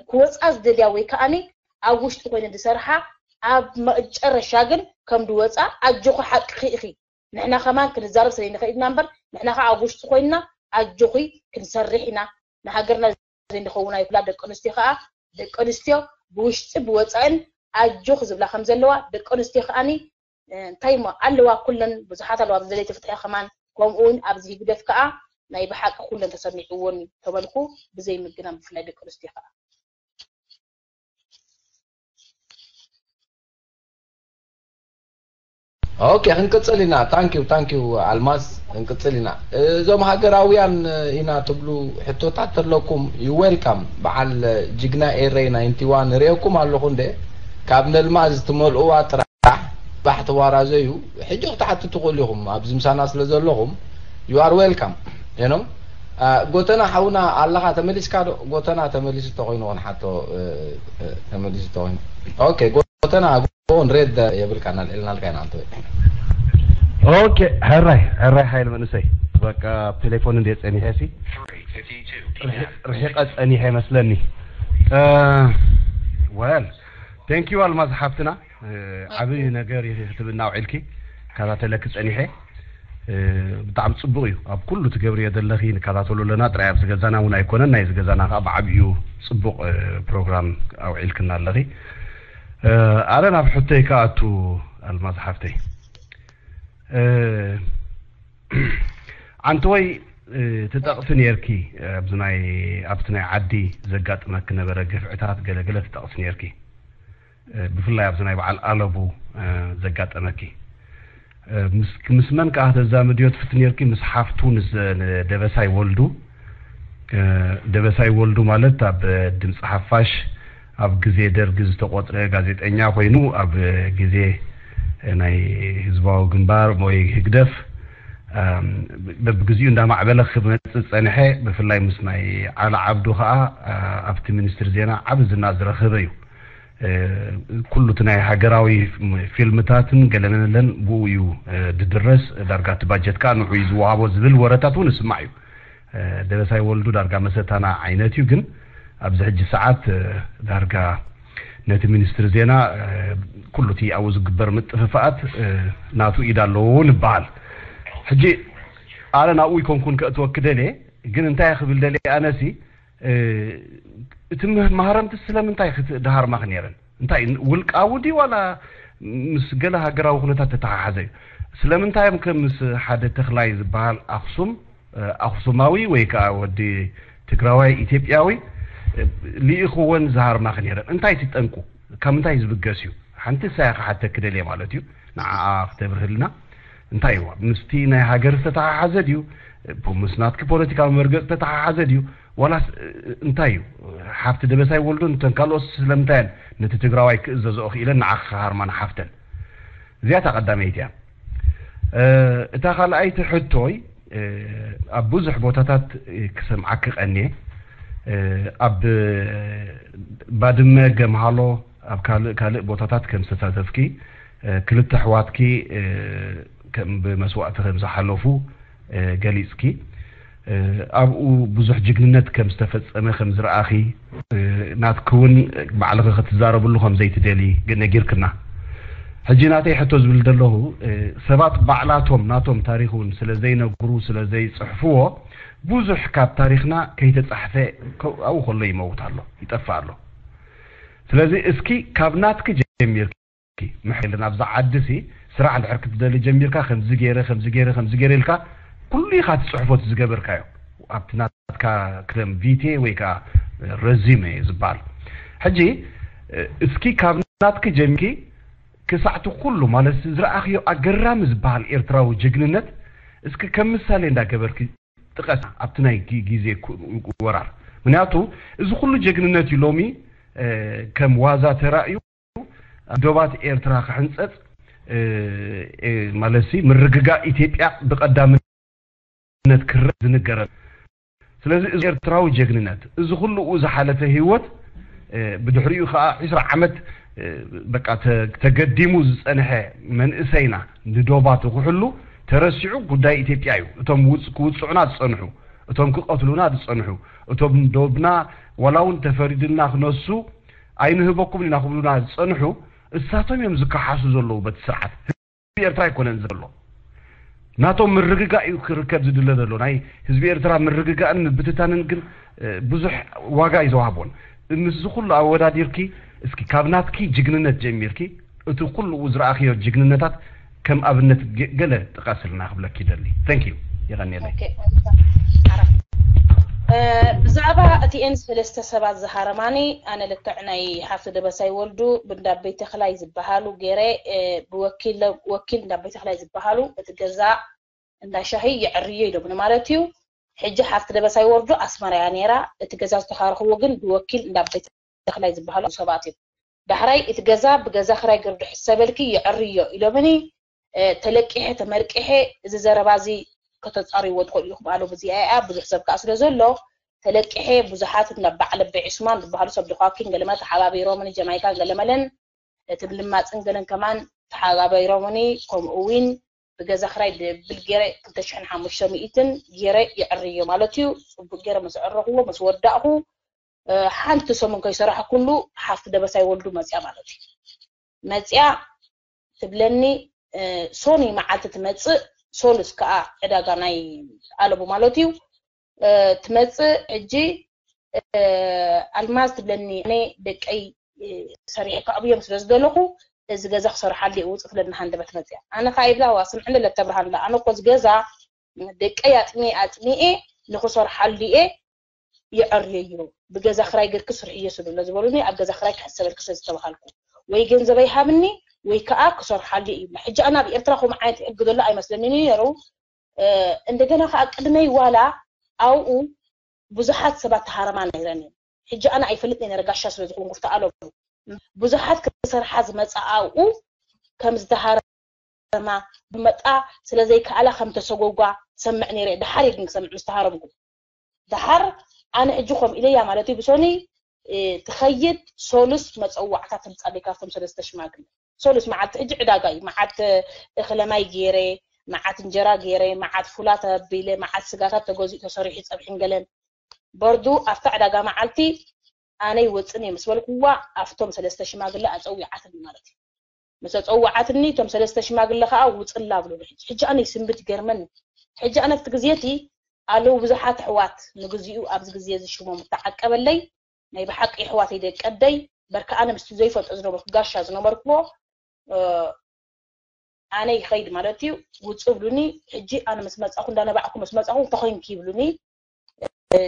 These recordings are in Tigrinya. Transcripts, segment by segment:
ክወፃ ዝደልያ ወይ ከዓኒ ኣብ ውሽጢ ኮይነ ዝሰርሓ ኣብ መጨረሻ ግን ከም ድወፃ ኣጆኺ ሓቅኺ ኢኺ። ንሕና ከማን ክንዛረብ ስለ ንኽእል ኢና እምበር ንሕና ከዓ ኣብ ውሽጢ ኮይንና ኣጆኺ ክንሰርሕ ኢና ንሃገርና ዘይንኸውን ኣይኩላ ደቂ ኣንስትዮ ከዓ ደቂ ኣንስትዮ ብውሽጢ ብወፃእን ኣጆኺ ዝብላ ከም ዘለዋ ደቂ ኣንስትዮ ከዓኒ እንታይ እሞ ኣለዋ ኩለን ብዙሓት ኣለዋ ኣብዚ ደለይቲ ፍትሒ ከማን ከምኡ እውን ኣብዚ ህግደፍ ከዓ ናይ ብሓቂ ኩለን ተሰሚዕዎን ተበልኩ ብዘይ ምግናን ብፍላይ ደቂ ኣንስትዮ ከዓ ኦኬ ክንቅፅል ኢና ታንኪዩ ታንኪዩ ኣልማዝ ክንቅፅል ኢና እዞም ሃገራውያን ኢና ትብሉ ሕቶታት ተለኩም you welcome በዓል ጅግና ኤረይ ናይንቲ ዋን ርእየኩም ኣለኹ እንደ ካብ ነልማዝ ትመልእዋ ጥራሕ ባሕ ተዋራዘዩ ሕጂ ክትሓቱ ትኽእሉ ኢኹም ኣብዚ ምሳና ስለ ዘለኹም you are welcome you know ጎተና ሓውና ኣለኻ ተመሊስካ ዶ ጎተና ተመሊሱ ተኾይኑ ክንሓቶ ተመሊሱ ተኾይኑ ኦኬ ጎተና ጎን ሬድ የብልካ እናልዕልናልካ ኢና ኣንተ ኦኬ ሕራይ ሕራይ ሓይል መንእሰይ በቃ ቴሌፎን እንደ ጸኒሐ ሲ ርሒቐ ጸኒሐ መስለኒ well thank you ኣልማዝ ሓፍትና ዓብይ ነገር ክትብልና ውዒልኪ ከታተለኪ ጸኒሐ ብጣዕሚ ጽቡቕ እዩ ኣብ ኩሉ ትገብርዮ ዘለኺ ንከታተሎ ኣለና ጥራይ ኣብዚ ገዛና እውን ኣይኮነን ናይዚ ገዛና ከዓ ብዓብዩ ጽቡቕ ፕሮግራም ኣውዒልክና ኣለኺ ኣረ ናብ ሕቶይ ከኣቱ ኣልማዝ ሓፍተይ ኣንተወይ ትጠቕሲ ነርኪ ኣብዚ ናይ ኣብቲ ናይ ዓዲ ዘጋጥመኪ ነበረ ግፍዕታት ገለገለ ትጠቕሲ ነርኪ ብፍላይ ኣብዚ ናይ በዓል ኣለቡ ዘጋጠመኪ ምስ መን ከዓ ተዛምድዮ ትፍት ነርኪ ምስ ሓፍቱ ደበሳይ ወልዱ ደበሳይ ወልዱ ማለት ኣብ ድምፂ ሓፋሽ ኣብ ግዜ ደርጊ ዝተቆፅረ ጋዜጠኛ ኮይኑ ኣብ ግዜ ናይ ህዝባዊ ግንባር ወይ ህግደፍ በብግዚኡ እንዳማዕበለ ክመፅእ ዝፀንሐ ብፍላይ ምስ ናይ ዓሊ ዓብዱ ከዓ ኣብቲ ሚኒስትሪ ዜና ዓብ ዝና ዝረኸበ እዩ ኩሉ እቲ ናይ ሃገራዊ ፊልምታትን ገለመለን ብኡ እዩ ድድረስ ዳርጋ እቲ ባጀት ከዓ ንዑ እዩ ዝወሃቦ ዝብል ወረታት እውን እስማዕ እዩ ደበሳይ ወልዱ ዳርጋ መሰታና ዓይነት እዩ ግን ኣብዚ ሕጂ ሰዓት ዳርጋ ነቲ ሚኒስትሪ ዜና ኩሉ እቲ ኣብኡ ዝግበር ምጥፍፋኣት ናቱ ኢድ ኣለዎ ንበሃል ሕጂ ኣነ ናብኡ ይኮንኩን ከእትወኪ ደልየ ግን እንታይ ክብል ደልየ ኣነሲ እቲ ማህረምቲ ስለምንታይ ክትደሃርማኺ ነይረን እንታይ ውልቃዊ ድዩ ዋላ ምስ ገለ ሃገራዊ ኩነታት ተተሓሓዘ እዩ ስለምንታይ እዮም ከም ምስ ሓደ ተኽላይ ዝበሃል ኣክሱም ኣክሱማዊ ወይ ከዓ ወዲ ትግራዋይ ኢትዮጵያዊ ልኢኽወን ዝሃርማኺ ነይረን እንታይ እቲ ጠንቁ ካብ ምንታይ ዝብገስ እዩ ሓንቲ ሳያ ክሓተኪ ደልየ ማለት እዩ ንዓኣ ክተብርህልና እንታይ እዩ ምስቲ ናይ ሃገር ዝተተሓሓዘ ድዩ ምስ ናትኪ ፖለቲካዊ መርገፅ ዝተተሓሓዘ ድዩ ዋላስ እንታይ እዩ ሓፍቲ ደበሳይ ወልዱን እተን ካልኦት ስለምንታየን ነቲ ትግራዋይ ክእዘዝኦ ክኢለን ንዓኺ ክሃርማ ንሓፍተን እዚኣ እታ ቀዳመይቲ እያ እታ ካልኣይቲ ሕቶይ ኣብ ብዙሕ ቦታታት ክሰምዓኪ ቀንየ ኣብ ባድመ ገምሃሎ ኣብ ካልእ ካልእ ቦታታት ከም ዝተሳተፍኪ ክልተ ኣሕዋትኪ ከም ብመስዋእቲ ከም ዝሓለፉ ገሊፅኪ ኣብኡ ብዙሕ ጅግንነት ከም ዝተፈፀመ ከም ዝረኣኺ ናትኪ እውን ባዕልኺ ክትዛረብሉ ከም ዘይትደሊ ነጊርክና ሕጂ ናተይ ሕቶ ዝብል ዘለኹ ሰባት ባዕላቶም ናቶም ታሪክ እውን ስለ ዘይነግሩ ስለ ዘይፅሕፍዎ ብዙሕ ካብ ታሪክና ከይተፃሕፈ ኣብኡ ከሎ ይመውት ኣሎ ይጠፍእ ኣሎ ስለዚ እስኪ ካብ ናትኪ ጀሚርኪ ምሕልን ኣብዛ ዓዲ ሲ ስራሕ እንድሕር ክትደሊ ጀሚርካ ከምዚ ገይረ ከምዚ ገይረ ከምዚ ገይረ ኢልካ ኩሉ ኢኻ ትፅሕፎ እቲ ዝገበርካዮ ኣብቲ ናትካ ክለም ቪቴ ወይ ከዓ ረዚመ ዝበሃል ሕጂ እስኪ ካብ ናትኪ ጀሚርኪ ክሳዕቲ ኩሉ ማለት ዝረኣኽዮ ኣገራሚ ዝበሃል ኤርትራዊ ጀግንነት እስኪ ከም ምሳሌ እንዳገበርኪ ጥቀስ ኣብቲ ናይ ግዜ ወራር ምክንያቱ እዚ ኩሉ ጀግንነት እዩ ሎሚ ከም ዋዛ ተራእዩ ዶባት ኤርትራ ክሕንፀፅ ማለት ምርግጋእ ኢትዮጵያ ብቀዳምነት ክረ ዝንገረ ስለዚ እዚ ኤርትራዊ ጀግንነት እዚ ኩሉ ዝሓለፈ ህይወት ብድሕሪኡ ከዓ ዒስራ ዓመት በቃ ተገዲሙ ዝፀንሐ መንእሰይና ንዶባት ክሕሉ ተረሲዑ ጉዳይ ኢትዮጵያ እዩ እቶም ክውፅዑና ዝፀንሑ እቶም ክቐትሉና ዝጸንሑ፣ እቶም ዶብና ዋላ እውን ተፈሪድልና ክነሱ ኣይንህበኩም ኢና ክብሉና ዝጸንሑ፣ እሳቶም እዮም ዝከሓሱ ዘለዉ በቲ ስርዓት። ህዝቢ ኤርትራ ኣይኮነን ዘሎ። ናቶም ምርግጋእ እዩ ክርከብ ዝድለ ዘሎ። ናይ ህዝቢ ኤርትራ ምርግጋእን ምብትታንን ግን ብዙሕ ዋጋ እዩ ዘዋህቦን። ምስዚ ኩሉ ኣወዳዲርኪ እስኪ ካብ ናትኪ ጅግንነት ጀሚርኪ እቲ ኩሉ ዝረኣኽዮ ጅግንነታት ከም ኣብነት ገለ ጥቐስልና ክብለኪ ይደሊ። Thank you። ይቐንየለይ። ብዛዕባ እቲኤን ሰለስተ ሰባት ዝሃረማኒ ኣነ ልክዕ ናይ ሓፍቲ ደበሳይ ወልዱ ብንዳበይ ተኽላይ ዝበሃሉ ገይረ ብወኪል ወኪል እንዳበይ ተኽላይ ዝበሃሉ እቲ ገዛ እንዳ ሻሂ የዕርዮ ኢሎምኒ ማለት እዩ። ሕጂ ሓፍቲ ደበሳይ ወርዱ ኣስመራ እያ ነይራ። እቲ ገዛ ዝተኻረኽዎ ግን ብወኪል እንዳበይ ተኽላይ ዝበሃሉ ሰባት እዮም። ዳሕራይ እቲ ገዛ ብገዛ ክራይ ገርዱ ሕሰበልኪ የዕርዮ ኢሎምኒ። ተለቂሐ ተመርቂሐ እዚ ዘረባ እዚ ከተጻርይዎ ትኽእሉ ኢኹም። ኣሎም እዚኣ እያ ብዙሕ ሰብ ከኣ ስለ ዘሎ ተለቂሐ ብዙሓት እንዳ በዓል ኣበይ ዑስማን ዝበሃሉ ሰብ ድኳኪን ገለመ ተሓባቢሮምኒ ጀማይካን ገለመለን እቲ ምልማፅን ገለን ከማን ተሓባቢሮምኒ ከምኡ እውን ብገዛ ክራይ ድብል ገይረ ክልተ ሽሕን ሓሙሽተ ሚእትን ገይረ ይዕርዮ ማለት እዩ። ፅቡቅ ገይረ ምስ ዕረኽዎ ምስ ወዳእኹ ሓንቲ ሰሙን ከይሰራሕኩሉ ሓፍቲ ደበሳይ ወልዱ መፅያ ማለት እዩ። መፅያ ትብለኒ ሶኒ መዓልቲ ትመፅእ ሶሉስ ከዓ ዕዳጋ ናይ ኣለቡ ማለት እዩ። ትመፅእ ሕጂ ኣልማዝ ትብለኒ ኣነ ደቀይ ሰሪሐ ከዕብዮም ስለ ዝደለኹ እዚ ገዛ ክሰርሓሉ እየ ውፅእ ትብለኒ ሃንደበት መፅያ ኣነ ከዓ ይብላ ዋ ስምዕኒ ለተብርሃን ላ ኣነ እኮ እዚ ገዛ ደቀይ ኣፅሚኤ ኣፅሚኤ ንክሰርሓሉ እየ ይዕርየዮ ብገዛ ክራይ ገርኪ ስርሕዮ ስለ ዝበሉኒ ኣብ ገዛ ክራይ ክሕሰበልኪ ስለ ዝተባሃልኩ ወይ ገንዘበይ ሃብኒ ወይ ከዓ ክሰርሓሉ እዩ ይብላ ሕጂ ኣነ ኣብ ኤርትራ ከምኡ ዓይነት ሕጊ ዘሎ ኣይመስለኒ ነይሩ እንደገና ከዓ ቅድመይ ዋላ ኣብኡ ብዙሓት ሰባት ተሃረማ ነይረን እየን ሕጂ ኣነ ኣይፈልጥ ነይረ ጋሻ ስለ ዝኾንኩ ፍትኣሎም ብዙሓት ክሰርሓ ዝመፃ ኣብኡ ከም ዝተሃረማ ብመጣ ስለ ዘይከኣላ ከም ተሰጎጓ ሰምዕ ነይረ ድሓር ግን ክሰምዕ ምስ ተሃረምኩ ድሓር ኣነ ሕጂ ከም ኢለያ ማለት እዩ ብሶኒ ትኸይድ ሶሉስ መፀዋዕታ ተምፃለይ ካብቶም ሰለስተ ሽማግለ ሶሉስ መዓልቲ ሕጂ ዕዳጋ እዩ መዓት እኽለማይ ገይረ መዓት እንጀራ ገይረ መዓት ፉላ ተቢለ መዓት ስጋታት ተገዚኡ ተሰሪሑ ፀብሒን ገለን በርዱ ኣብታ ዕዳጋ መዓልቲ ኣነ ይወፅን እየ ምስ በልኩዋ ኣብቶም ሰለስተ ሽማግለ ኣፀዊዓትኒ ማለት እዩ ምስ ኣፀዋዓትኒ እቶም ሰለስተ ሽማግለ ከዓ ውፅላ ብሉኒ ሕጂ ሕጂ ኣነ ይስምብት ይገርመኒ ሕጂ ኣነ ኣብቲ ግዜ እቲ ኣለዉ ብዙሓት ኣሕዋት ንግዚኡ ኣብዚ ግዜ እዚ ሽሞም እተዓቀበለይ ናይ ብሓቂ ኣሕዋተይ ደቀደይ በርካ ኣነ ምስቲ ዘይፈልጦ ዝነበርኩ ጋሻ ዝነበርኩዎ ኣነ ይኸይድ ማለት እዩ ውፁ ብሉኒ ሕጂ ኣነ ምስ መፃኹ እንዳነባዕኩ ምስ መፃኹ ተኾይንኪ ይብሉኒ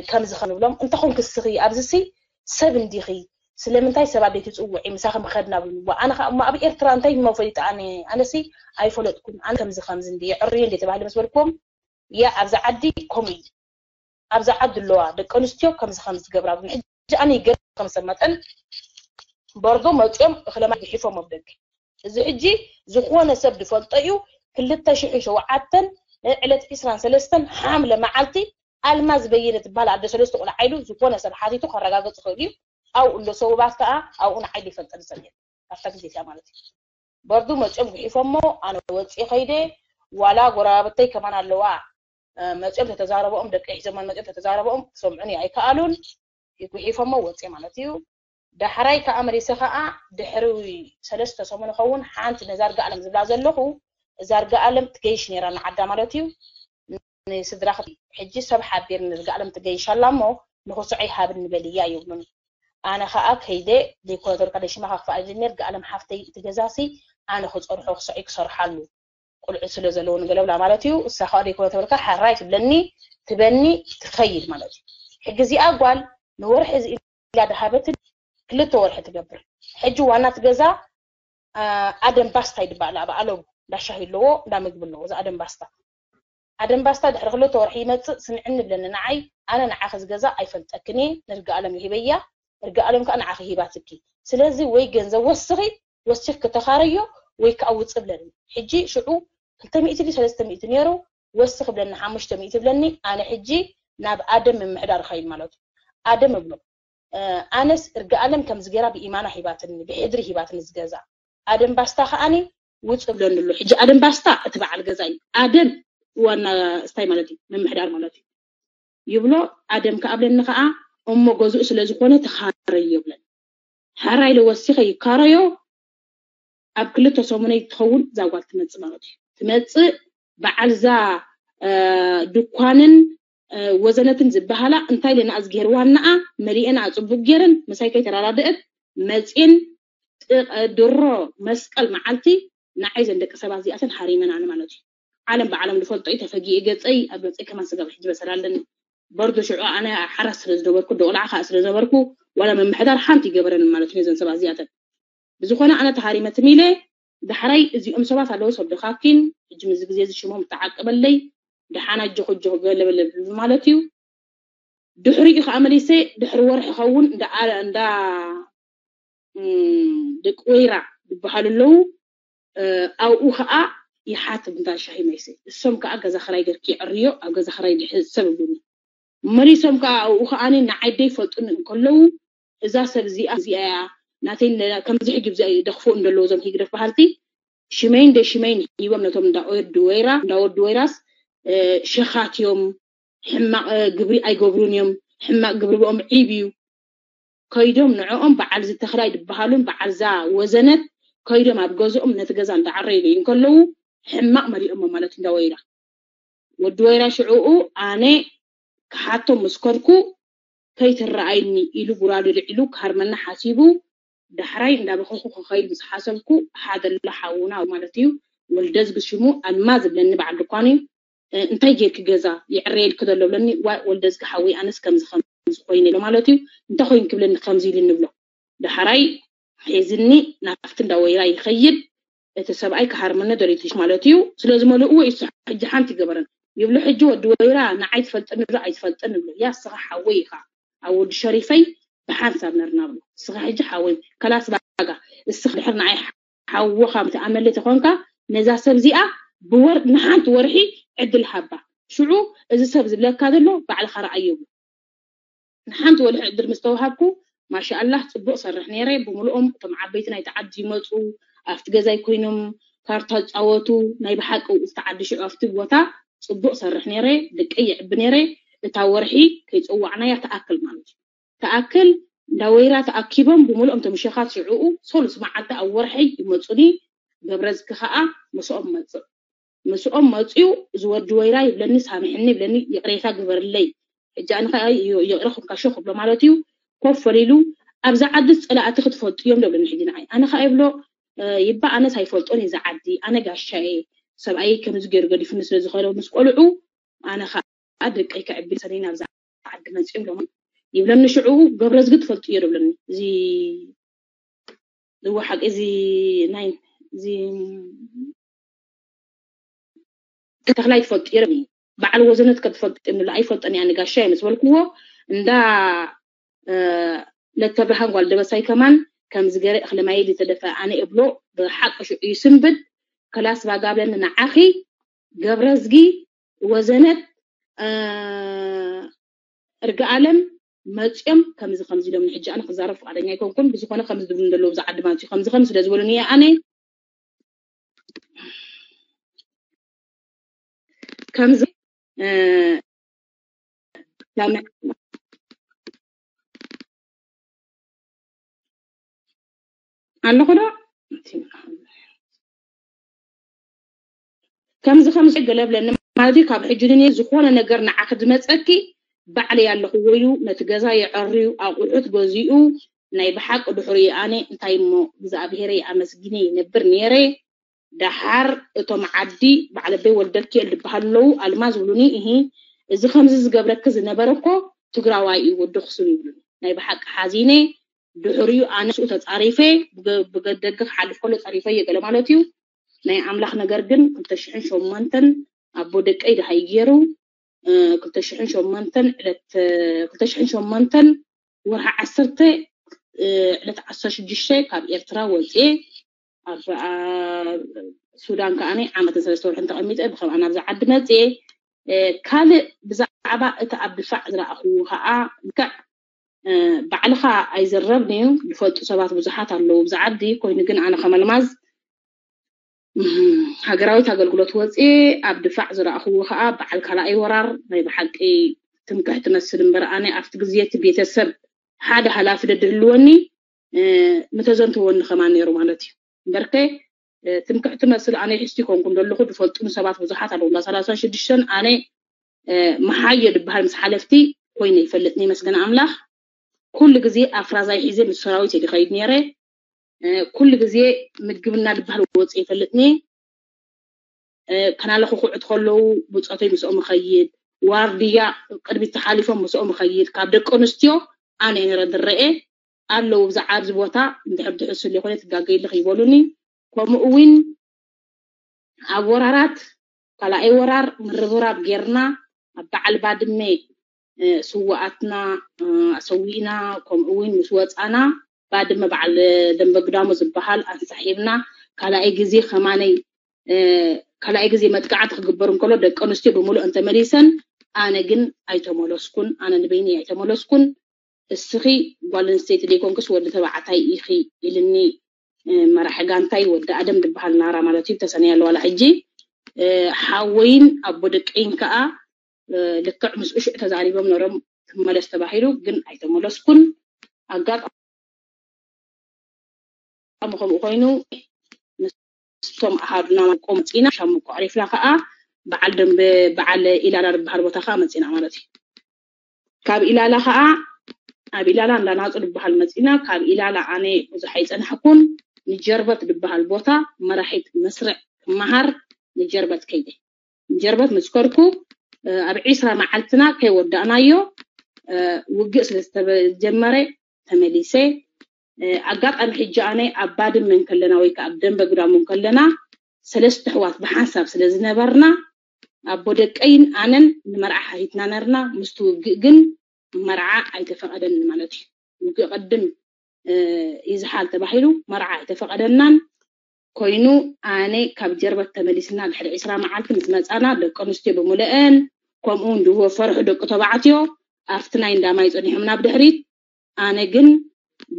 ከምዚ ክንብሎም እንተኾንኪ ስኺ ኣብዚ ሲ ሰብ እንዲኺ ስለምንታይ ሰብ ኣደይ ትፅውዒ ምሳኺ ምኸድና ብልዋ ኣነ ከዓ እሞ ኣብ ኤርትራ እንታይ እሞ ፈሊጠ ኣነ ኣነሲ ኣይፈለጥኩን ኣነ ከምዚ ከምዚ እንዲ የዕርዩ እንዲ ተባሂለ ምስ በልክዎም ያ ኣብዚ ዓዲ ከምኡ እዩ ኣብዚ ዓዲ ኣለዋ ደቂ ኣንስትዮ ከምዚ ከምዚ ትገብራ ብሉኒ ሕጂ ኣነ ይገርም ከም ሰብ መጠን በርዶ መፅኦም እኽለማ ግሒፎም ኣብ ደገ እዚ ሕጂ ዝኾነ ሰብ ዝፈልጦ እዩ ክልተ ሽሕን ሸውዓተን ዕለት ዒስራን ሰለስተን ሓምለ መዓልቲ ኣልማዝ በየነ ትበሃል ኣደ ሰለስተ ቆልዓ ኢሉ ዝኾነ ሰብ ሓቲቱ ከረጋግፅ ይኽእል እዩ ኣብኡ ኣሎ ሰውባት ከዓ ኣብኡ ንዓይ ዘይፈልጠኒ ሰብ የለን ኣብታ ግዜ እቲኣ ማለት እዩ በርዱ መፅኦም ጉሒፎሞ ኣነ ወፂ ከይደ ዋላ ጎረባብተይ ከማን ኣለዋ መፅኦም ተተዛረበኦም ደቂ ሒዞማ መፅኦም ተተዛረበኦም ክሰምዑኒ ኣይከኣሉን ይጉሒፎሞ ወፂ ማለት እዩ ዳሕራይ ከዓ መሊሰ ከዓ ድሕሪ ሰለስተ ሰሙን ኸውን ሓንቲ ነዛ ርጋ ኣለም ዝብላ ዘለኹ እዛ ርጋ ኣለም ትገይሽ ነይራ ንዓዳ ማለት እዩ ንስድራ ሕጂ ሰብ ሓቢር ንርጋ ኣለም ትገይሽ ኣላ እሞ ንክስዖ ይሃብኒ በልያ ይብሉኒ ኣነ ከዓ ከይደ ዘይኮነ ተርካ ደሽማ ካክፋ ጀሚር ጋኣለም ሓፍተይ እቲ ገዛሲ ኣነ ክፀርሖ ክስዖ ክሰርሓሉ ቁልዑ ስለ ዘለውን ገለብላ ማለት እዩ እሳ ከዓ ዘይኮነ ተበልካ ሓራይ ትብለኒ ትበኒ ትኸይድ ማለት እዩ ሕጊ እዚኣ ጓል ንወርሒ እዚ ኢላ ድሃበትን ክልተ ወርሒ ትገብር ሕጂ ዋና ትገዛ ኣደም ባስታ ይድበኣላ ኣብ ኣለቡ እንዳሻሂ ኣለዎ እንዳ ምግቢ ኣለዎ እዚ ኣደም ባስታ ኣደም ባስታ ድሕሪ ክልተ ወርሒ ይመፅእ ስምዕኒ ብለኒ ንዓይ ኣነ ንዓኺ ዝገዛ ኣይፈልጠክን እየ ንርግኣለም ሂበያ ርግኣለም ከዓ ንዓኺ ሂባትኪ ስለዚ ወይ ገንዘብ ወስኺ ወሲኽኪ ተኻረዮ ወይ ከዓ ውፅ ብለኒ ሕጂ ሽዑ ክልተ ሚእቲ ድዩ ሰለስተ ሚእቲ ነይሩ ወስኺ ብለኒ ሓሙሽተ ሚእቲ ብለኒ ኣነ ሕጂ ናብ ኣደም ምምሕዳር ኸይድ ማለት እዩ ኣደም እብሎ ኣነስ እርግኣለም ከምዚ ገይራ ብኢማና ሂባትኒ ብሕድሪ ሂባትኒ ዝገዛ ኣደም ባስታ ከዓኒ ውፅ ብለኒ ኣሎ ሕጂ ኣደም ባስታ እቲ በዓል ገዛ እዩ ኣደም ዋና ስታይ ማለት እዩ ምምሕዳር ማለት እዩ ይብሎ። ኣደም ከኣብለኒ ከዓ እሞ ገዝኡ ስለ ዝኾነ ተኻረይ ይብለን። ሓራይ ለወሲኸ ይካረዮ። ኣብ ክልተ ሰሙነይ ትኸውን እዛ ጓል ትመፅእ ማለት እዩ። ትመፅእ በዓልዛ ድኳንን ወዘነትን ዝበሃላ እንታይ ለና ዝገርዋናኣ መሊአን ኣፅቡቅ ገይረን ምሳይ ከይተራዳደአት መፅን ድሮ መስቀል መዓልቲ ንዓይ ዘን ደቂ ሰባት እዚኣተን ሃሪመናኒ ማለት እዩ። ዓለም ብዓለም ዝፈልጦ እዩ። ተፈጊኤ ገፀይ ኣብ ገፀይ ከማን ስጋብ ሕጂ በሰል ኣለኒ። በርዶ ሽዑ ኣነ ሓራስ ስለ ዝነበርኩ ደቆልዓ ከዓ ስለ ዝነበርኩ ዋላ ምምሕዳር ሓንቲ ይገበረን ማለት እዩ ነዘን ሰባት እዚኣተን። ብዝኾነ ኣነ ተሃሪመ ትም ኢለ ዳሕራይ እዚኦም ሰባት ኣለዉ ሰብ ደኻኪን ሕጂ ምዚ ግዜ እዚ ሽሞም ተዓቅበለይ ደሓን ኣጆኹ ኣጆኹ ገለበለ ማለት እዩ። ድሕሪኡ ከዓ መሊሰ ድሕሪ ወርሒ ኸውን እንዳ ደቂ ወይራ ዝበሃሉ ኣለዉ። ኣብኡ ከዓ ይሓትብ እንዳ ሻሂ መይሰ እሶም ከዓ ገዛ ክራይ ገርኪ ይዕርዮ ኣብ ገዛ ክራይ ድሕሰብ ይብሉኒ። መሊሶም ከዓ ኣብኡ ከዓ ንዓይ ደይፈልጡኒ እንከለዉ እዛ ሰብ እዚኣ እዚኣ እያ ናተይ ከምዚ ሕጊ ብዚ ደኽፉ እንደለዉ እዞም ህግደፍ በሃልቲ ሽመይን ደ ሽመይን ሂቦም ነቶም እንዳወዲ ወይራ እንዳወዲ ወይራስ ሸኻት እዮም። ሕማቕ ግብሪ ኣይገብሩን እዮም። ሕማቕ ግብሪ ብኦም ዒብ እዩ። ከይዶም ንዕኦም በዓል ዝተኽላይ ዝበሃሉን በዓልዛ ወዘነት ከይዶም ኣብ ገዝኦም ነቲ ገዛ እንዳዓረዩ እንከለዉ ሕማቕ መሊኦሞ ማለት እንዳወይራ ወዲ ወይራ ሽዕኡ ኣነ ክሓቶም ምስ ከድኩ ከይትረኣይኒ ኢሉ ጉራዱ ልዒሉ ክሃርመና ሓሲቡ ዳሕራይ እንዳበኸኹ ክኸይድ ምስ ሓሰብኩ ሓደ ኣሎ ሓውና ማለት እዩ ወልደዝጊ ሽሙ ኣልማዝ ዝብለኒ በዓል ድኳን እዩ እንታይ ጌርኪ ገዛ ይዕረየልኪ ዘሎ ብለኒ ዋይ ወልደዝጊ ሓወይ ኣነስ ከምዚ ከምዚ ኮይነ ኢሎ ማለት እዩ እንታይ ኮይን ክብለኒ ከምዚ ኢሉ ንብሎ ዳሕራይ ሒዝኒ ናብቲ እንዳ ወይራ ይኸይድ እቲ ሰብኣይ ክሃርመኒ ደሊትሽ ማለት እዩ ስለ ዝመልእዎ እዩ ሕጂ ሓንቲ ይገበረን ይብሎ ሕጂ ወዲ ወይራ ንዓይ ትፈልጥኒ ዶ ኣይትፈልጥን ይብሎ ያ ስኻ ሓወይ ኢኻ ኣብ ወዲ ሸሪፈይ ብሓንሳብ ነርና ብሎ ስኻ ሕጂ ሓወይ ከላስ ባጋ እስኻ ድሕር ንዓይ ሓወኻ ምትኣመለ ተኾንካ ነዛ ሰብ እዚኣ ብወር ንሓንቲ ወርሒ ዕድል ሃባ ሽዑ እዚ ሰብ ዝብለካ ዘሎ ባዕልኻ ረኣዮ ብሎ ንሓንቲ ወልሒ ዕድል ምስ ተዋሃብኩ ማሻኣላህ ፅቡቅ ሰርሕ ነይረ ብምልኦም እቶም ዓበይቲ ናይቲ ዓዲ ይመፁ ኣብቲ ገዛይ ኮይኖም ካርታ ዝፃወቱ ናይ ብሓቂ እቲ ዓዲ ሽዑ ኣብቲ ቦታ ፅቡቅ ሰርሕ ነይረ ደቀይ ይዕቢ ነይረ እታ ወርሒ ከይፀዋዕናያ ትኣክል ማለት እዩ ትኣክል እንዳ ወይራ ተኣኪቦም ብምልኦም ተምሸኻት ሽዕኡ ሰሉስ መዓልቲ ኣብ ወርሐይ ይመፁኒ ገብረዝጊ ከዓ ምስኦም መፅእ ምስኦም መፅዩ ዝወዲ ወይራ ይብለኒ ሳምሕኒ ይብለኒ ይቕሬታ ግበርለይ ሕጂ ኣነ ከዓ ይቕረ ክብካሾ ክብሎ ማለት እዩ ኮፍ ፈሊሉ ኣብዛ ዓዲ ፀላእቲ ክትፈልጡ እዮም ደብለኒ ሕጂ ንዓይ ኣነ ከዓ ይብሎ ይባ ኣነስ ኣይፈልጦን እዚ ዓዲ ኣነ ጋሻየ ሰብኣይ ከምዚ ገይሩ ገዲፉኒ ስለ ዝኸደ ምስ ቆልዑ ኣነ ከዓ ደቀይ ከዕቢ ሰለይ ናብዛ ዓዲ መፅዮም ሎም ይብለኒ ሽዑ ገብረዝጊ ትፈልጡ እዮ ደብለኒ እዚ እዎ ሓቂ እዚ ናይ እዚ ተኽላይ ትፈልጡ እዮም በዓል ወዘነት ከትፈልጡ እዮም ንብሎ ኣይፈልጠን እያ ንጋሻ እዮም ዝበልክዎ እንዳ ለተብርሃን ጓል ደበሳይ ከማን ከምዚ ገረ እኽሊ ማይ ዝተደፈ ኣነ እብሎ ብሓቂ ሽዑ ይስንብድ ከላስ ባጋብለኒ ንዓኺ ገብረዝጊ ወዘነት እርግኣለም መፅዮም ከምዚ ከምዚ ኢሎም ንሕጂ ኣነ ክዛረብ ፍቃደኛ ኣይኮንኩን ብዝኾነ ከምዚ ዝብሉ እንደለዉ ብዛ ዓዲ ማለት እዩ ከምዚ ከምዚ ስለ ዝበሉኒ እየ ኣነ ከምዚ ኣለኹ ዶ ከምዚ ከምዚ ገለ ብለኒ ማለት እዩ ካብ ሕጂ ድን ዝኾነ ነገር ንዓኺ ዝመፀኪ ባዕለይ ኣለኹ ወዩ ነቲ ገዛ የዐርዩ ኣቑሑት ገዚኡ ናይ ብሓቂ ድሕሪኡ ኣነ እንታይ እሞ እግዚኣብሄረይ ኣመስጊነ ይነብር ነይረ ደሓር እቶም ዓዲ ባዕለበይ ወልደኪኤል ዝበሃሉ ኣለዉ ኣልማ ዝብሉኒ እሂ እዚ ከምዚ ዝገብረኪ ዝነበረ እኮ ትግራዋይ እዩ ወዲ ክሱም ይብሉኒ ናይ ብሓቂ ሓዚነ ድሕሪኡ ኣነ ስኡ ተፃሪፈ ብደገ ክሓልፍ ከሎ ፀሪፈዮ ገለ ማለት እዩ ናይ ኣምላኽ ነገር ግን ክልተ ሽሕን ሸሞንተን ኣቦ ደቀይ ድሃይ ገይሩ ክልተ ሽሕን ሸሞንተን ዕለት ክልተ ሽሕን ሸሞንተን ወርሒ ዓሰርተ ዕለት ዓሰርተ ሽዱሽተ ካብ ኤርትራ ወፅኤ ኣብ ሱዳን ከዓኒ ዓመትን ሰለስተ ወርሕን ተቐሚጠ ብከምኣ ናብዚ ዓዲ መፅኤ ካልእ ብዛዕባ እቲ ኣብ ድፋዕ ዝረኣኽዎ ከዓ ልክዕ ባዕልኻ ኣይዝረብን እዩ ዝፈልጡ ሰባት ብዙሓት ኣለዉ ብዚ ዓዲ ኮይኑ ግን ኣነ ከመልማዝ ሃገራዊት ኣገልግሎት ወፅኤ ኣብ ድፋዕ ዝረኣኽዎ ከዓ በዓል ካልኣይ ወራር ናይ ብሓቂ ትምክሕቲ መስል እምበር ኣነ ኣብቲ ግዜ እቲ ቤተሰብ ሓደ ሃላፊ ደድህልወኒ ምተዘንተወኒ ከማን ነይሩ ማለት እዩ። እምበርከ ትምክሕቲ መስል ኣነ ሒስቲ ኮንኩ እንደለኹ ዝፈልጡኒ ሰባት ብዙሓት ኣለዉ። እንዳ ሰላሳ ሽዱሽተን ኣነ መሓዮ ዝበሃል ምስ ሓለፍቲ ኮይነ ይፈልጥኒ መስገን ኣምላኽ። ኩሉ ግዜ ኣፍራዛይ ሒዘ ምስ ሰራዊት እየ ዝኸይድ ነይረ። ኩሉ ግዜ ምግብና ዝበሃል ወፅእ ይፈልጥኒ። ከናለ ክኩዕት ከለዉ ብፆተይ ምስኦም እኸይድ፣ ዋርድያ ቅድሚት ተሓሊፎም ምስኦም እኸይድ። ካብ ደቂ ኣንስትዮ ኣነ እየ ነረ ዝረአ ኣለዉ ብዛዕባ ኣብዚ ቦታ እንድሕር ድሕስል ይኮነ ትጋገይልኽ ይበሉኒ። ከምኡ እውን ኣብ ወራራት ካልኣይ ወራር ምርብራብ ጌርና ኣብ በዓል ባድመ ስዋኣትና ኣሰዊእና፣ ከምኡ እውን ምስ ወፃና ባድመ በዓል ደንበ ግዳሙ ዝበሃል ኣንሳሒብና ካልኣይ ግዜ ከማነይ ካልኣይ ግዜ መጥቃዕቲ ክግበር እንከሎ ደቂ ኣንስትዮ ብምሉእ እንተመሊሰን ኣነ ግን ኣይተመለስኩን። ኣነ ንበይኒ ኣይተመለስኩን። እስኺ ጓል ኣንስተይቲ ደይኮንክስ ወዲ ተባዕታይ ኢኺ ኢልኒ መራሒ ጋንታይ ወዲ ኣደም ዝበሃል ናራ ማለት እዩ ተሰንያ ኣለዋላ ሕጂ ሓወይን ኣቦ ደቀይን ከዓ ልክዕ ምስ እሹዕ ተዛሪቦም ነሮም ትመለስ ተባሂሉ ግን ኣይተመለስኩን። ኣጋጣሚ ከምኡ ኮይኑ ምስቶም ኣሃዱና ቆም መፂና ሻሙቆ ዕሪፍና ከዓ በዓል ደንበ በዓል ኢላላ ዝበሃል ቦታ ከዓ መፂና ማለት እዩ። ካብ ኢላላ ከዓ ኣብ ኢላላ እንዳናፁ ዝበሃል መፂና ካብ ኢላላ ኣነ ብዙሕ ኣይፀናሕኩን። ንጀርበት ዝበሃል ቦታ መራሒት መስርዕ ክመሃር ንጀርበት ከይደ። ንጀርበት ምስ ከድኩ ኣብ ዒስራ መዓልትና ከይወዳእናዮ ውግእ ስለ ዝተጀመረ ተመሊሰ። ኣጋጣሚ ሕጂ ኣነ ኣብ ባድመ እንከለና ወይ ከዓ ኣብ ደንበ ግዳሙ እንከለና ሰለስተ ኣሕዋት ብሓንሳብ ስለ ዝነበርና ኣቦ ደቀይን ኣነን ንመርዓ ሓቲትና ነርና። ምስቲ ውግእ ግን መርዓ ኣይተፈቐደን ማለት እዩ። ውግእ ቅድም ይዝሓል ተባሂሉ መርዓ ኣይተፈቐደናን። ኮይኑ ኣነ ካብ ጀርበት ተመሊስና ድሕሪ ዒስራ መዓልቲ ምስ መፃና ደቂ ኣንስትዮ ብምልአን ከምኡ እውን ድዎ ፈርሑ ደቂ ተባዕትዮ ኣብቲ ናይ እንዳማይ ፀኒሖም ናብ ድሕሪት ኣነ ግን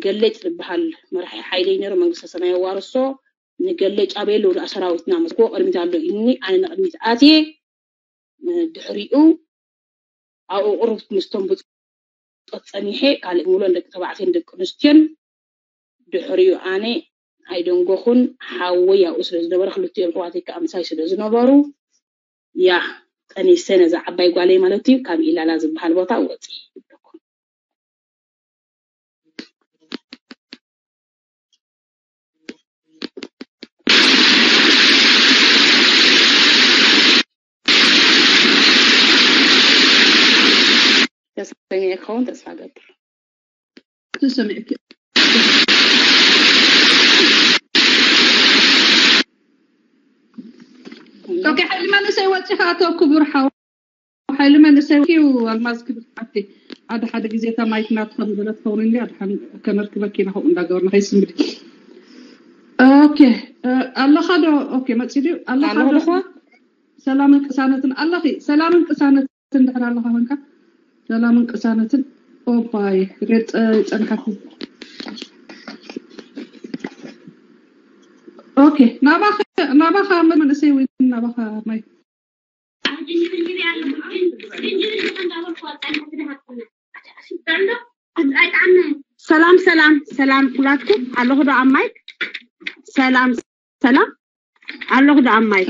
ገለጭ ዝበሃል መራሒ ሓይለይ ነይሩ መንግስተ ሰማይ ኣዋርሶ ንገለጭ ኣበየሉ ዳኣ ሰራዊትና መስኮ ቅድሚት ኣሎ ኢልኒ ኣነ ንቅድሚት ኣትየ ድሕሪኡ ኣብኡ ቅሩብ ምስቶም ብፆት ፀኒሐ ካልእ ምብሎ ንደቂ ተባዕትዮን ደቂ ኣንስትዮን ድሕሪኡ ኣነ ኣይደንጎኹን ሓወይ ኣብኡ ስለ ዝነበረ ክልቲኦም ኣሕዋተይ ከዓ ምሳይ ስለ ዝነበሩ ያ ጠኒሰ ነዛ ዓባይ ጓለይ ማለት እዩ ካብ ኢላላ ዝበሃል ቦታ ወፂ ተሰሚዑ ክኸውን ተስፋ ገብር። ተሰሚዑ ኦኬ፣ ሓይሊ መንእሰይ ወፂኻ ኣቶ ክቡር ሓው ሓይሊ መንእሰይ ወኪው ኣልማዝ ክብርቲ ሓፍቲ ሓደ ሓደ ግዜ እታ ማይክ ናትኻ ዝበለት ትኸውን እንዲ ኣድሓን ከነርክበኪ ኢና ከምኡ እንዳገበርና ከይስምዲ ኦኬ ኣለኻ ዶ ኦኬ መፂ ድዩ ኣለኻ ዶ ሰላምን ቅሳነትን ኣለኺ ሰላምን ቅሳነትን እንድሕር ኣለኻ ኮንካ ሰላምን ቅሳነትን ኦባይ ሬድ ፀንሓቲ ኦኬ ናባኻ ናባኻ መንእሰይ ወይ ናባኻ ማይ ሰላም ሰላም ሰላም ኩላትኩም ኣለኹ ዶ ኣብ ማይክ ሰላም ሰላም ኣለኹ ዶ ኣብ ማይክ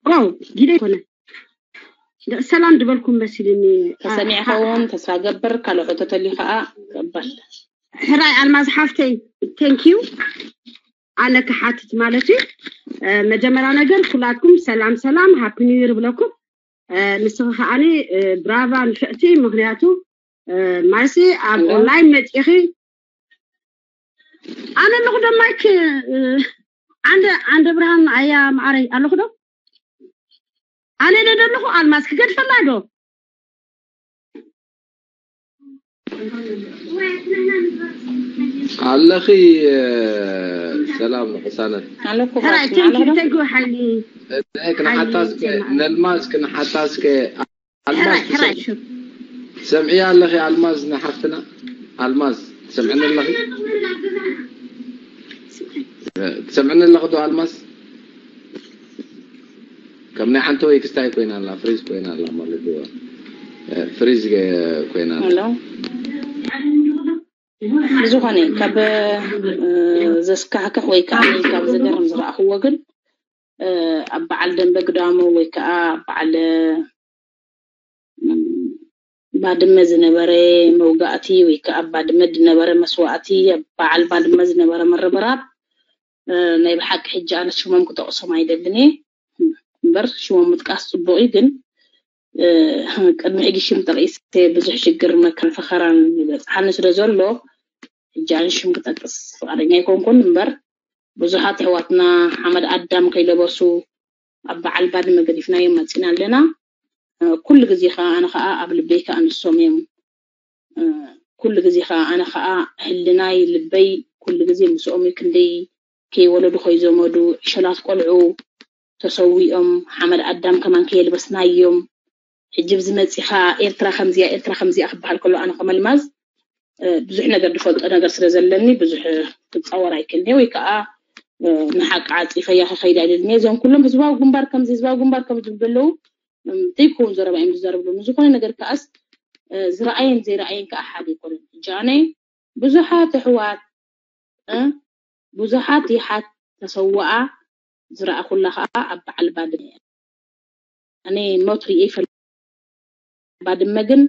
ኦ ጊደ ይኮነ ሰላም ድበልኩም መሲልኒ ተሰሚዕኸውን ተስፋ ገብር ካልኦ ሕቶ ተልዩ ከዓ ቀበል ሕራይ ኣልማዝ ሓፍተይ thank you ኣነ ክሓትት ማለት እዩ መጀመርያ ነገር ኩላትኩም ሰላም ሰላም happy new year ብለኩም ንስኺ ከዓኒ ብራቫ ንፍዕቲ ምክንያቱ ማርሲ ኣብ online መፂኺ ኣነ ኣለኹ ዶ ማይክ ዓንደ ዓንደ ብርሃን ኣያ ማዓረይ ኣለኹ ዶ ኣነ ዶ ኣለኹ ኣልማዝ ክገድፈላ ዶ ኣለኺ ሰላም ቅሳነት ኣለኹ ሕራይ thank you thank you ሓይሊ ክንሓታስከ ነልማዝ ክንሓታስከ ኣልማዝ ትሰምዕያ ኣለኺ ኣልማዝ ንሓፍትና ኣልማዝ ትሰምዕኒ ኣለኺ ትሰምዕኒ ኣለኺ ዶ ኣልማዝ ከም ናይ ሓንቲ ወይ ክስታይ ኮይና ኣላ፣ ፍሪዝ ኮይና ኣላ ማለት እዩ። ፍሪዝ ኮይና ኣላ። ብዝኾነ ካብ ዘስካሕክሕ ወይ ከዓ ካብ ዝገርም ዝረኣኽዎ ግን ኣብ በዓል ደንበ ግዳሙ ወይ ከዓ በዓል ባድመ ዝነበረ መውጋእቲ ወይ ከዓ ኣብ ባድመ ዝነበረ መስዋእቲ፣ ኣብ በዓል ባድመ ዝነበረ ምርብራብ ናይ ብሓቂ ሕጂ ኣነ ሽሞም ክጠቕሶም ኣይደልን እየ እምበር ሽሞም ምጥቃስ ፅቡቅ እዩ። ግን ቅድሚ ሕጂ ሽም ጠቂሰ ብዙሕ ሽግር መከራን ፈኸራን ይበፅሓኒ ስለ ዘሎ ሕጂ ኣነ ሽም ክጠቅስ ፍቃደኛ ኣይኮንኩን እምበር ብዙሓት ኣሕዋትና ሓመድ ኣዳም ከይለበሱ ኣብ በዓል ባድመ ገዲፍናዮም መፂና ኣለና። ኩሉ ግዜ ከዓ ኣነ ከዓ ኣብ ልበይ ከዓ ንሶም እዮም። ኩሉ ግዜ ከዓ ኣነ ከዓ ህልናይ ልበይ ኩሉ ግዜ ምስኦም እዩ። ክንደይ ከይወለዱ ከይዘመዱ ዕሸላት ቆልዑ ተሰዊኦም ሓመድ ኣዳም ከማን ከየልበስናዮም። ሕጂ ብዚ መፂኻ ኤርትራ ከምዚያ ኤርትራ ከምዚኣ ክበሃል ከሎ ኣነ ከም ኣልማዝ ብዙሕ ነገር ዝፈልጦ ነገር ስለ ዘለኒ ብዙሕ ክፃወር ኣይክእልን ወይ ከዓ ንሓቂ ዓፂፈያ ክኸይድ ኣይደልን። እዞም ኩሎም ህዝባዊ ግንባር ከምዚ ህዝባዊ ግንባር ከም ዝብሉ ዘለዉ ዘይከውን ዘረባ እዮም ዝዛረቡ ዘለዉ። ዝኾነ ነገር ከዓስ ዝረኣየን ዘይረኣየን ከዓ ሓደ ኣይኮነን። ሕጂ ኣነ ብዙሓት ኣሕዋት ብዙሓት ይሓት ተሰውኣ ዝረኣኹላ ከዓ ኣብ በዓል ባድመ እያ። ኣነ ሞት ርእየ ይፈልጥ ባድመ ግን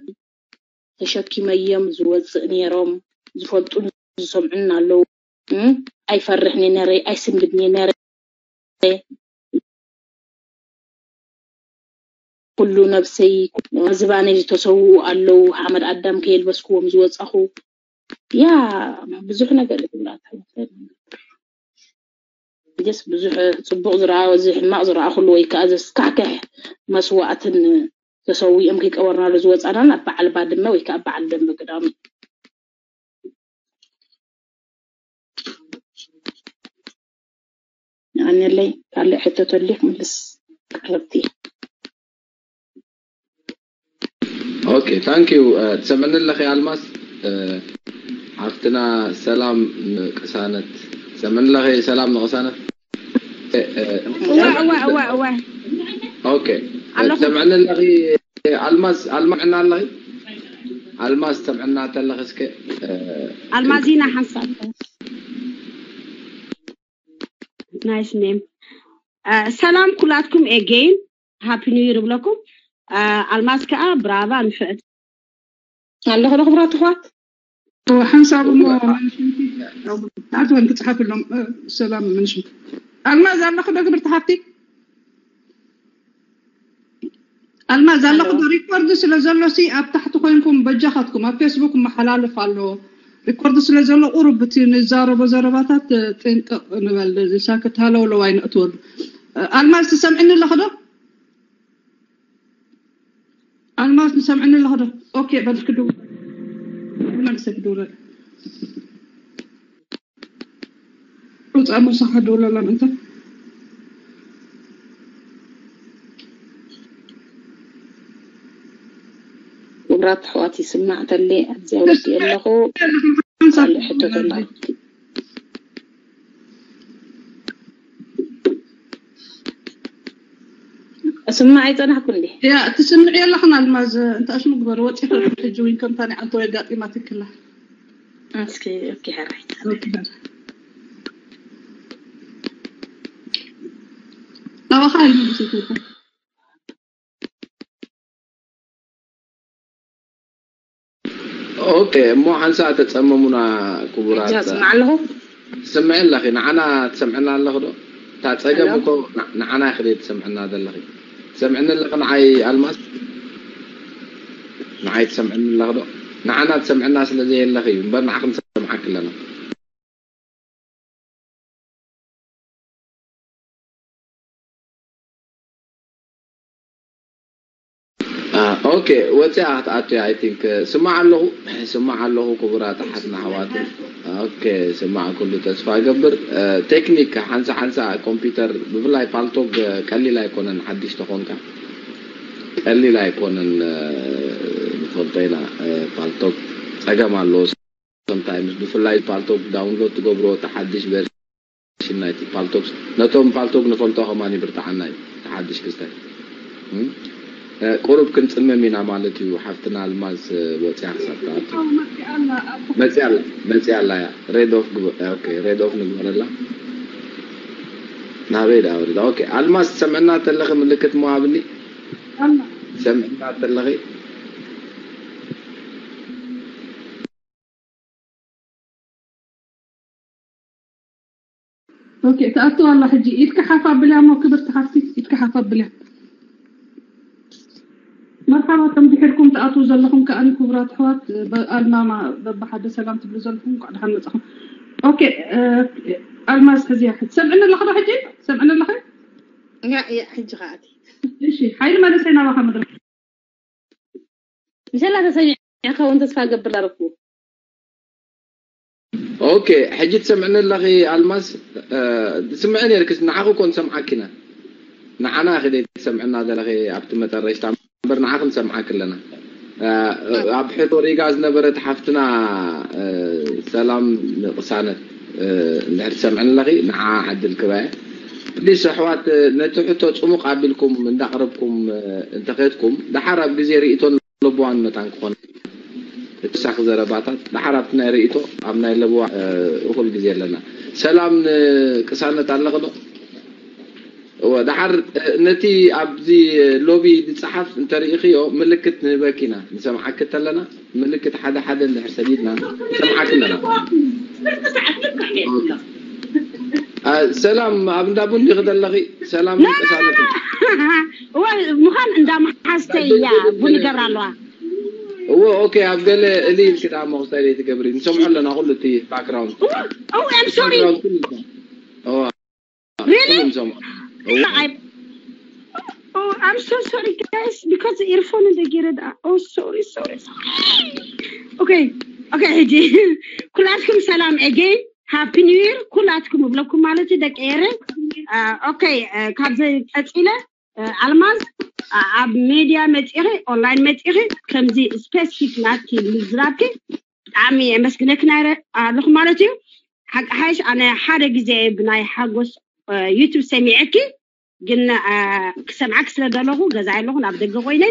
ተሸኪመዮም ዝወፅእ ነይሮም ዝፈልጡን ዝሰምዑን ኣለዉ። ኣይፈርሕን ነይረ ኣይስንብድን ነይረ። ኩሉ ነብሰይ ዝባነይ ዝተሰውኡ ኣለዉ። ሓመድ ኣዳም ከየልበስክዎም ዝወፃኹ ያ ብዙሕ ነገር ይብላት ጀስ ብዙሕ ፅቡቅ ዝረኣ እዚ ሕማቅ ዝረኣኹሉ ወይ ከዓ ዘስካሕክሕ መስዋእትን ተሰዊኦም ከይቀበርናሉ ዝወፃናን ኣብ በዓል ባድመ ወይ ከዓ በዓል ደንበ ግዳሙ። ንኣነለይ ካልእ ሕቶ ተልዩ ክምልስ ቀረብቲ። ኦኬ ታንክ ዩ። ትሰምዕኒ ኣለኺ ኣልማዝ? ሓፍትና ሰላም ንቅሳነት። ትሰምዕኒ ኣለኺ? ሰላም ንቅሳነት። እዋ እዋ እዋ እዋ ኦኬ ትሰምዕኒ ኣለኺ? ኣልማዝ ኣልማዕና ኣለኺ? ኣልማዝ ትሰምዕና ተለኺ እስከ ኣልማዚና ሓንሳብ ናይስ ኔም። ሰላም ኩላትኩም ኤጌን ሃፒ ኒው ይር ብለኩም። ኣልማዝ ከዓ ብራቫ ንፍዕት ኣለኹ ዶ ክብራት ኣሕዋት። ሓንሳብ እሞ መንሽንቲ ኣትወን ክፅሓፍሎም ሰላም መንሽንቲ ኣልማዝ ኣለኹ ዶ ክብርቲ ሓፍቲ ኣልማዝ ኣለኹ ዶ ሪኮርድ ስለ ዘሎ ሲ ኣብ ታሕቲ ኮይንኩም በጃኻትኩም ኣብ ፌስቡክ መሓላልፍ ኣለዎ ሪኮርድ ስለ ዘሎ ቁሩብ እቲ ንዛረቦ ዘረባታት ጥንቅቕ ንበል ሳክት ሃለውለው ኣይነእትወሉ ኣልማዝ ትሰምዕኒ ኣለኹ ዶ ኣልማዝ ንሰምዕኒ ኣለኹ ዶ ኦኬ በል ክድውል መልሰ ክድውለል ሩፃ ምሳኻ ደውለላ ምእንተ ክቡራት ኣሕዋት ይስማዕ ተለ ኣብዚኣ ወዲእ ኣለኹ ካልእ ሕቶ ተላ ስማዕ ኣይፀናሕኩ እንዲ ያ ትስምዕ የለኽን ኣልማዝ እንታይ ሽሙ ግበር ወፂ ሕጂ ዊን ከምታ ናይ ዓንተ ወይ ኣጋጢማ ትክላ እስኪ ኦኬ ሕራይ ናባኻ ይመልሰልካ ኦኬ እሞ ሓንሳ ተፀመሙና ክቡራት ስማዕ ኣለኹ ትሰምዒ ኣለኺ ንዓና ትሰምዕና ኣለኺ ዶ እታ ፀገም እኮ ንዓና ኢኺ ትሰምዕና ዘለኺ ትሰምዕኒ ኣለኺ ንዓይ ኣልማዝ ንዓይ ትሰምዕኒ ኣለኺ ዶ ንዓና ትሰምዕና ስለ ዘየለኺ እዩ እምበር ንዓኺ ንሰምዓኪ ኣለና ኦኬ ወፂኣ ክትኣቱ እያ I think ስማዕ ኣለኹ ስማዕ ኣለኹ ክቡራት ኣሓትና ኣሕዋትን ኦኬ ስማዕ ኩሉ ተስፋ እገብር ቴክኒክ ሓንሳ ሓንሳ ኮምፒውተር ብፍላይ ፓልቶግ ቀሊል ኣይኮነን ሓድሽ ተኾንካ ቀሊል ኣይኮነን ንፈልጦ ኢና ፓልቶግ ፀገም ኣለዎ sometimes ብፍላይ ፓልቶግ download ትገብርዎ እቲ ሓድሽ version ናይቲ ፓልቶግ ነቶም ፓልቶግ ንፈልጦ ከማን ይብርትዓና እዩ ሓድሽ ክስተት። እም? እ፣ ቁሩብ ክንጽመም ኢና ማለት እዩ። ሓፍትና ኣልማዝ፣ እ፣ ወጽያ ክሳብ ትኣቱ። መጽያ ኣላ፣ መጽያ ኣላ እያ። ሬድ ኦፍ ግበ-፣ ኦኬ፣ ሬድ ኦፍ ንግበረላ። ናበይ ደኣ ወሪዳ? ኦኬ፣ ኣልማዝ ትሰምዕና ተለኺ ምልክት መዋብኒ? ሰምዕና ተለኺ? ኦኬ፣ ትኣቱ ኣላ ሕጂ። ኢድካ ሓፍ ኣብልያ እሞ ክብርቲ ሓፍቲ፣ ኢድካ ሓፍ ኣብልያ። መርሓባ፣ ከም ድሒርኩም ትኣትዉ ዘለኹም ከኣ ክቡራት ኣሕዋት፣ በ-፣ ኣልማማ በብሓደ ሰላም ትብሉ ዘለኹም እንኳዕ ደሓን መጻኹም። ኦኬ፣ እ፣ ኣልማዝ ሕዝያ፣ ትሰምዕኒ ኣለኺ ዶ ሕጂ? ትሰምዕኒ ኣለኺ? ያ፣ ያ፣ ሕጂ ከኣ ኣቲ። እሺ፣ ሓይሊ መለሰይ ናባኻ መድረኽ። ምሸላ ተሰሚዐ ክኸውን ተስፋ እገብር ዳረኩ። ኦኬ፣ ሕጂ ትሰምዕኒ ኣለኺ ኣልማዝ? እ፣ ትስምዒ ነርክስ፣ ንዓኺ እኮ ንሰምዓኪ ኢና። ንዓና ኢኺ ደይ ትሰምዕና ዘለኺ ኣብቲ መጠረሽታ እምበር ንዓኺ ንሰምዓኪ ኣለና። እ፣ ኣብ ሕቶ ሪጋ ዝነበረት ሓፍትና፣ እ፣ ሰላም ንቅሳነት፣ እ፣ እንድሕር ትሰምዕኒ ኣለኺ ንዓ ዕድል ክበ። ፕሊስ ኣሕዋት፣ ነቲ ሕቶ ጽሙቕ ኣቢልኩም እንዳቕረብኩም፣ እ፣ እንተኸድኩም፣ ደሓር ኣብ ግዜ ርእይቶን ለቦዋን መታን ክኾን። እቲ ሳኽ ዘረባታት ደሓር ኣብቲ ናይ ርእይቶ ኣብ ናይ ለቦዋ፣ እ፣ እኹል ግዜ ኣለና። ሰላም ንቅሳነት ኣለኺ ዶ? እወ፣ ደሓር፣ እ፣ ነቲ ኣብዚ ሎቢ ዝጸሓፍ እንተርኢኽዮ ምልክት ንህበኪ ኢና። ንሰምዓኪ እንተለና ምልክት ሓደ ሓደ እንድሕር ሰዲድና ንሰምዓኪ ኣለና። እ፣ ሰላም፣ ኣብ እንዳ ቡን ዲኺ ዘለኺ? ሰላም ኖ፣ ኖ፣ ኖ፣ ቅሳነት። ኖ። እወ፣ ምዃን እንዳ መሓዝተይ እያ ቡን ይገብራ ኣለዋ። እወ፣ ኦኬ፣ ኣብ ገለ እሊ ኢልኪ ደኣ መኽሰሪ ትገብሪ። ንሰምዖ ኣለና ኩሉ እቲ ባክግራውንድ። እወ፣ oh, I'm sorry። ባክግራውንድ ኩሉ ይሰምዕ። እወ፣ ኩሉ Really? ንሰምዖ። እወ። I, oh, I'm so sorry, guys, because the earphone in the gear. Oh, sorry, sorry, sorry. Okay, okay, ሕጂ ኩላትኩም ሰላም፣ again happy new year ኩላትኩም እብለኩም ማለት እዩ ደቂ ኤረ። አ፣ ኦኬ፣ አ፣ ካብዚ ቀጺለ፣ አ፣ ኣልማዝ፣ አ፣ ኣብ ሜድያ መጺኺ፣ ኦንላይን መጺኺ ከምዚ ስፔሲፊክ ናትኪ ምዝራብኪ ብጣዕሚ የመስግነኪ ናይረ ኣለኹ ማለት እዩ። ሓቂ ሓይሽ ኣነ ሓደ ግዜ ብናይ ሓጎስ፣ አ፣ ዩቱብ ሰሚዐኪ፣ ግን፣ አ፣ ክሰምዓኪ ስለ ደለኹ ገዛ ኣለኹ ናብ ደገ ኮይነ፣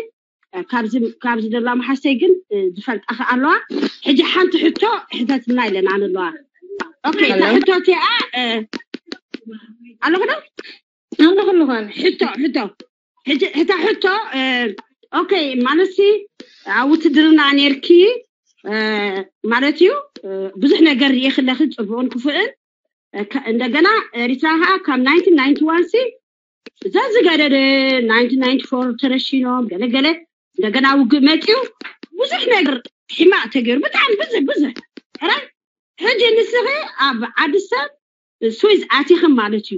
አ፣ ካብዚ፣ ካብዚ ደላ መሓሰይ ግን፣ እ፣ ዝፈልጣ ከኣ ኣለዋ። ሕጂ ሓንቲ ሕቶ ሕተትና ኢለና ኣለዋ። ኦኬ፣ እታ ሄሎ? ሕቶ እቲኣ፣ እ፣ ኣለኹ ዶ? ኣለኹ፣ ኣለኹ ኣነ። ሕቶ፣ ሕቶ። ሕጂ እታ ሕቶ፣ እ፣ ኦኬ፣ ማለትሲ ኣብ ውትድርና ኔርኪ፣ እ፣ ማለት እዩ፣ እ፣ ብዙሕ ነገር ርኢኺ ኣለኺ፣ ጽቡቕን ክፉእን። እ፣ ከ-፣ እንደገና ኤሪትራ ከኣ ካብ ናይንቲን ናይንቲ ዋን ሲ ዘዝገደደ፣ ናይንቲን ናይንቲ ፎር ተረሺኖም፣ ገለ ገለ፣ እንደገና ውግእ መጺኡ፣ ብዙሕ ነገር ሕማቕ ተገይሩ፣ ብጣዕሚ ብዙሕ፣ ብዙሕ። ጥራይ ሕጂ ንስኺ ኣብ ዓዲ ሰብ ስዊዝ ኣቲኺ ማለት እዩ።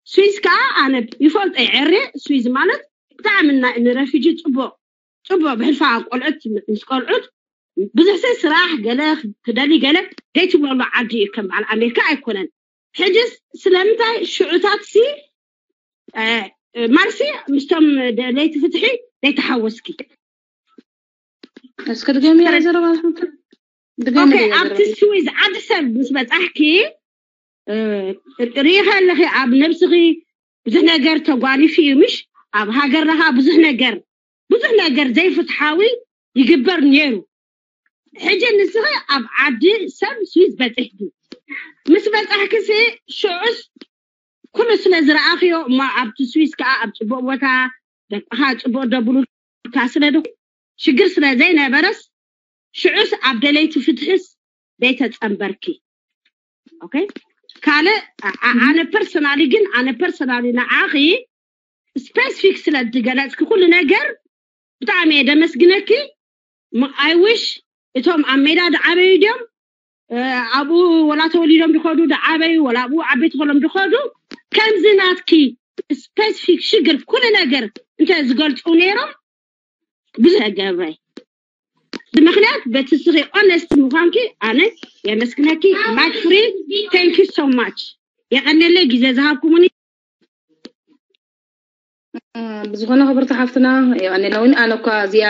ስዊዝ ከኣ ኣነ ይፈልጦ እየ፣ ዕሬ ስዊዝ ማለት ብጣዕሚ ና-፣ ንረፊጂ ጽቡቕ፣ ጽቡቕ ብሕልፋ ቆልዑት ምስ ቆልዑት ብዙሕ ሰብ ስራሕ ገለ ክደሊ ገለ ዘይትብለሉ ዓዲ እዩ፣ ከም በዓል ኣሜሪካ ኣይኮነን። ሕጅስ ስለምንታይ ሽዑታት ሲ፣ እ፣ ማርሲ ምስቶም ደለይቲ ፍትሒ ዘይተሓወስኪ? እስኪ ድገሚ ያ ዘረባ፣ ድገሚ ኦኬ፣ ያ ኣብቲ ዘረባ። ስዊዝ ዓዲ ሰብ ምስ በጻሕኪ፣ እ፣ ርኢኺ ኣለኺ ኣብ ነብስኺ ብዙሕ ነገር ተጓኒፉ እዩ፣ ምሽ? ኣብ ሃገርና ኸዓ ብዙሕ ነገር፣ ብዙሕ ነገር ዘይፍትሓዊ ይግበር ነይሩ። ሕጂ ንስኺ ኣብ ዓዲ ሰብ ስዊዝ በጺሕኪ። ምስ በጻሕኪ ሲ ሽዑስ ኩሉ ስለ ዝረኣኽዮ እሞ ኣብቲ ስዊዝ ከኣ ኣብ ጽቡቕ ቦታ ደቅኻ ጽቡቕ ደብሉልካ ስለ ዶ-፣ ሽግር ስለ ዘይነበረስ ሽዑስ ኣብ ደለይቲ ፍትሕስ ዘይተጸንበርኪ። ኦኬ? ካልእ ኣ-፣ ኣ-፣ ኣነ ፐርሰናሊ ግን፣ ኣነ ፐርሰናሊ ንዓኺ ስፔሲፊክ ስለ ዝገለጽኪ ኩሉ ነገር ብጣዕሚ እየ ደመስግነኪ። ም-፣ I wish እቶም ኣብ ሜዳ ዝዓበዩ ድዮም፣ እ፣ ኣብኡ ወላ ተወሊዶም ዝኸዱ ዝዓበዩ፣ ወላ ኣብኡ ዓበይቲ ከሎም ዝኸዱ፣ ከምዚ ናትኪ ስፔሲፊክ ሽግር ኩሉ ነገር እንተ ዝገልጹ ነይሮም ብዙሕ ገብረ። ብምኽንያት በቲ ስኺ ኦነስት ምዃንኪ ኣነ የመስግነኪ። ማይክ ፍሪ፣ thank you so much። የቐኔለይ ግዜ ዝሃብኩሙኒ። እ፣ ብዝኾነ ክብርቲ ሓፍትና፣ የቐኔልና እውን። ኣነ እኳ እዚኣ፣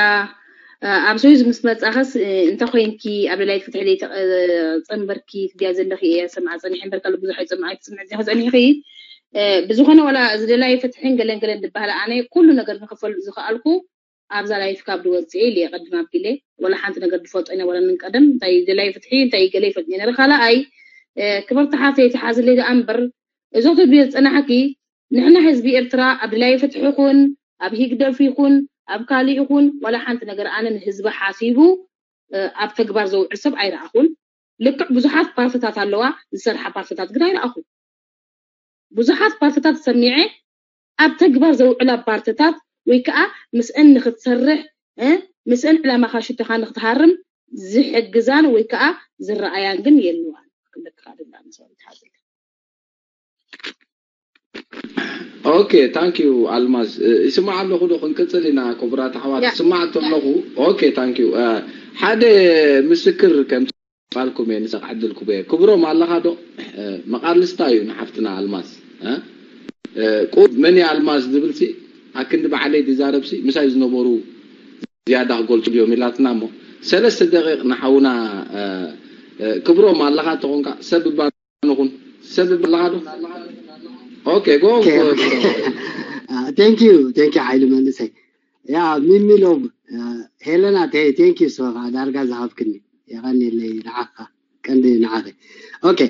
እ፣ ኣብ ስዊዝ ምስ መጻኸስ፣ እ፣ እንተ ኾይንኪ ኣብ ደላይት ፍትሒ ደይ ተ-፣ እ፣ ጸንበርኪ ትብያ ዘለኺ እየ ሰምዓ ጸኒሐ እምበር፣ ካልእ ብዙሕ ኣይጸምዓ ኣይትጽምዕ እዚኣ ጸኒሕኺ። ብዝኾነ ዋላ ዝደላዩ ፍትሕን ገለን ገለን ዝበሃል ኣነ ኩሉ ነገር ንክፈል ዝኽኣልኩ ኣብዛ ላይፍ ካብ ድወፅኤ ኢለ ቅድም ኣቢለ ዋላ ሓንቲ ነገር ድፈልጦ ኢና ዋላ ንንቀደም እንታይ ዝደላዩ ፍትሒ እንታይ ገለ ይፈልጥ ነረ ካልኣይ ክብርቲ ሓፍተይ ተሓዝለይ ደኣ እምበር እዞ ትብልዮ ዝፀናሕኪ ንሕና ህዝቢ ኤርትራ ኣብ ድላዩ ፍትሒ ይኹን ኣብ ሂግደፍ ይኹን ኣብ ካልእ ይኹን ዋላ ሓንቲ ነገር ኣነ ንህዝቢ ሓሲቡ ኣብ ተግባር ዘውዕል ሰብ ኣይረኣኹን። ልክዕ ብዙሓት ፓርትታት ኣለዋ፣ ዝሰርሓ ፓርትታት ግን ኣይረኣኹን። ብዙሓት ፓርትታት ሰሚዐ ኣብ ተግባር ዘውዕላ ፓርትታት ወይ ከዓ ምስእን ንክትሰርሕ ምስእን ዕላማኻ ሽቶኻ ንክትሃርም ዝሕግዛን ወይ ከዓ ዝረኣያን ግን የለዋን። ክብለካ ደላ ንሰው ይትሓዝል። ኦኬ ታንክ ዩ ኣልማዝ ይስማዕ ኣለኹ ዶ ክንቅፅል ኢና ክቡራት ኣሕዋት ይስማዕ ኣለኹ ኦኬ ታንክ ዩ ሓደ ምስክር ከም ፃልኩም እየ ንሰቕ ዕድልኩም እየ ክብሮም ኣለኻ ዶ መቃልስታ እዩ ንሓፍትና ኣልማዝ ቁ መን እየ ኣልማዝ ዝብል ሲ ኣክንዲ ባዕለይ ዝዛረብ ሲ ምሳይ ዝነበሩ ዝያዳ ክገልፁ ድዮም ኢላትና እሞ ሰለስተ ደቂቕ ንሓውና ክብሮም ኣለኻ ተኾንካ ሰብ እባ ንኹን ሰብ እባ ኣለኻ ዶ ኦኬ ጎ thank you thank you ሓይሉ መንእሰይ ያ ሚሚሎም ሄለና thank you ስኻ ዳርጋ ዝሃብክኒ የቐኒለይ ንዓኻ ቀንዲ ንዓኸ ኦኬ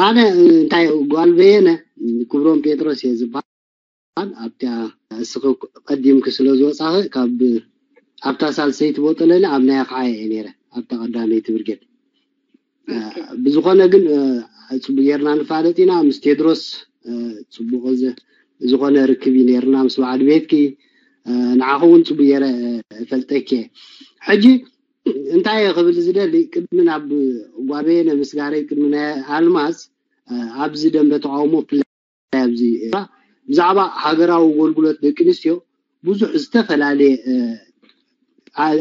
ኣነ እንታይ ጓል በየነ ክብሮም ጴጥሮስ እየ ዝበሃል ኣብታ እስኺ ቀዲምኪ ስለ ዝወፃኺ ካብ ኣብታ ሳልሰይቲ ቦጠለኒ ኣብ ናይ ኣኽዓየ እየ ነይረ ኣብታ ቀዳመይቲ ብርጌድ ብዝኾነ ግን ፅቡቅ ጌርና ንፋለጥ ኢና ምስ ቴድሮስ ፅቡቅ ዝኾነ ርክብ እዩ ነይርና ምስ በዓል ቤትኪ ንዓኹ እውን ፅቡቅ ጌረ እፈልጠኪ እየ ሕጂ እንታይ እየ ክብል ዝደሊ ቅድሚ ናብ ጓበየነ ምስጋረይ ቅድሚ ናይ ኣልማዝ ኣብዚ ደንበ ተቃውሞ ብዛዕባ ሃገራዊ ኣገልግሎት ደቂ ኣንስትዮ ብዙሕ ዝተፈላለየ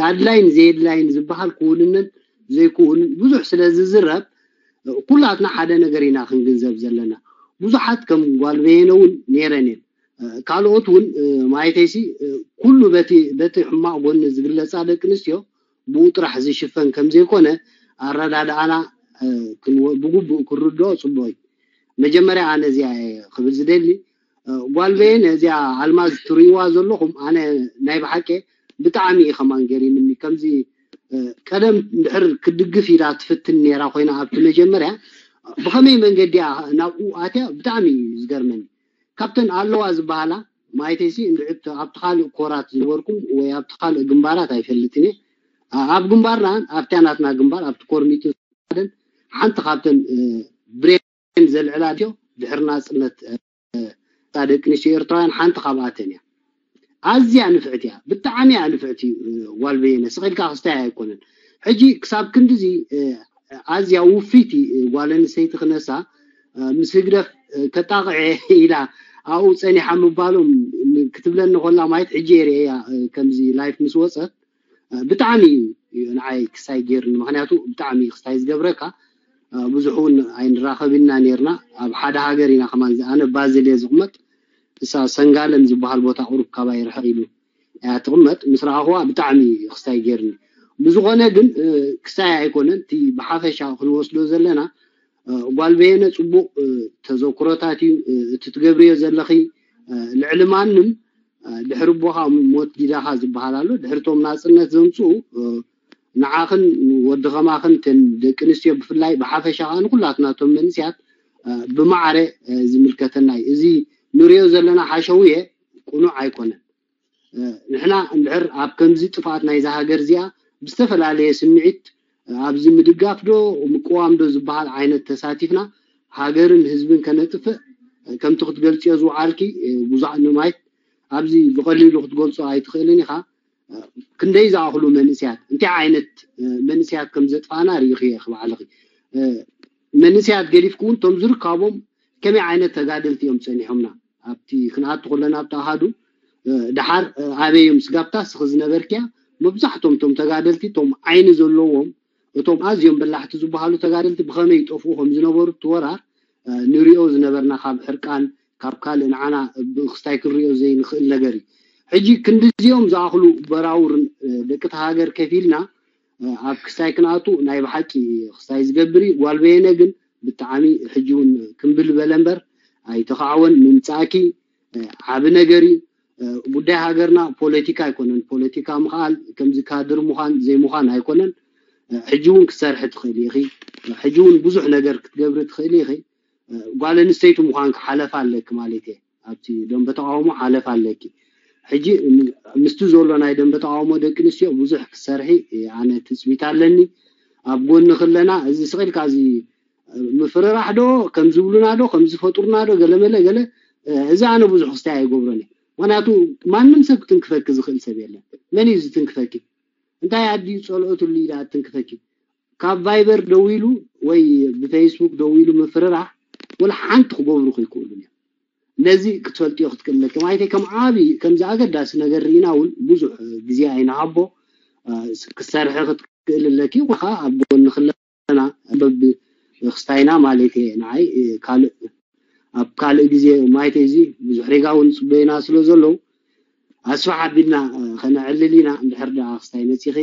ኣድላይን ዘየድላይን ዝበሃል ክውንነን ዘይክውንን ብዙሕ ስለ ዝዝረብ ኩላትና ሓደ ነገር ኢና ክንግንዘብ ዘለና ብዙሓት ከም ጓል በየነ እውን ነይረን እየን ካልኦት እውን ማይተይሲ ኩሉ በቲ በቲ ሕማቕ ጎኒ ዝግለፃ ደቂ ኣንስትዮ ብኡ ጥራሕ ዝሽፈን ከም ዘይኮነ ኣረዳድኣና ብግቡእ ክርድኦ ፅቡቅ እዩ መጀመርያ ኣነ እዚኣ ክብል ዝደሊ ጓል በየነ እዚኣ ኣልማዝ ትርእይዋ ዘለኹም ኣነ ናይ ብሓቂ ብጣዕሚ እዩ ከማን ገሪምኒ ከምዚ ቀደም ድሕር ክድግፍ ኢላ ትፍትን ነይራ ኮይና ኣብቲ መጀመርያ ብኸመይ መንገዲ ናብኡ ኣትያ ብጣዕሚ እዩ ዝገርመኒ ካብተን ኣለዋ ዝበሃላ ማይተይሲ እንድዕብቲ ኣብቲ ካልእ ኮራት ዝበርኩም ወይ ኣብቲ ካልእ ግንባራት ኣይፈልጥን እየ ኣብ ግንባርና ኣብቲያ ናትና ግንባር ኣብቲ ኮርሚቱ ሓንቲ ካብተን ብሬን ዘልዕላ ድዮ ድሕሪ ናፅነት እታ ደቂ ኣንስትዮ ኤርትራውያን ሓንቲ ካብኣተን እያ ኣዝያ ንፍዕቲ እያ ብጣዕሚ እያ ንፍዕቲ ጓል በየነ ስቕ ኢልካ ክስታይ ኣይኮነን ሕጂ ክሳብ ክንድዚ ኣዝያ ውፍይቲ ጓል ኣንስተይቲ ክነሳ ምስ ህግደፍ ከጣቕዐ ኢላ ኣብኡ ፀኒሓ ምባሎም ክትብለኒ ኮላ ማየት ሕጂ የርእያ ከምዚ ላይፍ ምስ ወፀት ብጣዕሚ እዩ ንዓይ ክስታይ ገይርኒ ምክንያቱ ብጣዕሚ ክስታይ ዝገብረካ ብዙሕ እውን ኣይንራኸብ ኢና ነርና ኣብ ሓደ ሃገር ኢና ከማን ኣነ ባዝል እየ ዝቕመጥ እሳ ሰንጋለን ዝበሃል ቦታ ቁሩብ ካባይ ርሕቕ ኢሉ እያ ትቕመጥ ምስ ረኣኽዋ ብጣዕሚ ክስታይ ገይርኒ ብዝኾነ ግን ክስታይ ኣይኮነን እቲ ብሓፈሻ ክንወስዶ ዘለና ጓል በየነ ፅቡቅ ተዘክሮታት እዩ እቲ ትገብርዮ ዘለኺ ልዕሊ ማንም ድሕሪ ኣቦኻ ሞት ጊዳኻ ዝበሃል ኣሎ ድሕርቶም ናፅነት ዘምፅኡ ንዓኽን ወዲ ኸማኽን ተን ደቂ ኣንስትዮ ብፍላይ ብሓፈሻ ከዓ ንኩላትና ቶም መንስያት ብማዕረ ዝምልከተና እዩ እዚ ንሪኦ ዘለና ሓሸውየ ቁኑዕ ኣይኮነን ንሕና እንድሕር ኣብ ከምዚ ጥፍኣት ናይዛ ሃገር እዚኣ ብዝተፈላለየ ስምዒት ኣብዚ ምድጋፍ ዶ ምቅዋም ዶ ዝበሃል ዓይነት ተሳቲፍና ሃገርን ህዝብን ከነጥፍእ ከምቲ ክትገልፅዮ ዝውዓልኪ ብዙሕ ንማየት ኣብዚ ብቐሊሉ ክትገልፆ ኣይትኽእልን ኢኻ ክንደይ ዝኣኽሉ መንእስያት እንታይ ዓይነት መንእስያት ከም ዘጥፋና ርኢኽዮ ኢኺ ባዕልኺ መንእስያት ገዲፍኪ እውን ቶም ዝርካቦም ከመይ ዓይነት ተጋደልቲ እዮም ፀኒሖምና ኣብቲ ክንኣቱ ከለና ኣብቲ ኣሃዱ ደሓር ኣበይ እዮም ስጋብታ ስኺ ዝነበርክያ መብዛሕቶም ቶም ተጋደልቲ ቶም ዓይኒ ዘለዎም እቶም ኣዝዮም በላሕቲ ዝበሃሉ ተጋደልቲ ብኸመይ ይጠፍኡ ከም ዝነበሩ እቲ ወራር ንሪኦ ዝነበርና ካብ ሕርቃን ካብ ካልእ ንዓና ብክስታይ ክንሪኦ ዘይንኽእል ነገር እዩ ሕጂ ክንድዚኦም ዝኣኽሉ በራውር ደቂ ተሃገር ከፊልና ኣብ ክስታይ ክንኣቱ ናይ ብሓቂ ክስታይ ዝገብር እዩ ጓል በየነ ግን ብጣዕሚ ሕጂ እውን ክምብል በለ እምበር ኣይተኻዕወን ምምፃእኪ ዓብ ነገር እዩ። ጉዳይ ሃገርና ፖለቲካ ኣይኮነን። ፖለቲካ ምኽኣል ከምዚ ካድር ምዃን ዘይምዃን ኣይኮነን። ሕጂ እውን ክትሰርሒ ትኽእሊ ኢኺ። ሕጂ እውን ብዙሕ ነገር ክትገብሪ ትኽእሊ ኢኺ። ጓል ኣንስተይቲ ምዃንኪ ሓለፋ ኣለኪ ማለት እየ። ኣብቲ ደንበ ተቃውሞ ሓለፋ ኣለኪ። ሕጂ ምስቲ ዘሎ ናይ ደንበ ተቃውሞ ደቂ ኣንስትዮ ብዙሕ ክትሰርሒ ኣነ ትፅቢት ኣለኒ። ኣብ ጎንኺ ኣለና። እዚ ስቕ ኢልካ እዚ ምፍርራሕ ዶ ከም ዝብሉና ዶ ከም ዝፈጥሩና ዶ ገለመለ ገለ እዚ ኣነ ብዙሕ ክስታይ ኣይገብሮን እየ። ምክንያቱ ማንም ሰብ ክትንክፈኪ ዝኽእል ሰብ የለን። መን እዩ ዝትንክፈኪ? እንታይ ኣድዩ ፀልኦትሉ ኢላ ትንክፈኪ? ካብ ቫይበር ደዊሉ ወይ ብፌስቡክ ደዊሉ ምፍርራሕ ወላ ሓንቲ ክገብሩ ከይክእሉን እዮም። ነዚ ክትፈልጥዮ ክትክእለኪ ማለተይ ከም ዓብዪ ከምዚ ኣገዳሲ ነገር ርኢና እውን ብዙሕ ግዜ ኣይንሃቦ። ክሰርሒ ክትክእል ኣለኪ ወይ ከዓ ኣብ ጎንኺ ኣለና በብክስታይና ማለት እየ። ንዓይ ካልእ ኣብ ካልእ ግዜ ማለተይ እዚ ብዙሕ ሪጋ እውን ፅበዩና ስለ ዘለዉ ኣስፋሕ ኣቢልና ከነዕልል ኢና። እንድሕር ደኣ ክስታይ መፂኺ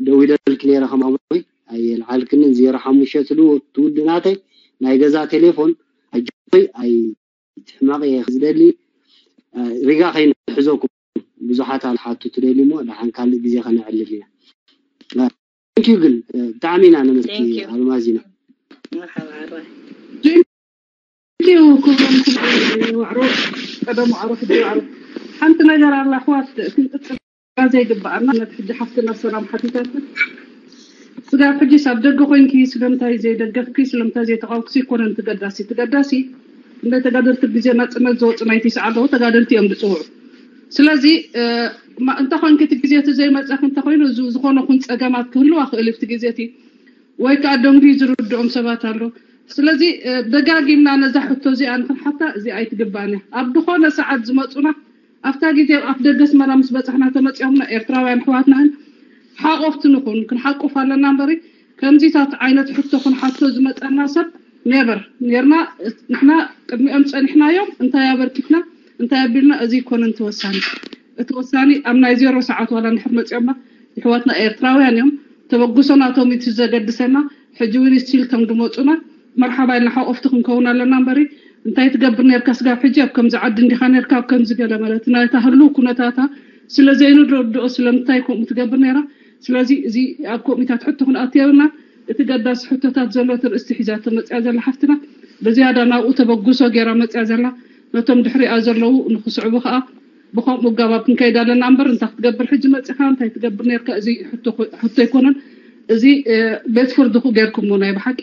ደዊለልኪ ነይረ ከም ኣቦይ ኣየልዓልክንን ዜሮ ሓሙሽተ ትውዲ ናተይ ናይ ገዛ ቴሌፎን ኣጆይ ኣይትሕመቂ እየ ዝደሊ። ሪጋ ከይንሕዘኩም ብዙሓት ኣልሓቱ ትደሊ እሞ ደሓን ካልእ ግዜ ከነዕልል ኢና። ንኪ ግን ብጣዕሚ ኢና ነመስቲ ኣልማዚና። ክብሮም ዋዕሮ ቀደም ዋዕሮ ሕጂ ዋዕሮ ሓንቲ ነገር ኣላ ኣሕዋት ክንጥጥራ ዘይግበኣና ነቲ ሕጂ ሓፍትና ሰላም ሓቲታት ስጋብ ሕጂ ኣብ ደገ ኮይንኪ ስለምንታይ ዘይደገፍኪ ስለምንታይ ዘይተቃውክሲ ይኮነን ትገዳሲ ትገዳሲ እንደ ተጋደልቲ ግዜ ናጽነት ዝወፁ ናይ ቲስዓ ኣለዉ ተጋደልቲ እዮም ዝፅውዑ ስለዚ እንተ ኮይንኪ እቲ ግዜ እቲ ዘይመፀኪ እንተኮይኑ ዝኾነ ኩን ፀገማት ክህልዋ ክእል እቲ ግዜ እቲ ወይ ከዓ ደንጉዩ ዝርድኦም ሰባት ኣሎ ስለዚ ደጋጊምና ነዛ ሕቶ እዚኣ ንክንሓታ እዚኣ ኣይትግባእን እያ ኣብ ዝኾነ ሰዓት ዝመፁና ኣብታ ግዜ ኣብ ኣፍ ደገ ኣስመራ ምስ በፃሕና ተመፂኦምና ኤርትራውያን ኣሕዋትና ሓቆፍቲ ንኹን ክንሓቁፍ ኣለና እምበሪ ከምዚታት ዓይነት ሕቶ ክንሓቶ ዝመፀና ሰብ never ኔርና ንሕና ቅድሚኦም ፀኒሕናዮም እንታይ ኣበርኪትና እንታይ ኣቢልና እዚ ይኮነን እቲ ወሳኒ እቲ ወሳኒ ኣብ ናይ ዜሮ ሰዓት ዋላ እንድሕር መፂኦምና የሕዋትና ኤርትራውያን እዮም ተበግሶ ናቶም እዩ እቲ ዘገድሰና ሕጂ እውን still ከም ዝመፁና መርሓባ ኢልና ሓቆፍቲ ክንከውን ኣለና እምበሪ እንታይ ትገብር ኔርካ ስጋብ ሕጂ ኣብ ከምዚ ዓዲ እንዲኻ ኔርካ ኣብ ከምዚ ገለ ማለት ናይታ ህልው ኩነታታ ስለ ዘይንረድኦ ስለምንታይ ከምኡ ትገብር ኔራ ስለዚ እዚ ኣብ ከምኡታት ሕቶ ክንኣቱ የብልና እቲ ገዳሲ ሕቶታት ዘሎ እቲ ርእስቲ ሒዛቶ መፅያ ዘላ ሓፍትና ብዝያዳ ናብኡ ተበግሶ ጌራ መፅያ ዘላ ነቶም ድሕሪኣ ዘለዉ ንክስዕቡ ከዓ ብከምኡ ኣገባብ ክንከይድ ኣለና እምበር እንታይ ክትገብር ሕጂ መፂኻ እንታይ ትገብር ኔርካ እዚ ሕቶ ኣይኮነን እዚ ቤት ፍርድኹ ጌርኩሞ ናይ ብሓቂ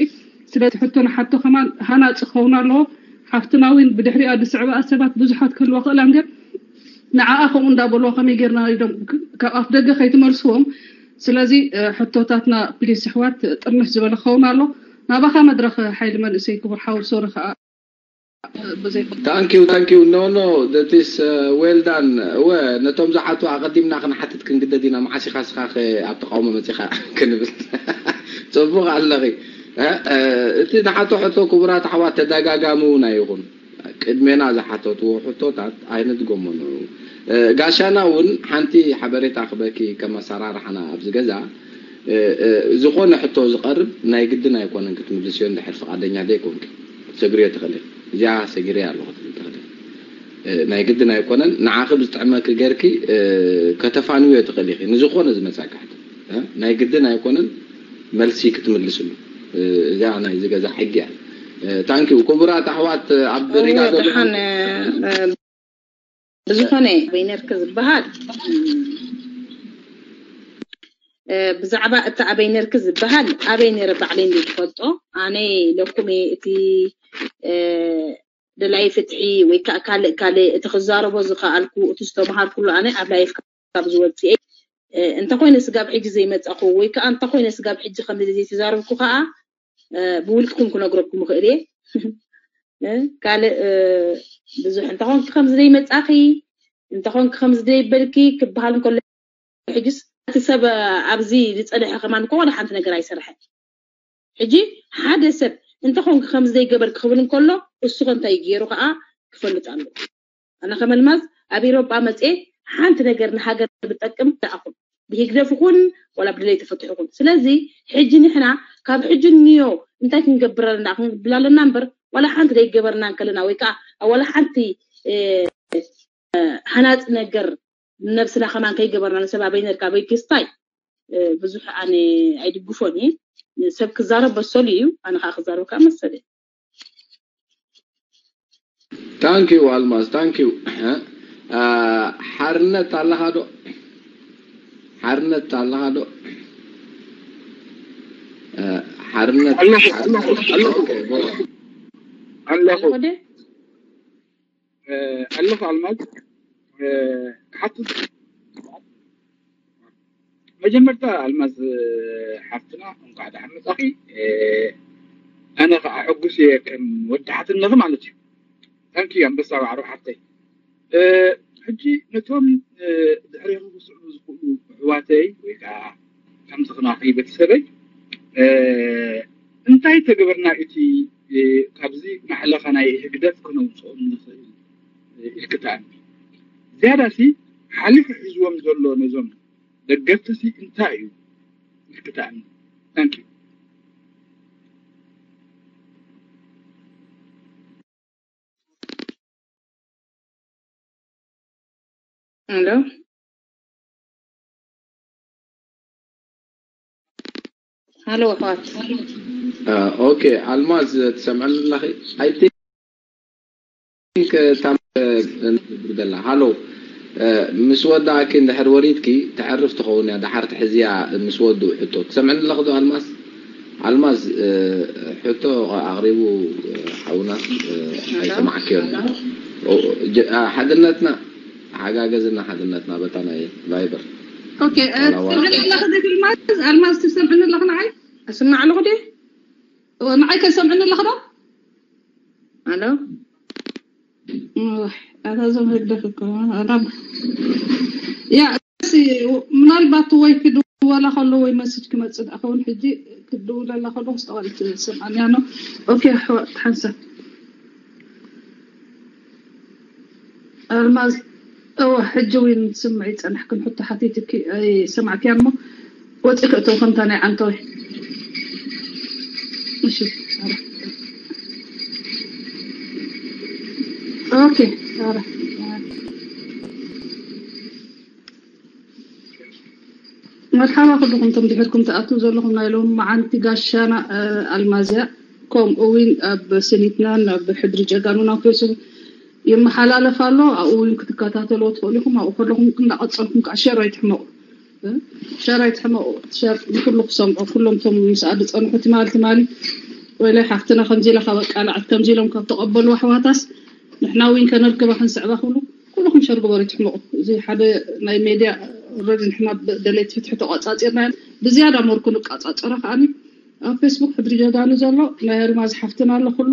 ስለዚ ሕቶ ንሓቶ ከማን ሃናፂ ክኸውን ኣለዎ ሓፍትና እውን ብድሕሪኣ ዝስዕበኣ ሰባት ብዙሓት ክህልዋ ክእላ እምበር ንዓኣ ከምኡ እንዳበልዋ ከመይ ጌርና ኢዶም ካብ ኣፍ ደገ ከይትመልስዎም ስለዚ ሕቶታትና ፕሊስ ኣሕዋት ጥርንፍ ዝበለ ክኸውን ኣሎ ናባኻ መድረኽ ሓይሊ መንእሰይ ክቡር ሓው ሶሪ ከዓ Thank you, thank you. No, no, that is uh, well done. እወ ነቶም ዝሓቱ ኣቐዲምና ክንሓትት ክንግደድ ኢና። መዓስ ኢኻ ስኻ ኣብ ተቃውሞ መፂኻ ክንብል ፅቡቕ ኣለኺ። እቲ ዝሓቶ ሕቶ ክቡራት ኣሕዋት ተደጋጋሚ እውን ኣይኹን። ቅድሜና ዝሓተትዎ ሕቶታት ኣይንድገሞ ንዑ። ጋሻና እውን ሓንቲ ሓበሬታ ክበኪ ከም ኣሰራርሓና ኣብዚ ገዛ ዝኾነ ሕቶ ዝቐርብ ናይ ግድን ኣይኮነን ክትምልስዮ እንድሕር ፍቓደኛ ዘይኮንኪ ሰግርዮ ትኽእል ኢኺ። እዚኣ ሰጊረያ ኣለኹ ክትብል ትኽእል ኢኺ። ናይ ግድን ኣይኮነን ንዓኺ ብዝጥዕመኪ ጌርኪ ከተፋንውዮ ትኽእል ኢኺ ንዝኾነ ዝመጻካ ሕቶ ናይ ግድን ኣይኮነን መልሲ ክትምልስሉ እዚኣ ናይ ዝገዛ ሕጊ እያ። ታንኪዩ ክቡራት ኣሕዋት ኣብ ሪጋ ደሓን ብዝኾነ ኣበይ ነርክ ዝበሃል ብዛዕባ እቲ ኣበይ ነርክ ዝበሃል ኣበይ ነረ ባዕለይ እንደ ዝፈልጦ ኣነ ለኩሜ እቲ ደላይ ፍትሒ ወይ ከዓ ካልእ ካልእ እቲ ክዛረቦ ዝኸኣልኩ እቲ ዝተምሃርኩሉ ኣነ ኣብ ላይፍ ካብ ዝወፅኤ እንተኮይነ ስጋብ ሕጂ ዘይመፃኹ ወይ ከዓ እንተኮይነ ስጋብ ሕጂ ከም ዘይተዛረብኩ ከዓ ብውልቅኩም ክነግረኩም ይኽእል እየ ካልእ ብዙሕ እንተኾንኪ ከምዚ ዘይመፃኺ እንተኾንኪ ከምዚ ዘይበልኪ ክበሃል እንከሎ ሕጅስ እቲ ሰብ ኣብዚ ዝፀንሐ ከማን እኮ ዋላ ሓንቲ ነገር ኣይሰርሐን ሕጂ ሓደ ሰብ እንተኾንኪ ከምዚ ዘይገበርኪ ክብል እንከሎ እሱ ከ እንታይ ገይሩ ከዓ ክፈልጥ ኣለዎ ኣነ ከመልማዝ ኣብ ኤሮጳ መፅኤ ሓንቲ ነገር ንሃገር ብጠቅም ደኣኹም ብሂግደፍ ይኹን ዋላ ብድለይ ተፈትሑ ይኹን ስለዚ ሕጂ ንሕና ካብ ሕጂ ንዮ እንታይ ክንገብር ኣለና ክንብል ኣለና እምበር ዋላ ሓንቲ ዘይገበርና እንከለና ወይ ከዓ ኣብ ዋላ ሓንቲ ሃናፂ ነገር ነብስና ከማን ከይገበርና ንሰብ ኣበይ ነርካ ኣበይ ክስታይ ብዙሕ ኣነ ኣይድግፎን እየ። ሰብ ክዛረብ መሰሉ እዩ፣ ኣነ ከዓ ክዛረብ ከዓ መሰለ። Thank you ኣልማዝ፣ thank you። ሓርነት ኣለኻ ዶ? ሓርነት ኣለኻ ዶ? ሓርነት ኣለኹ ኣለኹ ኣልማዝ። ክሓትት መጀመርታ ኣልማዝ ሓፍትና እንኳዕ ደሓን መጻኺ። ኣነ ከዓ ሕጉስ እየ ከም ወዲ ሓትነኺ ማለት እዩ። ታንኪ ኣንበሳ ባዕሩ ሓፍተይ። ሕጂ ነቶም ድሕሬኹ ክስዕቡ ዝኽእሉ ኣሕዋተይ ወይ ከዓ ከምዚ ክናኺ ቤተሰበይ እንታይ ተገበርና እቲ ካብዚ ማሕለኻ ናይ ህግደፍ ክነውፅኦም ንኽእል ኢልክታን ዝያዳሲ ሓሊፉ ሒዝዎም ዘሎ ነዞም ደገፍትሲ እንታይ እዩ ኢልክታን ታንኪ ኣሎ ሃሎ ኣሕዋት ኦኬ ኣልማዝ ትሰምዐኒ ኣለኺ I think ታም ብርደላ ሃሎ ምስ ወዳእኪ እንድሕር ወሪድኪ ተዕርፍ ትኸውን እያ። ደሓር ትሕዝያ ምስ ወዱ ሕቶ ትሰምዕኒ ኣለኽ ዶ ኣልማዝ? ኣልማዝ ሕቶ ኣቕሪቡ ሓውና ኣይሰማዕክዮ። ሓድነትና ሓጋገዝና ሓድነትና በታ ናይ ቫይበር ትሰምዕኒ ኣለኽ ዶ ኣልማዝ? ኣልማዝ ትሰምዕኒ ኣለኽ ንዓይ? እስማዕ ኣለኹ ዲ ንዓይ ከሰምዕኒ ኣለኽ ዶ? ኣሎ ኣታ ዞም ህግደፍ እኮ ኣታ ያ እሲ ምናልባት ወይ ክድወላ ከሎ ወይ መስጅ ክመጽእ ደኣ ከውን ሕጂ ክድውለላ ከሎ ክስተዋል ትሰምዓኒ ኣኖ ኦኬ ኣሕዋት ሓንሳብ ኣልማዝ እወ ሕጂ እውን ትስምዒ ጸናሕክን ሕቶ ሓቲትኪ ኣይሰማዕክያን እሞ ወጺ ክእተው ከምታ ናይ ዓንተወይ እሺ ኦኬ ኧረ መርሓባ ኩልኹም ቶም ድሕርኩም ትኣትው ዘለኹም ናይ ሎም መዓንቲ ጋሻና ኣልማዝያ ከምኡ እውን ኣብ ስኒትናን ኣብ ሕድሪ ጀጋኑና ፌስቡክ ይመሓላለፍ ኣሎ ኣብኡ እውን ክትከታተልዎ ትኽእሉ ኢኹም ኣብኡ ከለኹም እንዳቐፀልኩም ከዓ ሸር ኣይትሕመቑ ሸር ኣይትሕመቑ ሸር ንኩሉ ክሰምዖ ኩሎም ቶም ምስኣ ዝፀንሑ ትማሊ ትማሊ ወይላይ ሓፍትና ከምዚ ኢላ ካብ ኣቃልዐት ከምዚ ኢሎም ካብ ተቐበሉ ኣሕዋታስ ንሕና እውን ከነርክባ ክንስዕባ ክብሉ ኩልኹም ሸር ግበሩ ይትሕመቑ እዚ ሓደ ናይ ሜድያ ረዲ ንሕና ደለይቲ ፍትሒ ተቋፃፂርና ብዝያዳ ሞር ክንቃፃፀሮ ከዓኒ ኣብ ፌስቡክ ሕድሪ ጀጋኑ ዘሎ ናይ ኣልማዝ ሓፍትና ኣሎ ኩሉ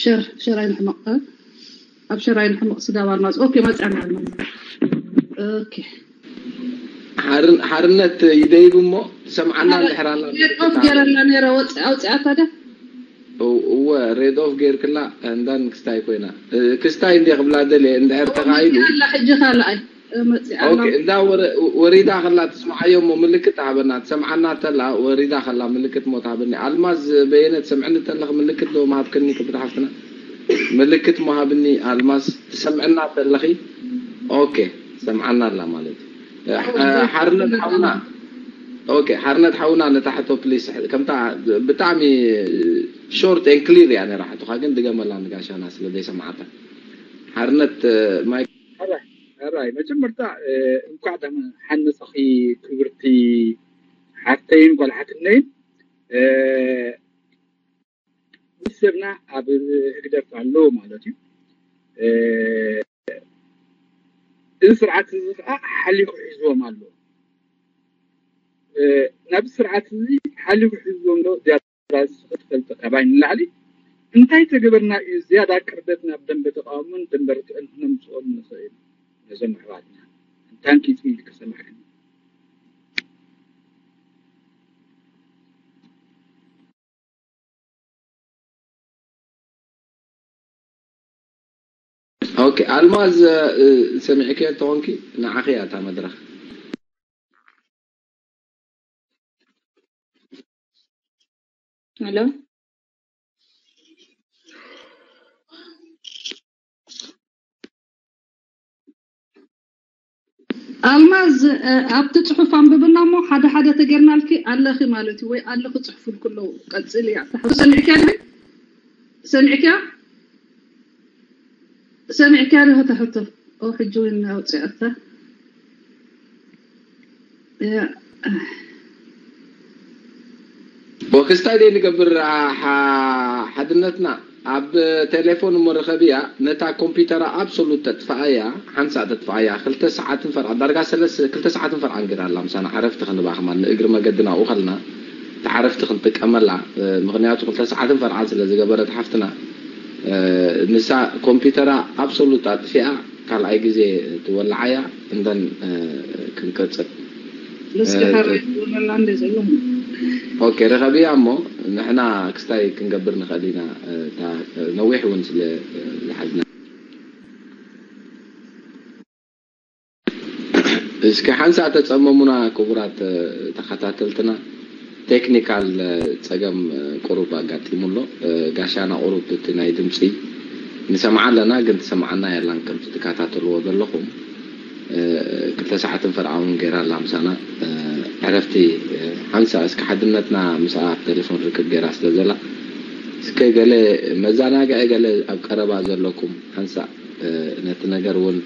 ሸር ሸር ኣይንሕመቕ ኣብ ሸር ኣይንሕመቕ ስጋብ ኣልማዝ ኦኬ መፅኣና ኣልማዝ ኦኬ ሓርነት ይደይብ እሞ ትሰምዓና እንድሕር ኣላ ኦፍ ገይረላ ነይረ ወፂ ኣውፅኣታ ደ እወ ሬድ ኦፍ ገይርክላ እንዳን ክስታይ ኮይና ክስታይ እንደ ክብላ ደልየ እንድሕር ተኻኢሉ ኣላ ሕጂ ካልኣይ መፂኣ ኦኬ እንዳ ወሪዳ ከላ ትስምዓዮ እሞ ምልክት ሃበና ትሰምዓና ተላ ወሪዳ ከላ ምልክት ሞ ትሃበኒ ኣልማዝ በየነ ትሰምዕኒ ተለኽ ምልክት ዶ ምሃብክኒ ክብርቲ ሓፍትና ምልክት ሞ ሃብኒ ኣልማዝ ትሰምዕና ተለኺ ኦኬ ትሰምዓና ኣላ ማለት እዩ ሓርነት ሓውና ኦኬ ሓርነት ሓውና ነታ ሕቶ ፕሊስ ከምታ ብጣዕሚ short and clear እያ ነራ ሕቶኻ ግን ድገመላ ንጋሻና ስለ ዘይሰማዓታ ሓርነት ማይ ራይ መጀመርታ እንኳዕ ሓነፀኺ ክብርቲ ሓፍተይን ጓል ሓትነይን ምስ ሰብና ኣብ ህግደፍ ኣሎ ማለት እዩ እዚ ስርዓት እዚ ከዓ ሓሊኹ ሒዝዎም ኣሎ ናብ ስርዓት እዚ ሓሊኹ ሒዝዎም ዶ ክትፈልጢ ካባይ ንላዕሊ እንታይ ተገበርና እዩ ዝያዳ ቅርበት ናብ ደንበ ተቃውሞን ደንበ ርትዕን ክነምፅኦም ንኽእል ነዞም ኣሕዋትና እንታን ኪፅሚል ክሰማዕክኒ ኦኬ ኣልማዝ ሰሚዕክዮ እንተኾንኪ ንዓኺ እያ እታ መድረኽ ኣሎ ኣብቲ ጽሑፍ ኣንብብና እሞ ሓደ ሓደ ተጌርናልኪ ኣለኺ ማለት እዩ፣ ወይ ኣለኺ ጽሑፍልኩ ኣለዉ። ቀጽሊ እያ። ሰሚዕኪያ ድዩ? ሰሚዕኪያ? ሰሚዕኪያ ዶ እታ ሕቶ? ኦ፣ ሕጂ እውን ኣውፂኣታ። ያ። ወክስታይ ደይ ንገብር ሓድነትና ኣብ ቴሌፎን እሞ ርኸብያ ነታ ኮምፒውተራ ኣብሶሉት ተጥፋኣያ ሓንሳእ ተጥፋኣያ ክልተ ሰዓትን ፈርቓ ዳርጋ ሰለስተ ክልተ ሰዓትን ፈርቓን ገይራ ኣላ ምሳና ዓረፍቲ ክንባ ከማን ንእግሪ መገድና ኣብኡ ከልና ተዓረፍቲ ክንጥቀመላ ምኽንያቱ ክልተ ሰዓትን ፈርቓን ስለ ዝገበረት ሓፍትና ንሳ ኮምፒውተራ ኣብሶሉት ኣጥፊኣ ካልኣይ ግዜ ትወልዓያ እንደን ክንቀጽል እስኪ ሓረይ ትብለላ እንደ ዘለኹ ኦኬ ርኸብያ እሞ ንሕና ክስታይ ክንገብር ንኽእል ኢና ነዊሕ እውን ስለ ዝሓዝና እስኪ ሓንሳእ ተጸመሙና ክቡራት ተኸታተልትና ቴክኒካል ጸገም ቁሩብ ኣጋጢሙ ኣሎ ጋሻና ቁሩብ እቲ ናይ ድምፂ ንሰምዓ ኣለና ግን ትሰምዓና የላን ከምቲ ትከታተልዎ ዘለኹም ክልተ ሰዓትን ፈርዓውን ገይራ ኣላ ምሳና ዕረፍቲ ሓንሳ እስኪ ሓድነትና ምስኣ ኣብ ቴሌፎን ርክብ ገይራ ስለ ዘላ እስከ ገለ መዘናግዒ ገለ ኣብ ቀረባ ዘለኩም ሓንሳ ነቲ ነገር እውን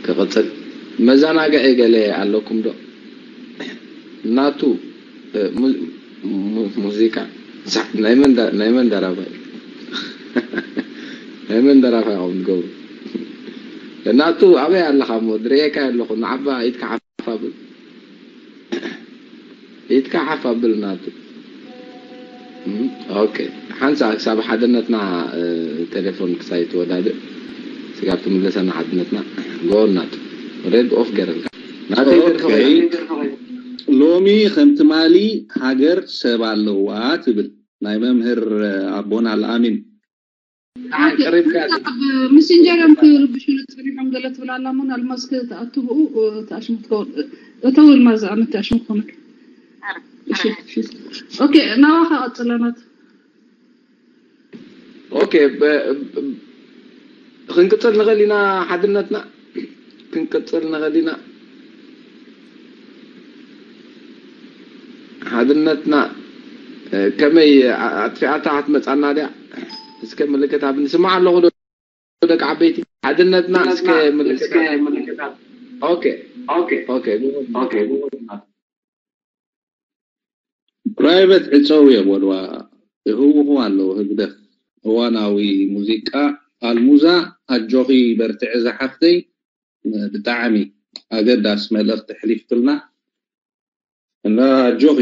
ክቕፅል መዘናግዒ ገለ ኣለኩም ዶ ናቱ ሙዚቃ ናይ መን ደራፋይ ናይ መን ደራፋይ ኢኹም ትገብሩ ናቱ ኣበይ ኣለኻ እሞ ድርእየካ ኣለኹ ንዓባ ኢድካ ሓፍ ኣብል ኢድካ ሓፍ ኣብል ናቱ ኦኬ ሓንሳ ክሳብ ሓድነትና ቴሌፎን ክሳይ ትወዳድእ ስጋብ ትምለሰና ሓድነትና ጎል ናቱ ሬድ ኦፍ ገረልካ ናተይ ደርፎ ሎሚ ከም ትማሊ ሃገር ሰብ ኣለዋ ትብል ናይ መምህር ኣቦና ኣልኣሚን ምስንጀር እዮም ክርብሹ ንፅኒሖም ገለ ትብል ኣላ ሞ ኣልማዝ ክትኣቱ ብኡ ተኣሽሙ ትኸውን እተው ኣልማዝ ኣመት ተኣሽሙ ክኾነክ ኦኬ ናባኻ ቀፅለናት ኦኬ ክንቅፅል ንኽእል ኢና ሓድነትና ክንቅፅል ንኽእል ኢና ሓድነትና ከመይ ኣጥፊኣታ ክትመፃና ድያ እስከ ምልክት ኣብ ንስማዕ ኣለኹ ዶ ደቂ ዓበይቲ ሓድነትና እስከ ምልክት ኦኬ ኦኬ ኦኬ ፕራይቨት ዕፀው እየ በልዋ ይህውኹ ኣለዉ ህግደፍ እዋናዊ ሙዚቃ ኣልሙዛ ኣጆኺ በርትዒ ዝሓፍተይ ብጣዕሚ ኣገዳስ መልእኽቲ ኣሕሊፍክልና እና ኣጆኺ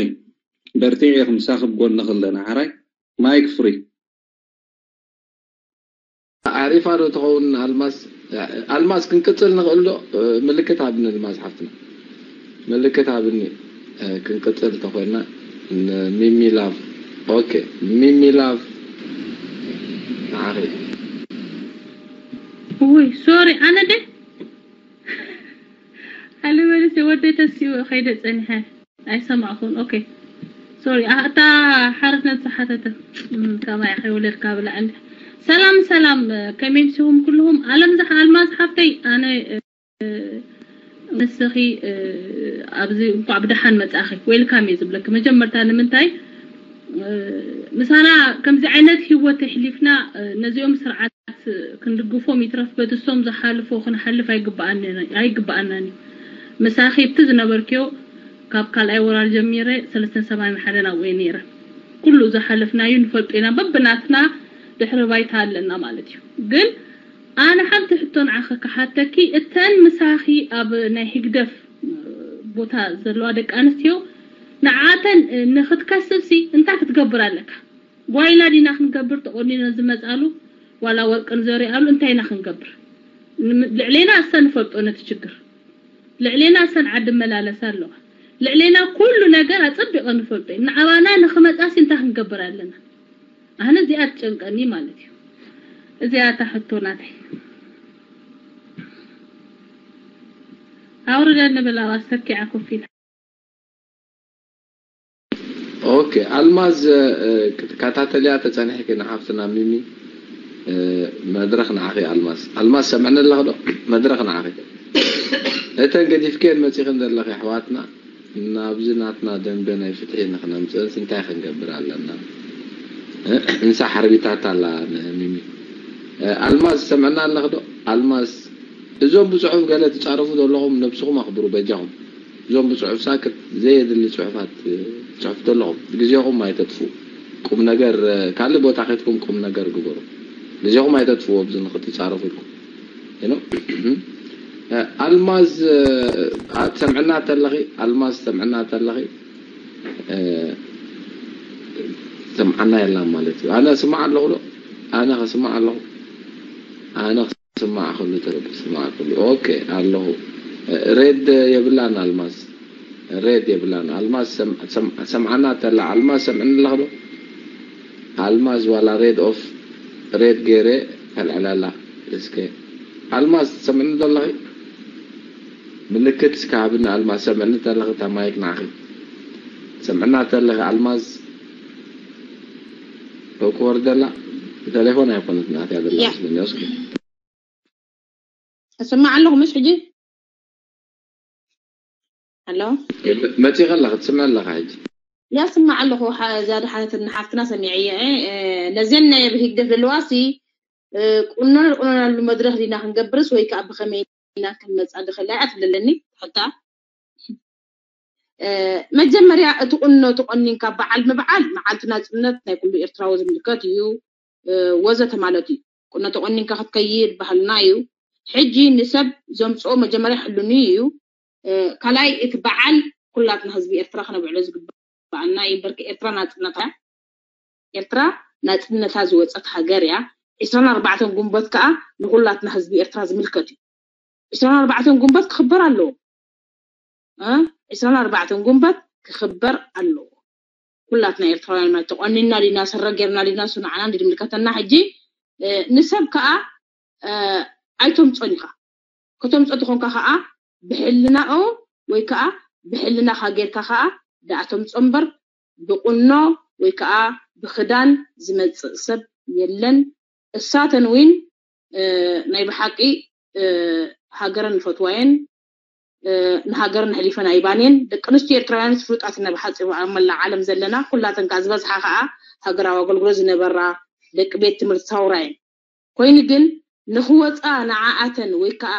በርትዒ ኢኺ ምሳኺ ኣብ ጎንኺ ኣለና ሓራይ ማይክ ፍሪ ኣሪፋ ዶ ትኸውን ኣልማዝ ኣልማዝ ክንቅፅል ንኽእል ዶ ምልክት ሃብኒ ኣልማዝ ሓፍትና ምልክት ሃብኒ ክንቅፅል ተኾይና ሚሚ ላቭ ኦኬ ሚሚ ላቭ ንዓኺ ውይ ሶሪ ኣነ ደ ኣለ በለስ ወደይ ተሲኡ ከይደ ፀኒሐ ኣይሰማዕኹን ኦኬ ሶሪ እታ ሓርነት ዝሓተተ ከማይ ከይወለድካ ብላዕሊ ሰላም ሰላም ከመይ ምስኹም ኩልኹም ኣለም ዝሓ ኣልማዝ ሓፍተይ ኣነ ንስኺ ኣብዚ እንኳዕ ብደሓን መጻኺ ዌልካም እየ ዝብለኪ መጀመርታ ንምንታይ ምሳና ከምዚ ዓይነት ህይወት ኣሕሊፍና ነዚኦም ስርዓት ክንድግፎም ይትረፍ በትሶም ዝሓልፎ ክንሓልፍ ኣይግበኣናን እዩ ምሳኺ ብቲ ዝነበርክዮ ካብ ካልኣይ ወራር ጀሚረ ሰለስተን ሰማን ሓደ ናብኡ እየ ነይረ ኩሉ ዝሓለፍናዩ ንፈልጦ ኢና በብናትና ድሕሪ ባይታ ኣለና ማለት እዩ ግን ኣነ ሓንቲ ሕቶ ንዓኺ ክሓተኪ እተን ምሳኺ ኣብ ናይ ህግደፍ ቦታ ዘለዋ ደቂ ኣንስትዮ ንዓተን ንክትከስብሲ እንታይ ክትገብር ኣለካ ጓይላ ዲና ክንገብር ተቆኒነ ዝመፃሉ ዋላ ወርቂ ንዘሪኣሉ እንታይ ኢና ክንገብር ልዕሌና እሰ ንፈልጦ ነቲ ችግር ልዕሌና እሰን ዓዲ መላለሳ ኣለዋ ልዕሌና ኩሉ ነገር ኣፀቢቐ ንፈልጦ እዩ ንዓባና ንክመፃሲ እንታይ ክንገብር ኣለና ኣነ እዚኣ ትጨንቀኒ ማለት እዩ እዚኣ እታ ሕቶ ናተይ ኣውርደ ንብል ኣብ ኣስተኪዓ ኮፍ ኢላ ኦኬ ኣልማዝ ክትከታተልያ ተፀኒሕኪ ንሓፍትና ሚሚ መድረክ ንዓኺ ኣልማዝ ኣልማዝ ሰምዕኒ ኣለኽ ዶ መድረክ ንዓኺ እተን ገዲፍክየን መጺኽን ዘለኺ ኣሕዋትና፣ ናብዚ ናትና ደንበ ናይ ፍትሒ ንኽነምጽእንስ እንታይ ክንገብር ኣለና? እንሳ ሓርቢታት ኣላ ንሚሚ። ኣልማዝ ሰምዕና ኣለኽ ዶ? ኣልማዝ፣ እዞም ብጽሑፍ ገለ ትጻረፉ ዘለኹም ነብስኹም ኣኽብሩ በጃኹም። እዞም ብጽሑፍ ሳክት ዘየድሊ ጽሑፋት ጽሑፍ ዘለኹም ግዜኹም ኣይተጥፉ። ቁም ነገር ካልእ ቦታ ከድኩም ቁም ነገር ግበሩ። ግዜኹም ኣይተጥፍዎ ኣብዚ ንኽትጻረፉ ኢልኩም። You know? ኣልማዝ ትሰምዕና ተለኺ ኣልማዝ ትሰምዕና ተለኺ ሰምዓና የላን ማለት እዩ። ኣነ ስማዕ ኣለኹ ዶ? ኣነ ከስማዕ ኣለኹ። ኣነ ክስማዕ ከሉ ተረብ ስማዕ ከሉ ኦኬ ኣለኹ። ሬድ የብላን ኣልማዝ። ሬድ የብላን ኣልማዝ። ሰምዓና ተላ ኣልማዝ ሰምዕኒ ኣለኽ ዶ? ኣልማዝ ዋላ ሬድ ኦፍ ሬድ ገይረ ከልዕለላ እስከ። ኣልማዝ ትሰምዕኒ ዘለኺ? ምልክት እስከ ሃብኒ ኣልማዝ። ሰምዕኒ ተለኺ እታ ማይክ ንዓኺ። ሰምዕና ተለኺ ኣልማዝ። ክወርደላ ብቴሌፎን ኣይኮነት ናትያ ዘላ መስለኒ። እስኪ እስማዕ ኣለኹ። ምሽ ሕጂ ኣሎ መጺኻ ኣለኻ፣ ትስምዕ ኣለኻ ሕጂ። ያ ስማዕ ኣለኹ። እዛ ድሓነት ንሓፍትና ሰሚዐየ። ነዘን ናይ ኣብ ህግደፍ ዘለዋሲ ቁኖ ንቁነናሉ መድረኽ ዲና ክንገብርስ ወይ ከዓ ብኸመይ ኢና ክንመፃ ድኽእል ኣያ ትብለኒ ሕታ። መጀመርያ እቲ ቁኖ ተቆኒንካ በዓል ምብዓል መዓልቲ ናፅነት ናይ ኩሉ ኤርትራዊ ዝምልከት እዩ ወዘተ ማለት እዩ። ቁኖ ተቆኒንካ ክትከይድ ባህልና እዩ። ሕጂ ንሰብ ዘምፅኦ መጀመርያ ሕልኑ እዩ። ካልኣይ እቲ በዓል ኩላትና ህዝቢ ኤርትራ ክነብዕሎ ዝግባኣና እዩ። በርኪ ኤርትራ ናፅነታ ኤርትራ ናፅነታ ዝወፀት ሃገር እያ። ዕስራን ኣርባዕተን ጉንበት ከዓ ንኩላትና ህዝቢ ኤርትራ ዝምልከት እዩ። ዕስራን ኣርባዕተን ጉንበት ክኽበር ኣለዎ። ዕስራን ኣርባዕተን ጉንበት ክኽበር ኣለዎ። ኩላትና ኤርትራውያን ማለት ተቆኒና ዲና ስረ ጌርና ዲና እሱ ንዓና እንዲ ዝምልከተና ሕጂ ንሰብ ከዓ ኣይተምፆን ኢኻ። ከተምፆ ተኾንካ ከዓ ብሕልናኡ ወይ ከዓ ብሕልናኻ ጌርካ ከዓ ደኣ ተምፆ እምበር ብቁኖ ወይ ከዓ ብክዳን ዝመፅእ ሰብ የለን። እሳተን እውን ናይ ብሓቂ ሃገረን ዝፈትዋ እየን። ንሃገረን ኣሕሊፈን ኣይባን እየን። ደቂ ኣንስትዮ ኤርትራውያን ፍሉጣት ኢና ብሓፂሩ ኣብ መላእ ዓለም ዘለና። ኩላተን ከዓ ዝበዝሓ ከዓ ሃገራዊ ኣገልግሎት ዝነበራ ደቂ ቤት ትምህርቲ ሳውራ እየን። ኮይኑ ግን ንክወፃ ንዓኣተን ወይ ከዓ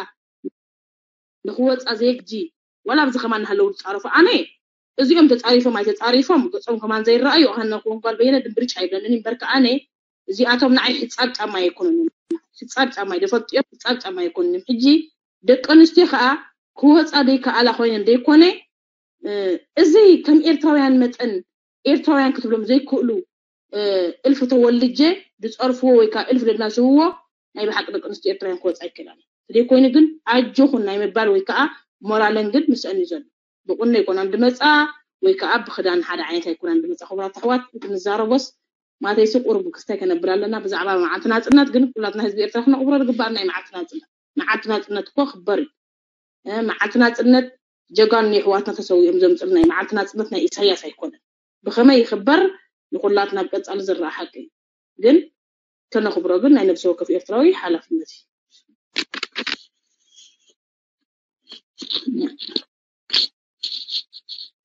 ንክወፃ ዘይግጂ ዋላ ኣብዚ ከማን እናሃለዉ ዝፃረፉ ኣነ እዚኦም ተፃሪፎም ኣይተፃሪፎም ገፆም ከማን ዘይረኣዩ ኣነ ክውን ጓል በየነ ድምብርጭ ኣይብለንን እምበርካ ኣነ እዚኣቶም ንዓይ ሕፃብ ጫማ ኣይኮኑን እዮም። ሕፃብ ጫማ ይደፈልጡ እዮም። ሕፃብ ጫማ ኣይኮኑን እዮም። ሕጂ ደቂ ኣንስትዮ ከዓ ክወፃ ዘይከኣላ ኮይነን ዘይኮነ እዚ ከም ኤርትራውያን መጠን ኤርትራውያን ክትብሎም ዘይክእሉ እልፊ ተወልጀ ዝፀርፍዎ ወይ ከዓ እልፊ ደድና ዝህብዎ ናይ ብሓቂ ደቂ ኣንስትዮ ኤርትራውያን ክወፃ ኣይክእላን። ስለይኮይኑ ግን ኣጆኹን ናይ ምባል ወይ ከዓ ሞራለን ግን ምስአን እዩ ዘሎ። ብቁኖ ኣይኮናን ዝመፃ ወይ ከዓ ብክዳን ሓደ ዓይነት ኣይኮናን ዝመፃ። ክቡራት ኣሕዋት እቲ ንዛረቦስ ማተይሲ ቁሩብ ክስታይ ከነብል ኣለና። ብዛዕባ መዓልቲ ናፅነት ግን ኩላትና ህዝቢ ኤርትራ ክነቕብሮ ዝግባኣና እዩ። መዓልቲ ናፅነት መዓልቲ ናፅነት እኮ ክበር እዩ። መዓልቲ ናፅነት ጀጋኑ የሕዋትና ተሰዊኦም ዘምፅልና እዩ። መዓልቲ ናፅነት ናይ ኢሳያስ ኣይኮነን። ብኸመይ ይኽበር ንኹላትና ብቀፃሊ ዝረኣ ሓቂ እዩ። ግን ከነኽብሮ ግን ናይ ነብሲ ወከፍ ኤርትራዊ ሓላፍነት እዩ።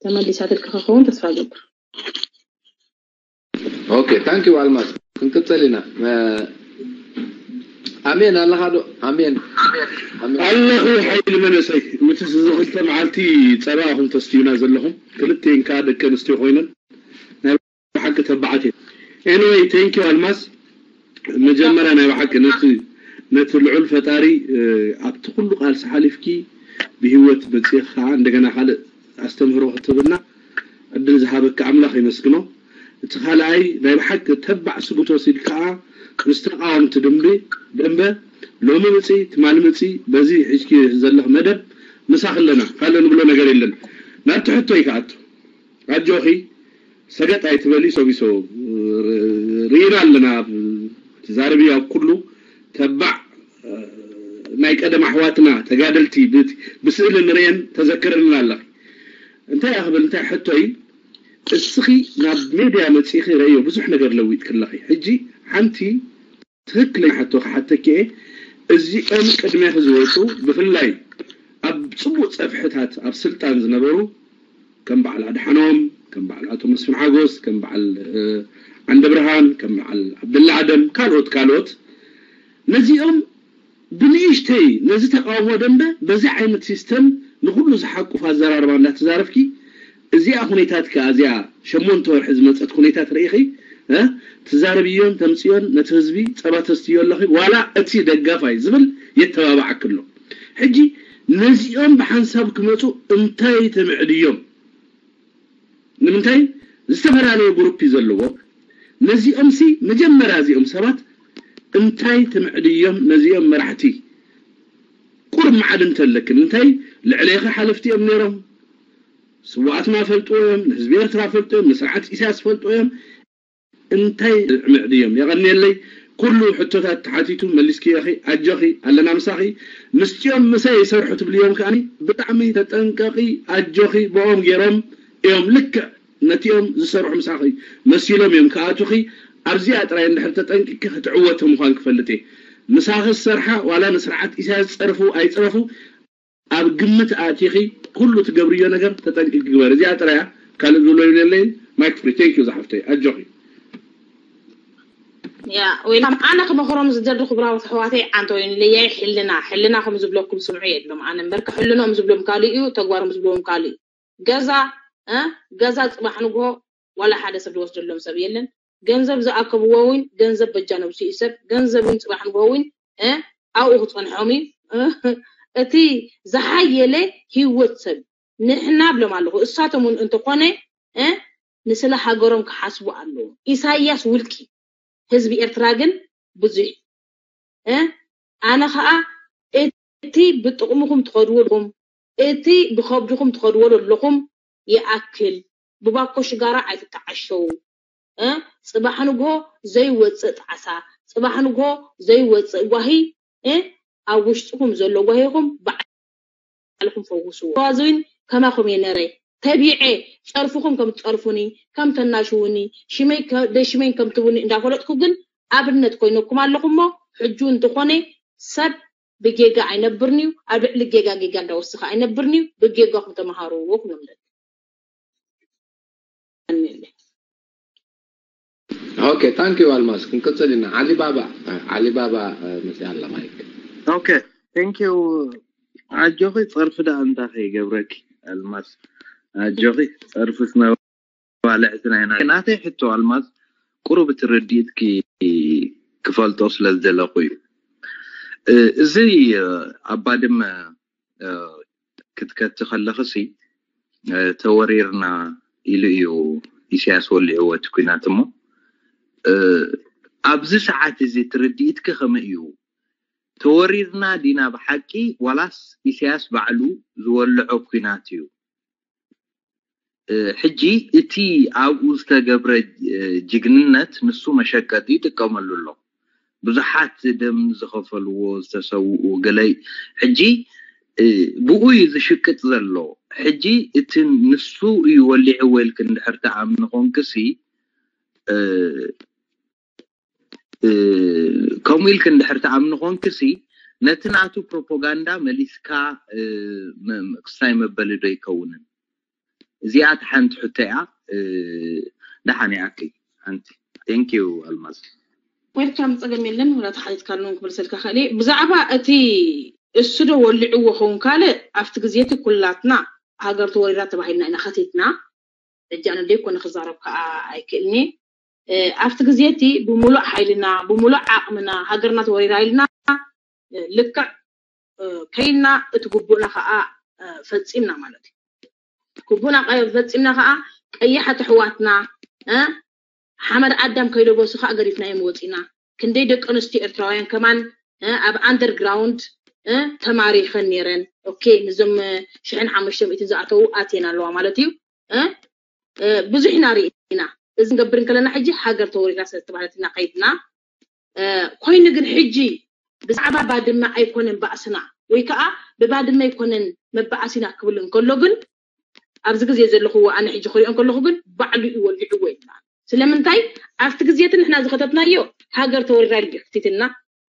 ተመሊሳትልኪ ክኸውን ተስፋ ገብር። ኦኬ ታንክ ዩ ኣልማዝ። ክንቅፅል ኢና። ኣሜን ኣለኻ ዶ? ኣሜን ኣለኹ። ሓይሊ መንእሰይ ምትስ እዚ ክልተ መዓልቲ ፀባ ኣኹም ተስትዩና ዘለኹም ክልቴን ከዓ ደቂ ኣንስትዮ ኮይነን ናይ ብሓቂ ተባዓት እየ። ኤኒወይ ቴንክ ዩ ኣልማዝ። መጀመርያ ናይ ብሓቂ ነቲ ነቲ ልዑል ፈጣሪ ኣብቲ ኩሉ ቃልሲ ሓሊፍኪ ብህይወት መፅእኺ ከዓ እንደገና ካልእ ኣስተምህሮ ክትህብና ዕድል ዝሃበካ ኣምላኽ የመስግኖ። እቲ ካልኣይ ናይ ብሓቂ ተባዕ ስጉቶ ሲል ከዓ ምስ ተቃወምቲ ድምቢ ደንበ ሎሚ ምፂ ትማሊ ምፂ በዚ ሒዝኪ ዘለኽ መደብ ምሳኺ ኣለና ካልእ ንብሎ ነገር የለን። ናብቲ ሕቶይ ክኣቱ ኣጆኺ ሰገጥ ኣይትበሊ ሶቢሶ ርኢና ኣለና ትዛረቢ ኣብ ኩሉ ተባዕ ናይ ቀደም ኣሕዋትና ተጋደልቲ ብስእሊ ንርእየን ተዘክረልና ኣለኺ። እንታይ እያ ክብል እንታይ ሕቶይ እስኺ ናብ ሜድያ መጺኺ ረእዮ ብዙሕ ነገር ለዊጥኪ ኣለኺ። ሕጂ ሓንቲ ትኽክለኛ ሕቶ ክሓተኪ እየ። እዚኦም ቅድሜኺ ዝወፁ ብፍላይ ኣብ ጽቡቕ ጸፍሕታት ኣብ ስልጣን ዝነበሩ ከም በዓል ኣድሓኖም፣ ከም በዓል ኣቶ መስፍን ሓጎስ፣ ከም በዓል ዓንደ ብርሃን፣ ከም በዓል ዓብደላ ኣደም፣ ካልኦት ካልኦት፣ ነዚኦም ብንእሽተይ ነዚ ተቃውሞ ደንበ በዚ ዓይነት ሲስተም ንኩሉ ዝሓቁፍ ኣዘራርባ እንዳተዛረብኪ፣ እዚኣ ሁኔታትካ፣ እዚኣ ሸሞንተ ወርሒ ዝመጸት ሁኔታት ርኢኺ ትዛረብዮን ተምጽዮን፣ ነቲ ህዝቢ ጸባ ተስትዮ ኣለኺ፣ ዋላ እቲ ደጋፋይ ዝብል የተባባዓክሎ። ሕጂ ነዚኦም ብሓንሳብ ክመጹ እንታይ ተምዕድዮም? ንምንታይ? ዝተፈላለየ ግሩፕ እዩ ዘለዎ። ነዚኦም ሲ መጀመርያ እዚኦም ሰባት እንታይ ተምዕድዮም? ነዚኦም መራሕቲ ቁርብ መዓድ እንተለክን እንታይ ልዕሌኺ ሓለፍቲ እዮም ነይሮም። ስዋኣትና ፈልጥዎ እዮም፣ ንህዝቢ ኤርትራ ፈልጥዎ እዮም፣ ንስርዓት ኢሳያስ ፈልጥዎ እዮም። እንታይ ምዕድዮም? የቐንየለይ። ኩሉ ሕቶታት ተሓቲቱ መሊስኪ ኢኺ፣ ኣጆኺ ኣለና ምሳኺ። ምስቲኦም ምሰ ይሰርሑ ትብልዮም ከኣኒ ብጣዕሚ ተጠንቀቒ፣ ኣጆኺ። ብኦም ገይሮም እዮም ልክዕ ነቲኦም ዝሰርሑ ምሳኺ መሲሎም እዮም ክኣቱኺ። ኣብዚኣ ጥራይ እንድሕር ተጠንቂቂ ክትዕወቲ ምዃን ክፈልጥ እየ። ምሳኺ ዝሰርሓ ዋላ ንስርዓት ኢሳያስ ዝጸርፉ ኣይጽረፉ ኣብ ግምት ኣቲኺ ኩሉ ትገብርዮ ነገር ተጠንቂቂ ግበር። እዚኣ ጥራያ ካልእ ዝብሎ የብለይን። ማይክ ፍሪ። Thank you ዝሓፍተይ ኣጆኺ። ያ ወይላም ኣነ ክመኽሮም ዝደሊ ክቡራት ኣሕዋተይ ዓንተ ወይን ለያይ ሕልና ሕልና ከም ዝብለኩም ስምዑ የድሎም ኣነ እምበር ሕልኖም ዝብሎም ካልእ እዩ ተግባሮም ዝብሎም ካልእ እዩ። ገዛ እ ገዛ ጽባሕ ንግሆ ዋላ ሓደ ሰብ ዝወስደሎም ሰብ የለን። ገንዘብ ዝኣከብዎ እውን ገንዘብ በጃ ነብሱ እዩ ሰብ ገንዘብ እውን ጽባሕ ንግሆ እውን እ ኣብኡ ክጸንሖም እዩ። እቲ ዝሓየለ ህይወት ሰብ ንሕና ብሎም ኣለኹ እሳቶም እውን እንተኾነ እ ንስለ ሃገሮም ክሓስቡ ኣለዎም። ኢሳያስ ውልቂ ህዝቢ ኤርትራ ግን ብዙሕ እ ኣነ ኸኣ እቲ ብጥቕምኹም ትኸድዎ ኣለኹም እቲ ብኸብድኹም ትኸድዎ ኣለኹም ይኣክል። ብባኮ ሽጋራ ኣይትተዓሸው። እ ጽባሕ ንግሆ ዘይወጽእ ጣዕሳ፣ ጽባሕ ንግሆ ዘይወጽእ ጓሂ እ ኣብ ውሽጥኹም ዘሎ ጓሂኹም ባዕልኹም ፈውስዎ። ተዋዝን ከማኹም እየ ነረ ተቢዐ ጸርፍኹም ከም ትጸርፉኒ ከም ተናሽውኒ ሽመይ ደሽመይን ከም ትብሉኒ እንዳፈለጥኩ ግን ኣብነት ኮይነኩም ኣለኹ እሞ ሕጂ እንተኾነ ሰብ ብጌጋ ኣይነብርን እዩ ኣብ ልዕሊ ጌጋ ጌጋ እንዳወስኸ ኣይነብርን እዩ ብጌጋኹም ተምሃሩ ክብሎም ደሊ Okay, thank you ኣልማዝ። ክንቅጽል ኢና። ዓሊባባ ዓሊባባ መጽያ ኣላ ማይክ። Okay, thank you። ኣጆኺ ጸርፊ ደኣ እንታይ ከይገብረኪ ኣልማዝ? ኣጆኺ ጸርፊስ መባልዕቲ ናይና። ናተይ ሕቶ ኣልማዝ ቁሩብ እቲ ርድኢትኪ ክፈልጦ ስለ ዝደለኹ እዩ። እዚ ኣብ ባድመ ክትከቲ ከለኽሲ ተወሪርና ኢሉ እዩ ኢሳያስ ወሊዕዎ እቲ ኲናት እሞ ኣብዚ ሰዓት እዚ ትርድኢትኪ ከመይ እዩ? ተወሪርና ዲና ብሓቂ ዋላስ ኢሳያስ ባዕሉ ዝወልዖ ኲናት እዩ? ሕጂ እቲ ኣብኡ ዝተገብረ ጅግንነት ንሱ መሸቀጢ ይጥቀመሉ ኣሎ። ብዙሓት ደም ዝኸፈልዎ ዝተሰውኡ ገለ ሕጂ ብኡ እዩ ዝሽቅጥ ዘሎ። ሕጂ እቲ ንሱ እዩ ወሊዕዎ ኢልክ እንድሕር ትኣምኒ ኮንክሲ ከምኡ ኢልክ እንድሕር ትኣምኒ ኮንክሲ ነቲ ናቱ ፕሮፓጋንዳ መሊስካ ክስታይ መበሊ ዶ ይከውንን? እዚኣ እቲ ሓንቲ ሕቶ እያ። ደሓን እያ። ኣኪ ሓንቲ thank you ኣልማዝ። Welcome ጸገም የለን ወላ ተሓቲትካሉ ክምልሰልካ ክእል ብዛዕባ እቲ እሱ ዶ ወሊዕዎ ኸውን ካልእ ኣብቲ ግዜ እቲ ኩላትና ሃገር ተወሪራ ተባሂልና ኢና ከቲትና ሕጂ ኣነ ደይኮነ ክዛረብ ከዓ ኣይክእልኒ ኣብቲ ግዜ እቲ ብምሉእ ሓይልና ብምሉእ ዓቕምና ሃገርና ተወሪራ ኢልና ልክዕ ከይና እቲ ግቡእና ከዓ ፈፂምና ማለት እዩ። ግቡእና ፈፂምና ከዓ ቀያሓት ኣሕዋትና ሓመድ ኣዳም ከይለበሱ ከዓ ገዲፍናዮም ወፂና። ክንደይ ደቂ ኣንስትዮ ኤርትራውያን ከማን ኣብ ኣንደርግራውንድ ተማሪኸን ነይረን። ኦኬ ንዞም ሽሕን ሓሙሽተ ሚእትን ዝኣተዉ ኣትየን ኣለዋ ማለት እዩ። ብዙሕ ኢና ርኢና። እዚ ንገብር እንከለና ሕጂ ሃገር ተወሪራ ስለዝተባህለት ኢና ከይድና። ኮይኑ ግን ሕጂ ብዛዕባ ባድመ ኣይኮነን ባእስና ወይ ከዓ ብባድመ ኣይኮነን መባኣሲና ክብል እንከሎ ግን ኣብዚ ግዜ ዘለኹዎ ኣነ ሕጂ ክሪኦ እንከለኹ ግን ባዕሉ እዩ ወሊዕዎ ይብላ። ስለምንታይ ኣብቲ ግዜ እቲ ንሕና ዝኸተትናዮ ሃገር ተወሪራ ኢሉ ድዩ ከቲትና?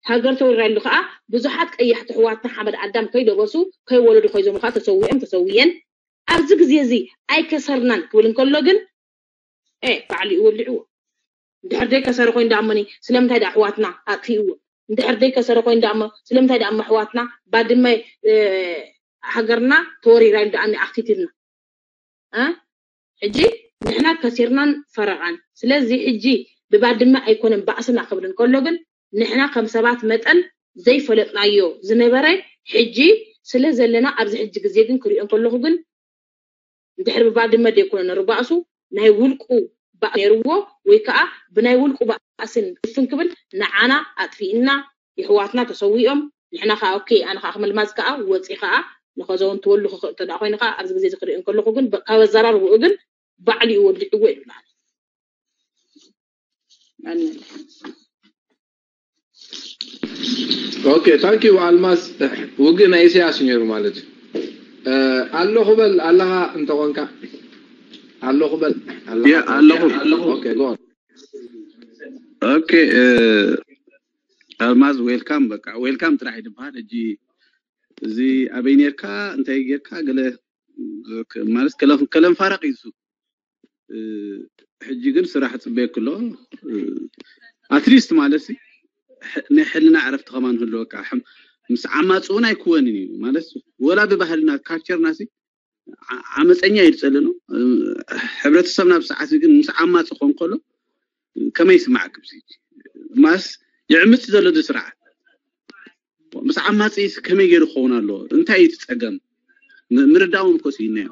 ሃገር ተወሪራ ኢሉ ከዓ ብዙሓት ቀያሕቲ ኣሕዋትና ሓመድ ኣዳም ከይደበሱ ከይወለዱ ከይዞሙ ከዓ ተሰዊኦም ተሰዊየን። ኣብዚ ግዜ እዚ ኣይከሰርናን ክብል እንከሎ ግን ኤ ባዕሉ እዩ ወሊዕዎ። እንድሕር ደይ ከሰረ ኮይኑ ደኣ እሞኒ ስለምንታይ ደኣ ኣሕዋትና ኣጥፊእዎ? እንድሕር ደይ ከሰረ ኮይኑ ደኣ እሞ ስለምንታይ ደኣ እሞ ኣሕዋትና ባድመ ሃገርና ተወሪራ ኢሉ ደኣ ኣኽቲትልና? ሕጂ ንሕና ከሲርናን ፈረቓን። ስለዚ ሕጂ ብባድመ ኣይኮነን ባእስና ክብል እንከሎ ግን ንሕና ከም ሰባት መጠን ዘይፈለጥናዮ ዝነበረ ሕጂ ስለ ዘለና ኣብዚ ሕጂ ግዜ ግን ክሪኦ እንከለኹ ግን እንድሕር ብባድመ ደይኮነ ነሩ ባእሱ ናይ ውልቁ ባእ ነርዎ ወይ ከዓ ብናይ ውልቁ ባእስን ክፍን ክብል ንዓና ኣጥፊእና የሕዋትና ተሰዊኦም ንሕና ከዓ ኦኬ ኣነ ከዓ ክመልማዝ ከዓ ወፂ ከዓ ንኸዘውን ትወሉ ክኽእል ተዳ ኮይኑ ከዓ ኣብዚ ግዜ ዝክሪኦ እንከለኹ ግን ካብ ኣዘራርብኡ ግን ባዕሉ እዩ ወሊዕዎ ይብላል። Okay, thank you ኣልማዝ። ውግእ ናይ ኢሳያስ ነይሩ ማለት እዩ። ኣለኹ በል ኣለኻ እንተኾንካ ኣለኹ በል ኣለኹ። Okay, go on. Okay, ኣልማዝ welcome፣ በቃ welcome ጥራሕ ይድበሃል። ሕጂ እዚ ኣበይ ኔርካ እንታይ ጌርካ ገለ ማለት ከለንፋረቕ እዩ። ሕጂ ግን ስራሕ ፅበየክ ኣሎ። At least ማለት ናይ ሕልና ዕረፍቲ ከማን ህልወካ። ምስ ዓማፅ እውን ኣይክወንን እዩ ማለት ወላ ብባህልና ካልቸርና ዓመፀኛ እዩ ዝፀልእ ነው። ሕብረተሰብና ብሰዓት ግን ምስ ዓማፅ ክኾን ከሎ ከመይ ይስማዓክ? ማስ ይዕምፅ ዘሎ ስርዓት ምስ ዓማፂ ከመይ ገይሩ ክኸውን ኣለዎ? እንታይ እዩ እቲ ፀገም? ምርዳዎም እኮ ስኢናዮ።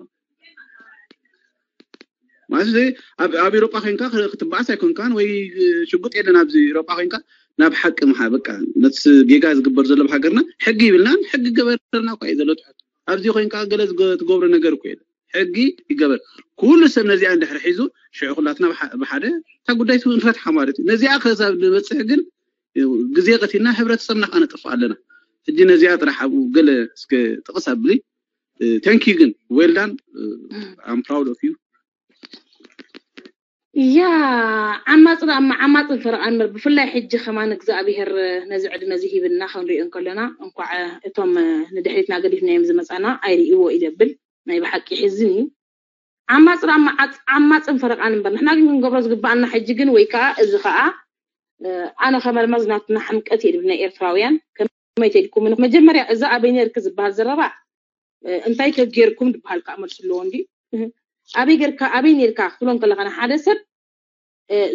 ማለት ኣብ ኤሮጳ ኮንካ ክትበኣስ ኣይኮንካን ወይ ሽጉጥ የለን ኣብዚ ኤሮጳ ኮንካ ናብ ሓቂ ምሓ በቃ ነቲ ጌጋ ዝግበር ዘሎ ሃገርና ሕጊ ይብልናን ሕጊ ገበረልና እኳ እዩ ዘሎ ትሕት ኣብዚ ኮንካ ገለ ትገብሮ ነገር እኮ የለ ሕጊ ይገበር ኩሉ ሰብ ነዚኣ እንድሕር ሒዙ ሽዑ ኩላትና ብሓደ እታ ጉዳይ ንፈትሓ ማለት እዩ ነዚኣ ከሳብ ንበፅሕ ግን ግዜ ቀቲልና ሕብረተሰብና ከዓ ነጥፍእ ኣለና ሕጂ ነዚኣ ጥራሕ ኣብኡ ገለ እስከ ጥቕስ ኣብሊ thank you ግን well done I'm proud of you ያ ዓማፅ ደኣ ዓማፅን ፈረቓን እምበር ብፍላይ ሕጂ ከማን እግዚኣብሄር ነዚ ዕድመ እዚ ሂብና ክንሪኦ እንከለና እንኳዕ እቶም ንድሕሪትና ገዲፍናዮም ዝመፃና ኣይርእይዎ እዩ ዘብል ናይ ብሓቂ ሕዝን እዩ ዓማፅ ደኣ ዓማፅን ፈረቓን እምበር ንሕና ግን ክንገብሮ ዝግባኣና ሕጂ ግን ወይ ከዓ እዚ ከዓ ኣነ ከመልመዝ ናትና ሕምቀት እየ ድብል ናይ ኤርትራውያን ከመይ ተልኩም መጀመርያ እዛ ኣበይ ነርክ ዝበሃል ዘረባ እንታይ ከ ጌርኩም ዝበሃል ከዓ መልሱ ኣለዎ እንዲ ኣበይ ጌርካ ኣበይ ኔርካ ክትብሎ እንከለካ ንሓደ ሰብ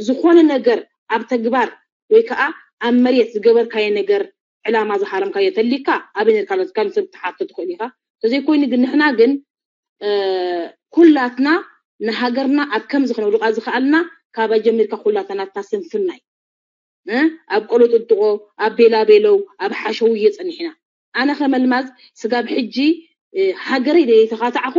ዝኾነ ነገር ኣብ ተግባር ወይ ከዓ ኣብ መሬት ዝገበርካዮ ነገር ዕላማ ዝሃረምካዮ ተሊካ ኣበይ ኔርካ ለትካ ንሰብ ትሓቶ ትኽእል ኢኻ ተዘይኮይኑ ግን ንሕና ግን ኩላትና ንሃገርና ኣብ ከም ዝኽነውድቃ ዝኽኣልና ካባ ጀሚርካ ኩላትና ናትና ስንፍና እዩ ኣብ ቆሎ ጥጥቆ ኣብ ቤላ ቤለው ኣብ ሓሸውየ ፀኒሕና ኣነ ከም ኣልማዝ ስጋብ ሕጂ ሃገረይ ደይተኻታዕኹ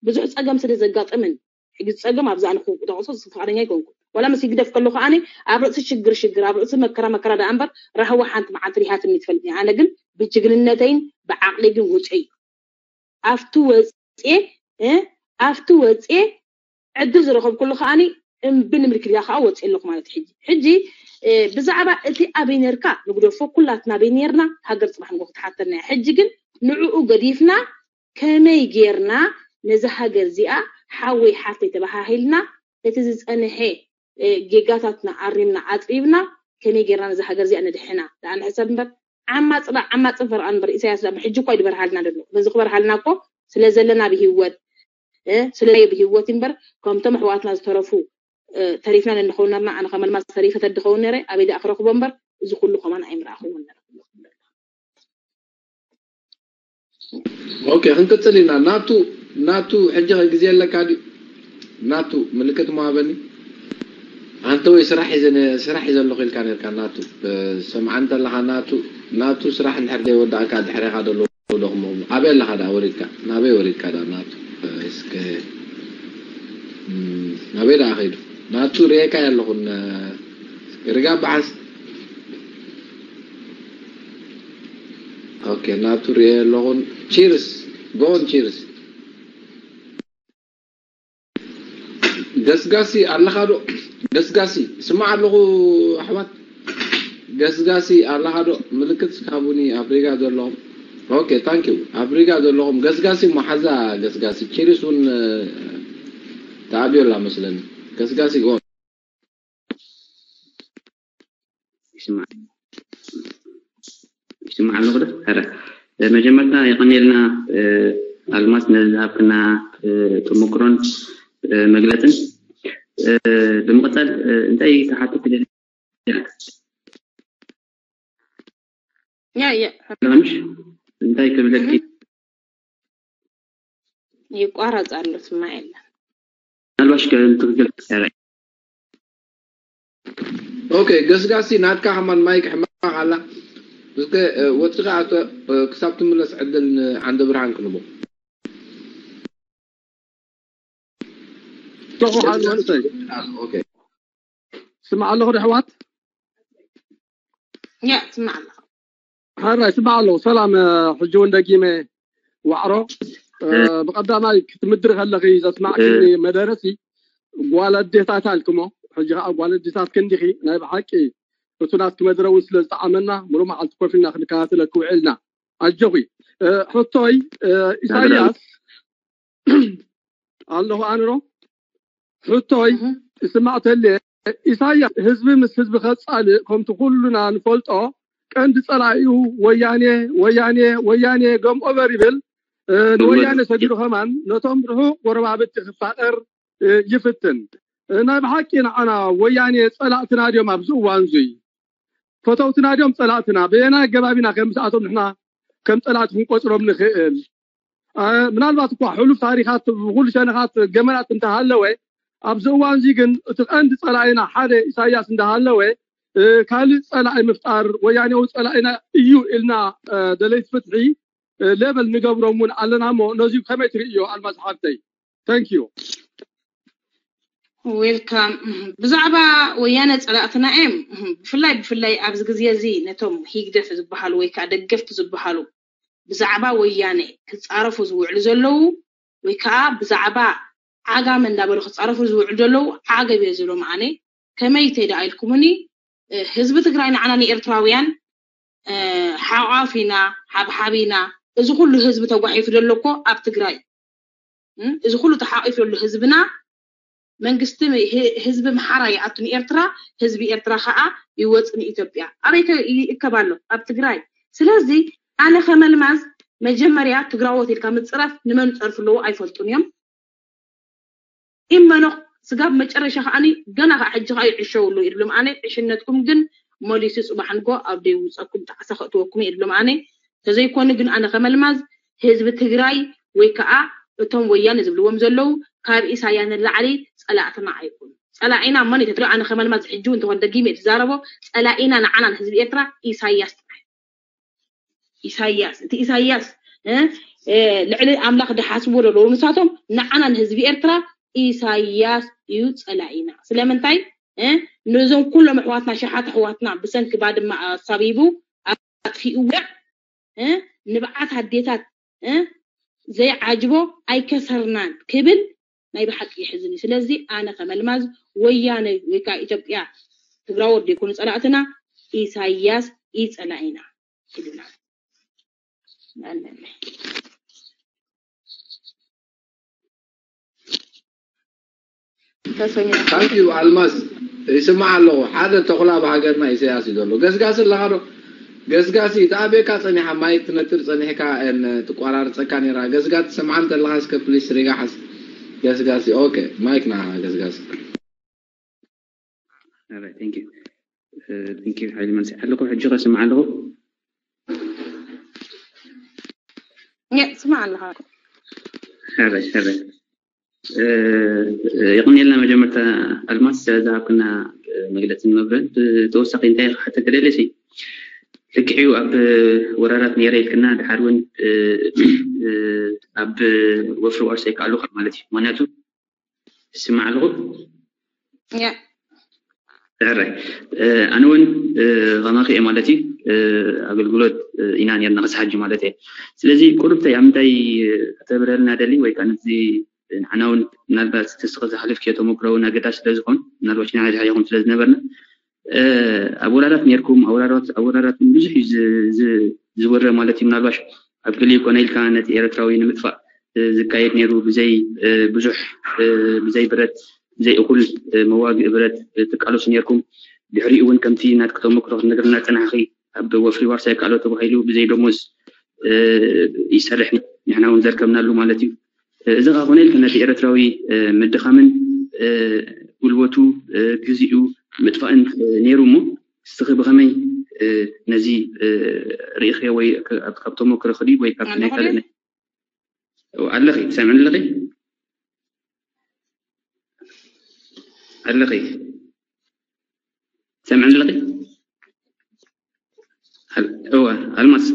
ብዙሕ ፀገም ስለ ዘጋጥምን ሕጂ ፀገም ኣብዚ ኣነ ክጠቕሶ ፍቃደኛ ኣይኮንኩ ዋላ ምስ ይግደፍ ከሎ ከዓኒ ኣብ ርእሲ ሽግር ሽግር ኣብ ርእሲ መከራ መከራ ደኣ እምበር ራህዋ ሓንቲ መዓልቲ ሪሃትኒ ትፈልጥ ኣነ ግን ብጅግንነተይን ብዓቕለይ ግን ውፅእ ኣብቲ ወፅየ ኣብቲ ወፅየ ዕድል ዝረኸብኩሉ ከዓኒ እምቢ ንምልክልያ ከዓ ወፅየ ኣለኹ ማለት ሕጂ ሕጂ ብዛዕባ እቲ ኣበይ ነርካ ንግደፎ ኩላትና ኣበይ ነርና ሃገር ፅባሕ ንጎ ክትሓተና እያ ሕጂ ግን ንዕኡ ገዲፍና ከመይ ጌርና ነዚ ሃገር እዚኣ ሓወይ ሓፍተይ ተባሃሂልና እቲ ዝፀንሐ ጌጋታትና ኣሪምና ኣፅቢብና ከመይ ጌርና ነዚ ሃገር እዚኣ ነድሕና ደኣ ንሕሰብ እምበር ዓማፅና ዓማፅን ፈርቓን እምበር ኢሳያስ ደኣ ሕጂ እኳ ይድበርሃልና ደሎ በዚ ክበርሃልና እኮ ስለ ዘለና ብሂወት ስለ ብሂወት እምበር ከምቶም ኣሕዋትና ዝተረፉ ተሪፍና እንድኸውን ነርና ኣነ ከመልማስ ተሪፈ ተድኸውን ነረ ኣበይ ደኣ ክረኽቦ እምበር እዚ ኩሉ ከማን ኣይምረኣኽዎን ነረ ኦኬ ክንቅፅል ኢና ናቱ ናቱ ሕጂ ግዜ ኣለካ ድዩ ናቱ ምልክት መሃበኒ ኣንተ ወይ ስራሕ ስራሕ ሒዘ ኣለኹ ኢልካ ነርካ ናቱ ሰምዓ እንተለኻ ናቱ ናቱ ስራሕ እንድሕር ዘይወዳእካ ድሕሬኻ ደሎ ዶኹም ኣበይ ኣለኻ ደኣ ወሪድካ ናበይ ወሪድካ ደኣ ናቱ እስከ ናበይ ደኣ ከይዱ ናቱ ርኤካ ኣለኹን ርጋ በሓስ ኦኬ ናቱ ርኤ ኣለኹን ቺርስ ጎን ቺርስ ገስጋሲ ኣለኻ ዶ ገስጋሲ ስማዕ ኣለኹ ኣሕዋት ገስጋሲ ኣለኻ ዶ? ምልክት ስካቡኒ ኣብ ሪጋ ዘለኹም። ኦኬ፣ ታንክ ዩ። ኣብ ሪጋ ዘለኹም ገስጋሲ መሓዛ ገስጋሲ ቺሪስ እውን ተኣብዮላ መስለኒ። ገስጋሲ ጎ ይስማዕ ኣለኹ ዶ? ረ መጀመርታ የቐንየልና ኣልማስ ነዚ ዝሃብክና ተሞክሮን መግለፅን። ብምቕፃል እንታይ ክሓተኪ ደሊ ያ ያ ኣለምሽ እንታይ ክብለኪ ይቋረጽ ኣሎ፣ ስማዕ የለን። ምናልባሽ ከምቲ ክገልጽ ሰበ ኦኬ፣ ገስጋሲ ናትካ ከማን ማይክ ሕማቕ ኣላ። እስከ ወጥኻ ኣቶ ክሳብ ትምለስ ዕድል ንዓንደ ብርሃን ክንቦ። ተኹ ሓል መንሰይ ኦኬ ስማዕ ኣለኹ ዶ ኣሕዋት? ያ ስማዕ ኣለኹ። ሓራይ ስማዕ ኣለኹ። ሰላም ሕጂ እውን ደጊመ ዋዕሮ። ብቐዳማይ ክትምድሪ ከለኺ ዘስማዕክኒ መደረሲ ጓል ኣዴታት ኣልክሞ። ሕጂ ከዓ ጓል ኣዴታት ክንዲኺ ናይ ብሓቂ እቲ ናትኪ መድረ እውን ስለ ዝጠዓመና ሙሉ መዓልቲ ኮፍ ኢልና ክንከታተለኪ ውዒልና። ኣጆኺ። ሕቶይ ኢሳያስ ኣለኹ ኣነ ዶ? ሕቶይ ስማዕ ተሌ ኢሳያስ ህዝቢ ምስ ህዝቢ ከፃልእ ከምቲ ኩሉና ንፈልጦ ቀንዲ ፀላኢኡ ወያኔ ወያኔ ወያኔ ገም ኦቨር ይብል። ንወያኔ ሰጊሩ ከማን ነቶም ርሑቕ ጎረባብቲ ክፋቐር ይፍትን። ናይ ብሓቂ ንዓና ወያኔ ፀላእትና ድዮም ኣብዚ እዋን እዙይ? ፈተውትና ድዮም ፀላእትና? በየናይ ኣገባብ ኢና ከም ምስኣቶም ንሕና ከም ፀላእቲ ክንቆፅሮም ንኽእል? ምናልባት እኳ ሕሉፍ ታሪኻት ብኩሉ ሸነኻት ገመናት እንተሃለወ ኣብዚ እዋን እዚ ግን እቲ ቀንዲ ፀላኢና ሓደ ኢሳያስ እንዳሃለወ ካልእ ፀላኢ ምፍጣር ወያኔዊ ፀላኢና እዩ ኢልና ደለይቲ ፍትሒ ሌበል ንገብሮም እውን ኣለና እሞ ነዚ ከመይ ትርእዮ ኣልማዝ ሓፍተይ? Thank you። ዌልካም። ብዛዕባ ወያነ ፀላእትና እዮም። ብፍላይ ብፍላይ ኣብዚ ግዜ እዚ ነቶም ሂግደፍ ዝበሃሉ ወይ ከዓ ደገፍቲ ዝበሃሉ ብዛዕባ ወያነ ክፃረፉ ዝውዕሉ ዘለዉ ወይ ከዓ ብዛዕባ ዓጋመ እንዳበሉ ክፃረፉ ዝውዕሉ ዘለዉ ዓገብ እየ ዝብሎም ኣነ። ከመይ ተይ ደኣ ኢልኩምኒ? ህዝቢ ትግራይ ንዓና ንኤርትራውያን ሓቋፍ ኢና፣ ሓብሓብ ኢና። እዚ ኩሉ ህዝቢ ተጓሒፉ ዘሎ እኮ ኣብ ትግራይ እዚ ኩሉ ተሓቂፍ ዘሎ ህዝብና መንግስቲ ህዝቢ ምሓራ ይኣቱ ንኤርትራ፣ ህዝቢ ኤርትራ ከዓ ይወፅ ንኢትዮጵያ። ኣበይ ይእከብ ኣሎ? ኣብ ትግራይ። ስለዚ ኣነ ከመልማዝ መጀመርያ ትግራዎት ኢልካ ምፅራፍ ንመን ፀርፉ ኣለዎ ኣይፈልጡን እዮም። ኢመኖ ስጋብ መጨረሻ ከዓኒ ገና ከዓ ሕጂ ከዓ ይዕሸው ኣሎ ይብሎም ኣነ ዕሽነትኩም ግን መሊሱ ፅባሕ ንጎ ኣብ ደይ ውፀኩም ጣዕሳ ከእትወኩም ይብሎም ኣነ ተዘይኮኑ ግን ኣነ ከመልማዝ ህዝቢ ትግራይ ወይ ከዓ እቶም ወያነ ዝብልዎም ዘለዉ ካብ ኢሳያ ንላዕሊ ፀላእትና ኣይኮኑ። ፀላኢና መን እዩ ተትሪኦ ኣነ ከመልማዝ ሕጂ እውን እንተኾን ደጊመ እዩ ዝዛረቦ። ፀላኢና ንዓና ንህዝቢ ኤርትራ ኢሳያስ ጥራይ። ኢሳያስ እቲ ኢሳያስ ልዕሊ ኣምላኽ ዝሓስብዎ ዘለዉ ንሳቶም ንዓና ንህዝቢ ኤርትራ ኢሳያስ እዩ ፀላኢና። ስለምንታይ ነዞም ኩሎም ኣሕዋትና ሸሓት ኣሕዋትና ብሰንኪ ባድማ ኣሳቢቡ ኣጥፊእዎ ንብዓት ኣዴታት ዘይዓጅቦ ኣይከሰርናን ክብል ናይ ብሓቂ ይሕዝን እዩ። ስለዚ ኣነ ከመልማዝ ወያነ ወይ ከዓ ኢትዮጵያ ትግራዎት ዘይኮኑ ፀላእትና ኢሳያስ እዩ ፀላኢና ይብላ። ታንኪዩ ኣልማዝ ይስማዕ ኣለኹ። ሓደ ተኹላ ብሃገርና ኢሳያስ እዩ ዘሎ። ገስጋሲ ኣለኻ ዶ? ገስጋሲ ተኣቤካ ጸኒሓ ማይክ ትነጥር ጸኒሕካ እን ትቋራርጸካ ነይራ። ገስጋሲ ትሰምዓ እንተለኻ እስከ ፕሊስ ሪጋ ሓስ ገስጋሲ ኦኬ ማይክ ንዓኻ ገስጋሲ። Alright, thank you. Uh, thank you ሓይሊ መንስይ ኣለኹ ሕጂ ከስምዕ ኣለኹ። ስማዕ ኣለኻ። ሕረ ሕረ የቕንየልና መጀመርታ ኣልማስ ዝሃብክና መግለፅን መብርህን። ብተወሳኺ እንታይ ክሓተክ ደሊ ሲ ልክዕዩ ኣብ ወራራት ነይረ ኢልክና ድሓር እውን ኣብ ወፍሪ ዋርሳይ ከኣሉካ ማለት እዩ። ምክንያቱ ይስማዕ ኣለኹ። ሕራይ ኣነ እውን ከማኺ እየ ማለት እዩ። ኣገልግሎት ኢና ነርና ክሳብ ሕጂ ማለት እየ። ስለዚ ቁሩብተይ ኣብ ምንታይ ከተብረልና ደሊ ወይ ከዓ ነዚ ንዓና እውን ምናልባት ተስኸ ዝሓለፍክዮ ተመክሮ እውን ኣገዳሲ ስለ ዝኾን ምናልባት ሽና ሓይኹም ስለ ዝነበርና ኣብ ወራራት ነርኩም ኣወራራት ኣወራራት ብዙሕ እዩ ዝወረ ማለት እዩ። ምናልባሽ ኣብ ገሊኡ ኮነ ኢልካ ነቲ ኤርትራዊ ንምጥፋእ ዝካየድ ነይሩ ብዘይ ብዙሕ ብዘይ ብረት ብዘይ እኹል መዋግእ ብረት ትቃለሱ ነርኩም። ድሕሪኡ እውን ከምቲ ናትኪ ተመክሮ ክትነግርና ዝጸናሕኺ ኣብ ወፍሪ ዋርሳይ ካሎ ተባሂሉ ብዘይ ደሞዝ ይሰርሕ ንሕና እውን ዘርከብናሉ ማለት እዩ። እዚ ኸዓ ኮነ ኢልካ ነቲ ኤርትራዊ ምድኻምን ጉልበቱ ግዚኡ ምጥፋእን ነይሩ እሞ እስኺ ብኸመይ ነዚ ርኢኽዮ ወይ ካብ ተመክሮ ክዲ ወይ ካብ ናይ ካልእ ኣለኺ ትሰምዕኒ ኣለኺ ኣለኺ ትሰምዕኒ ኣለኺ እወ ኣልማስ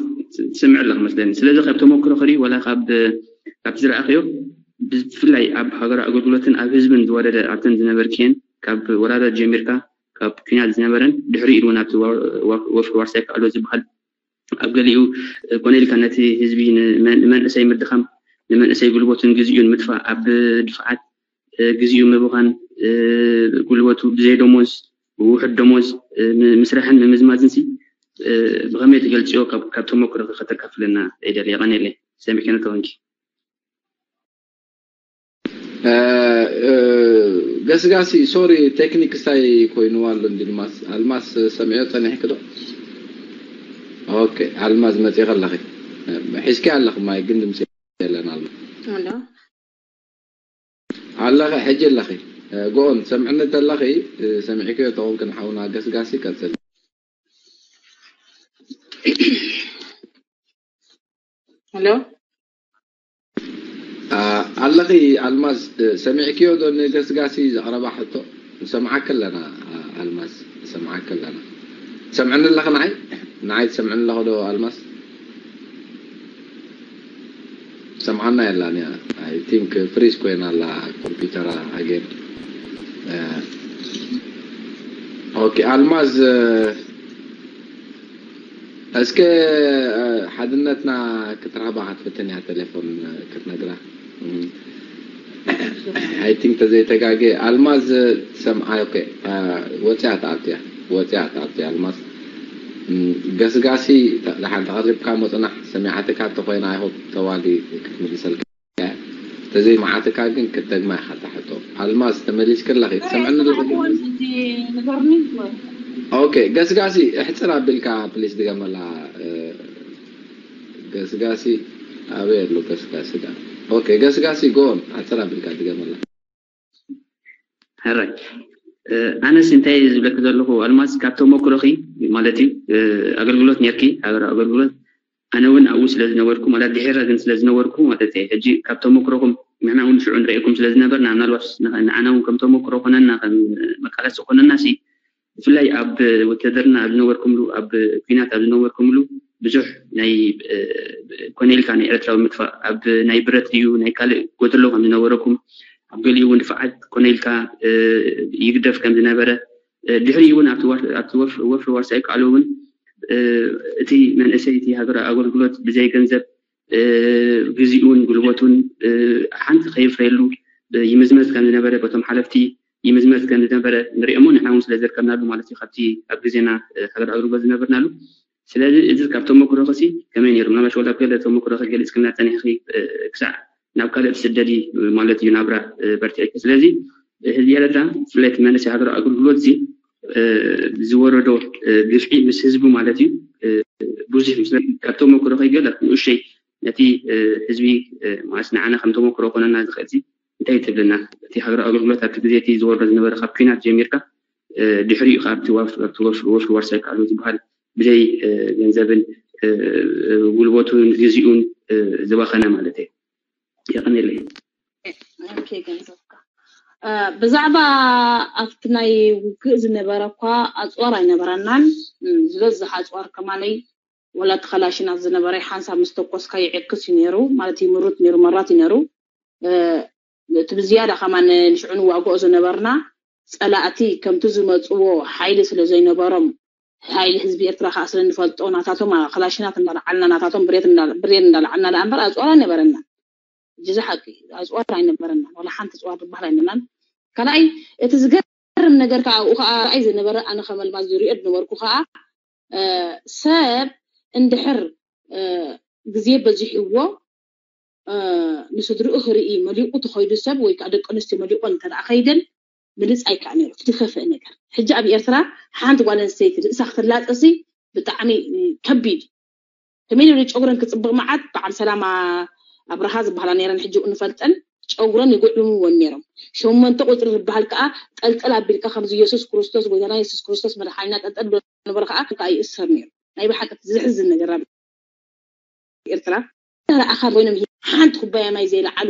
ትስምዕ ኣለኺ መስለኒ። ስለዚ ካብ ተመክሮ ክዲ ወላ ካብ ካብቲ ዝረኣኽዮ ብፍላይ ኣብ ሃገራዊ ኣገልግሎትን ኣብ ህዝብን ዝወረደ ኣብተን ዝነበርክየን ካብ ወራራት ጀሚርካ ካብ ኩናት ዝነበረን ድሕሪኡ እውን ኣብቲ ወፍሪ ዋርሳይ ከኣሎ ዝበሃል ኣብ ገሊኡ ኮነ ኢልካ ነቲ ህዝቢ ንመንእሰይ ምድኻም ንመንእሰይ ጉልበቱን ግዚኡን ምጥፋእ ኣብ ድፍዓት ግዚኡ ምብኻን ጉልበቱ ብዘይ ደሞዝ ብውሑድ ደሞዝ ምስራሕን ምምዝማዝን ሲ ብኸመይ ትገልፅዮ ካብ ተመክሮ ከተካፍለና ይደል የቐኔለ ሰሚዕከነ ተወንኪ ገስጋሲ ሶሪ ቴክኒክ ስታይ ኮይንዋ ኣሎ እንዲ ልማስ ኣልማስ ሰሚዖ ፀኒሕኪ ዶ ኦኬ ኣልማዝ መፂ ከለኺ ሒዝኪ ኣለኺ ማይ ግን ድምፂ የለን ኣሎ ኣለኺ ሕጂ ኣለኺ ጎኦን ሰምዕኒ ተለኺ ሰሚዕክዮ ተኾንክን ሓውና ገስጋሲ ቀፅል ሄሎ ኣለኺ ኣልማዝ ሰሚዕክዮ ዶ ንገስጋሲ ዘቕረባ ሕቶ ንሰምዓኪ ኣለና ኣልማዝ ንሰምዓኪ ኣለና ትሰምዕኒ ኣለኺ ንዓይ ንዓይ ትሰምዕኒ ኣለኺ ዶ ኣልማዝ ትሰምዓና የላን እያ I think freeze ኮይና ኣላ ኮምፒውተራ again okay ኣልማዝ እስከ ሓድነትና ክትረኽባ ክትፍትን እያ ቴሌፎን ክትነግራ I think ተዘይተጋገ ኣልማዝ ትሰምዓ okay ወፂኣ ትኣቱ እያ ወፂኣ ትኣቱ እያ ኣልማዝ ገስጋሲ ደሓን ተቐሪብካ ምፅናሕ ሰሚዓትካ እንተኮይና I hope ተዋሊ ክትምልሰልካ ተዘይመዓትካ ግን ክትደግማ ኢኻ እታ ሕቶ ኣልማዝ ተመሊስኪ ኣለኺ ትሰምዕኒ ኣለኺ ድዮም okay ገስጋሲ እሕፅር ኣቢልካ please ድገመላ ገስጋሲ ኣበይ ኣሎ ገስጋሲ ዳ okay ገስጋሲ go on ኣሕፅር ኣቢልካ ድገመላ ሕራይ ኣነስ እንታይ ዝብለኪ ዘለኹ ኣልማዝ ካብ ተመክሮኺ ማለት እዩ ኣገልግሎት ኔርኪ ሃገራዊ ኣገልግሎት ኣነ እውን ኣብኡ ስለ ዝነበርኩ ማለት ድሒረ ግን ስለ ዝነበርኩ ማለት እየ ሕጂ ካብ ተመክሮኹም ንሕና እውን ሽዑ ንርእየኩም ስለ ዝነበርና ምናልባት ንዓና እውን ከም ተመክሮ ኮነና ከም መቃለሲ ኮነና ሲ ብፍላይ ኣብ ውትድርና ኣብ ዝነበርኩምሉ ኣብ ኲናት ኣብ ዝነበርኩምሉ ብዙሕ ናይ ኮነ ኢልካ ናይ ኤርትራዊ ምጥፋእ ኣብ ናይ ብረት ድዩ ናይ ካልእ ጎደሎ ከም ዝነበረኩም ኣብ ገሊኡ እውን ድፍዓት ኮነ ኢልካ ይግደፍ ከም ዝነበረ ድሕሪኡ እውን ኣብቲ ወፍሪ ዋርሳይ ቃሉ እውን እቲ መንእሰይ እቲ ሃገራዊ ኣገልግሎት ብዘይ ገንዘብ ግዚኡን ጉልበቱን ሓንቲ ከየፍረየሉ ይምዝመዝ ከም ዝነበረ በቶም ሓለፍቲ ይምዝመዝ ከም ዝነበረ ንሪኦ እሞ ንሕና እውን ስለ ዘርከብናሉ ማለት እዩ ካብቲ ኣብ ግዜና ሃገር ኣገልግሎት ዝነበርናሉ ስለዚ እዚ ካብ ተመክሮ ክሲ ከመይ ነይሩ ምናልባሽ ወላ ገለ ተመክሮ ክገልፅክልና ፀኒሕኺ ክሳዕ ናብ ካልእ ትስደዲ ማለት እዩ ናብራ በርቲዕኪ ስለዚ ህዝቢ ኤረትራ ብፍላይ እቲ መንእሰይ ሃገር ኣገልግሎት እዚ ዝወረዶ ግፍዒ ምስ ህዝቡ ማለት እዩ ብዙሕ ካብ ተመክሮ ከይገለ ንኡሸይ ነቲ ህዝቢ ማለት ንዓና ከም ተመክሮ ኮነና ዝኽእል እንታይ ትብልና እቲ ሃገራዊ ኣገልግሎት ኣብቲ ግዜ እቲ ዝወርዶ ዝነበረ ካብ ኲናት ጀሚርካ ድሕሪኡ ካብቲ ወፍሪ ዋርሳይ ካሉ ዝበሃል ብዘይ ገንዘብን ጉልበቱን ግዚኡን ዝባኸነ ማለት እዩ የቐኔለይ ብዛዕባ ኣብቲ ናይ ውግእ ዝነበረ እኳ ኣፅዋር ኣይነበረናን ዝበዝሕ ኣፅዋር ከማለይ ወላ እቲ ከላሽናት ዝነበረ ሓንሳብ ምስ ተኮስካ ይዕክስ እዩ ነይሩ ማለት ይምሩት ነይሩ መራት እዩ ነይሩ እቲ ብዝያዳ ከማን ንሽዑ ንዋግኦ ዝነበርና ፀላእቲ ከምቲ ዝመፅዎ ሓይሊ ስለ ዘይነበሮም ሓይሊ ህዝቢ ኤርትራ ከዓ ስለ ንፈልጦ ናታቶም ከላሽናት እንዳለዓልና ናታቶም ብሬን እንዳለዓልና ደኣ እምበር ኣፅዋር ኣይነበረና እዚ ሓቂ ኣፅዋር ኣይነበረና ዋላ ሓንቲ ፅዋር ዝበሃል ኣይነበረናን ካልኣይ እቲ ዝገ ዘገርም ነገር ከዓ ኣብኡ ከዓ ርኣይ ዝነበረ ኣነ ከመልማዝ ዝሪኦ ዝነበርኩ ከዓ ሰብ እንድሕር ግዜ በዚሕዎ ንስድርኡ ክርኢ መሊቑ ተኸይዱ ሰብ ወይ ከዓ ደቂ ኣንስትዮ መሊቆ እንተ ከይደን ምልፅ ኣይከኣል ነይሩ። እቲ ዝኸፍእ ነገር ሕጂ ኣብ ኤርትራ ሓንቲ ጓል ኣንስተይቲ ርእሳ ክትላፀሲ ብጣዕሚ ከቢድ። ከመይ ንብል ጨጉረን ክፅብቕ መዓት በዓል ሰላማ ኣብርሃ ዝበሃላ ነይረን ሕጂ ንፈልጠን ጨጉረን ይጉዕምወን ነይሮም። ሸሞንተ ቁፅሪ ዝበሃል ከዓ ጠልጠል ኣቢልካ ከምዚ የሱስ ክርስቶስ ጎይታና የሱስ ክርስቶስ መድሓኒና ጠልጠል ዶ ነበረ ከዓ ከዓ ይእሰር ነይሩ። ናይ ብሓቂ ዘሕዝን ነገር ኣብ ኤርትራ ተረኣኻ ኮይኖም ሓንቲ ኩባያ ማይ ዘይለዓሉ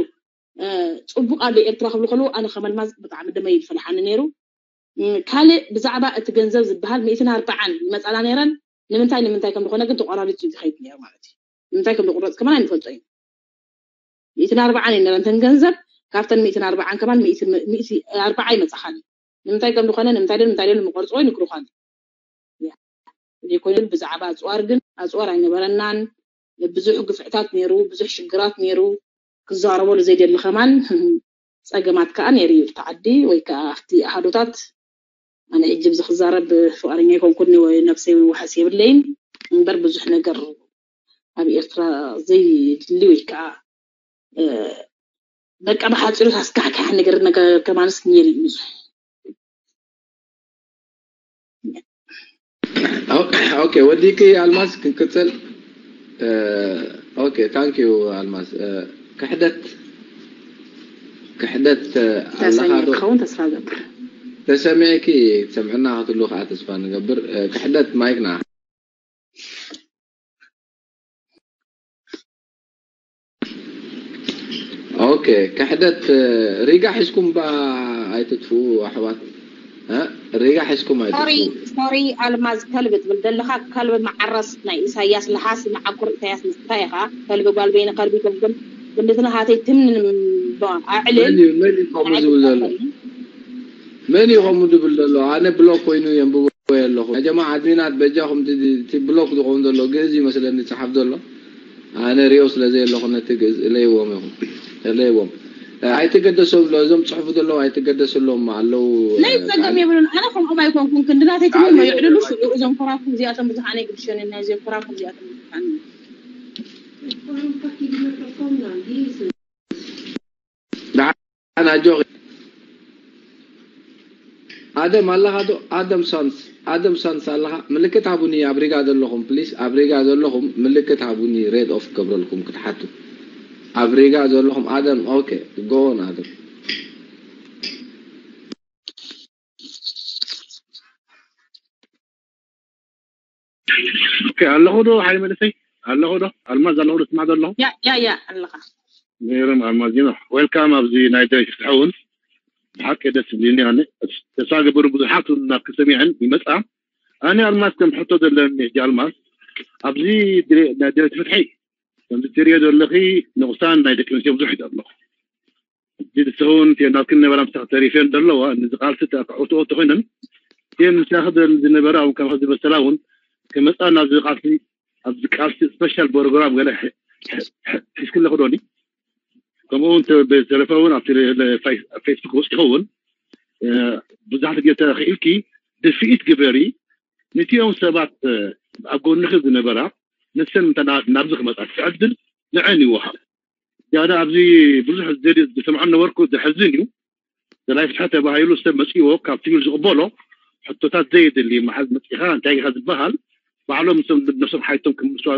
ፅቡቅ ኣሎ ኤርትራ ክብሉ ከለዉ ኣነ ከመልማዝ ብጣዕሚ ደመይ ይፈልሓኒ ነይሩ። ካልእ ብዛዕባ እቲ ገንዘብ ዝበሃል ሚእትን ኣርባዓን ይመፃና ነይረን። ንምንታይ ንምንታይ ከም ዝኾነ ግን ተቆራሪፁ እዩ ዝኸይድ ነይሩ ማለት እዩ። ንምንታይ ከም ዝቁረፅ ከማን ኣይንፈልጦ እዩ። ሚእትን ኣርባዓን እዩ ነረንተን ገንዘብ ካብተን ሚእትን ኣርባዓን ከማን ሚእቲ ኣርባዓ ይመፃኻል። ንምንታይ ከም ዝኾነ ንምንታይ ዶ ንምንታይ ዶ ንምቆርፅዎ ይንግሩኻል። ዘይኮይኑ ብዛዕባ ኣፅዋር ግን ኣፅዋር ኣይነበረናን። ብዙሕ ግፍዕታት ነይሩ፣ ብዙሕ ሽግራት ነይሩ። ክዛረበሉ ዘይደሊ ከማን ፀገማት ከዓ ነይሩ እዩ ኣብቲ ዓዲ ወይ ከዓ ኣብቲ ኣሃዶታት። ኣነ ሕጂ ብዚ ክዛረብ ፍቃደኛ ኣይኮንኩን ወይ ነብሰይ ወይ ውሓስ የብለይን እምበር ብዙሕ ነገር ኣብ ኤርትራ ዘይድሊ ወይ ከዓ በቃ ብሓፂሩ ኣስካሕካሒ ነገር ነገር ከማንስ ነይሩ እዩ ብዙሕ። ኦኬ ወዲቂ ኣልማዝ ክንቅፅል። ኦኬ ታንክ ዩ ኣልማዝ። ክሕደት ክሕደት ኣለኻ ዶ? ክኸውን ተስፋ ገብር። ተሰሚዕኪ ትሰምዕና ክትሉ ከዓ ተስፋ ንገብር። ክሕደት ማይክና። ኦኬ ክሕደት ሪጋ ሒዝኩም ባ ኣይትጥፍኡ ኣሕዋት። ሪጋ ሒዝኩም ኣይትጥፍኡ። ሶሪ ኣልማዝ ከልቢ ትብል ዘለኻ ከልቢ መዓረስ ናይ ኢሳያስ ለሓስ መዓኩር ኢሳያስ ንስኻ ኢኻ። ከልቢ ጓል በይነ ከልቢ ተብግን ብንትና ሃተይ ትምንን ኣዕልል መን እዩ ከምኡ ዝብል ዘሎ? መን እዩ ከምኡ ዝብል ዘሎ? ኣነ ብሎክ ኮይኑ የንብቦ ኣለኹ። ያ ጀማዓ ኣድሚናት በጃኹም እቲ ብሎክ ዝኸውን ዘሎ ግእዝ ይመስለኒ ዝፅሓፍ ዘሎ። ኣነ ሪኦ ስለ ዘየለኹ ነቲ ግእዝ እለይዎም ኢኹም። እለይዎም። ኣይትገደሰሎም እዞም ፅሑፉ ዘለዉ ኣይትገደሰሎም ኣለዉ። ናይ ፀገም የብሉን። ኣነ ከምኦም ኣይኮንኩን ክንዲ ናተይ ትብል መይዕልሉ ሽዑ እዞም ኮራኩም እዚኣቶም ብዙሓን ኣይግድሸንን ናይ እዚኦም ኮራኩም እዚኣቶም ብዙሓን ኣጆኺ ኣደም ኣለኻ ዶ? ኣደም ሳንስ ኣደም ሳንስ ኣለኻ? ምልክት ሃቡኒ ኣብ ሪጋ ዘለኹም ፕሊስ ኣብ ሪጋ ዘለኹም ምልክት ሃቡኒ ሬድ ኦፍ ክገብረልኩም ክትሓቱ ኣብ ሪጋ ዘለኹም ኣደም ኦኬ ጎን ኣደም ኦኬ ኣለኹ ዶ ሓይ መንእሰይ ኣለኹ ዶ ኣልማዝ ኣለኹ ዶ ትስማዕ ዘለኹ ያ ያ ያ ኣለኻ ነይሮም ኣልማዝ ዲኖ ዌልካም ኣብዚ ናይ ደረጅ ፍትሐውን ብሓቂ ደስ ዝብልኒ ኣነ ተስፋ ገብሩ ብዙሓት ናብ ክሰሚዐን ይመፃ ኣነ ኣልማዝ ከም ሕቶ ዘለኒ ሕጂ ኣልማዝ ኣብዚ ናይ ደረጅ ፍትሐይ ከምዚ ትሪኦ ዘለኺ ንቑሳን ናይ ደቂ ኣንስትዮ ብዙሕ ይደሎ እዚ ዝኸውን ናብክን ነበራ ምሳኽ ተሪፈን ዘለዋ ንዚ ቃልሲ ተዕትኦ ተኮይነን እየን ምሳኺ ዝነበራ እውን ከም ዝበሰላ እውን ክመፃ ናብዚ ቃልሲ ኣብዚ ቃልሲ ስፔሻል ፕሮግራም ገለ ሒዝክለ ክዶኒ ከምኡ እውን ብተለፈ እውን ኣብ ፌስቡክ ወፂ ይኸውን ብዙሓት ግዜ ተኽኢልኪ ድፍኢት ግበሪ ንቲኦም ሰባት ኣብ ጎንኺ ዝነበራ ንሰን ናብዚ ክመፃ ትዕድል ንዐን ይወሃብ ዝያዳ ኣብዚ ብዙሕ ዝሰምዖ ነበርኩ ዘሕዝን እዩ ዘላይ ፍትሐ ተባሂሉ ሰብ መፅዎ ካብ ሲቪል ዝቕበሎ ሕቶታት ዘየድሊ መሓዝ መፂኻ እንታይ ኢኻ ዝበሃል ባዕሎም ነብሶም ሓይቶም ክምልስዋ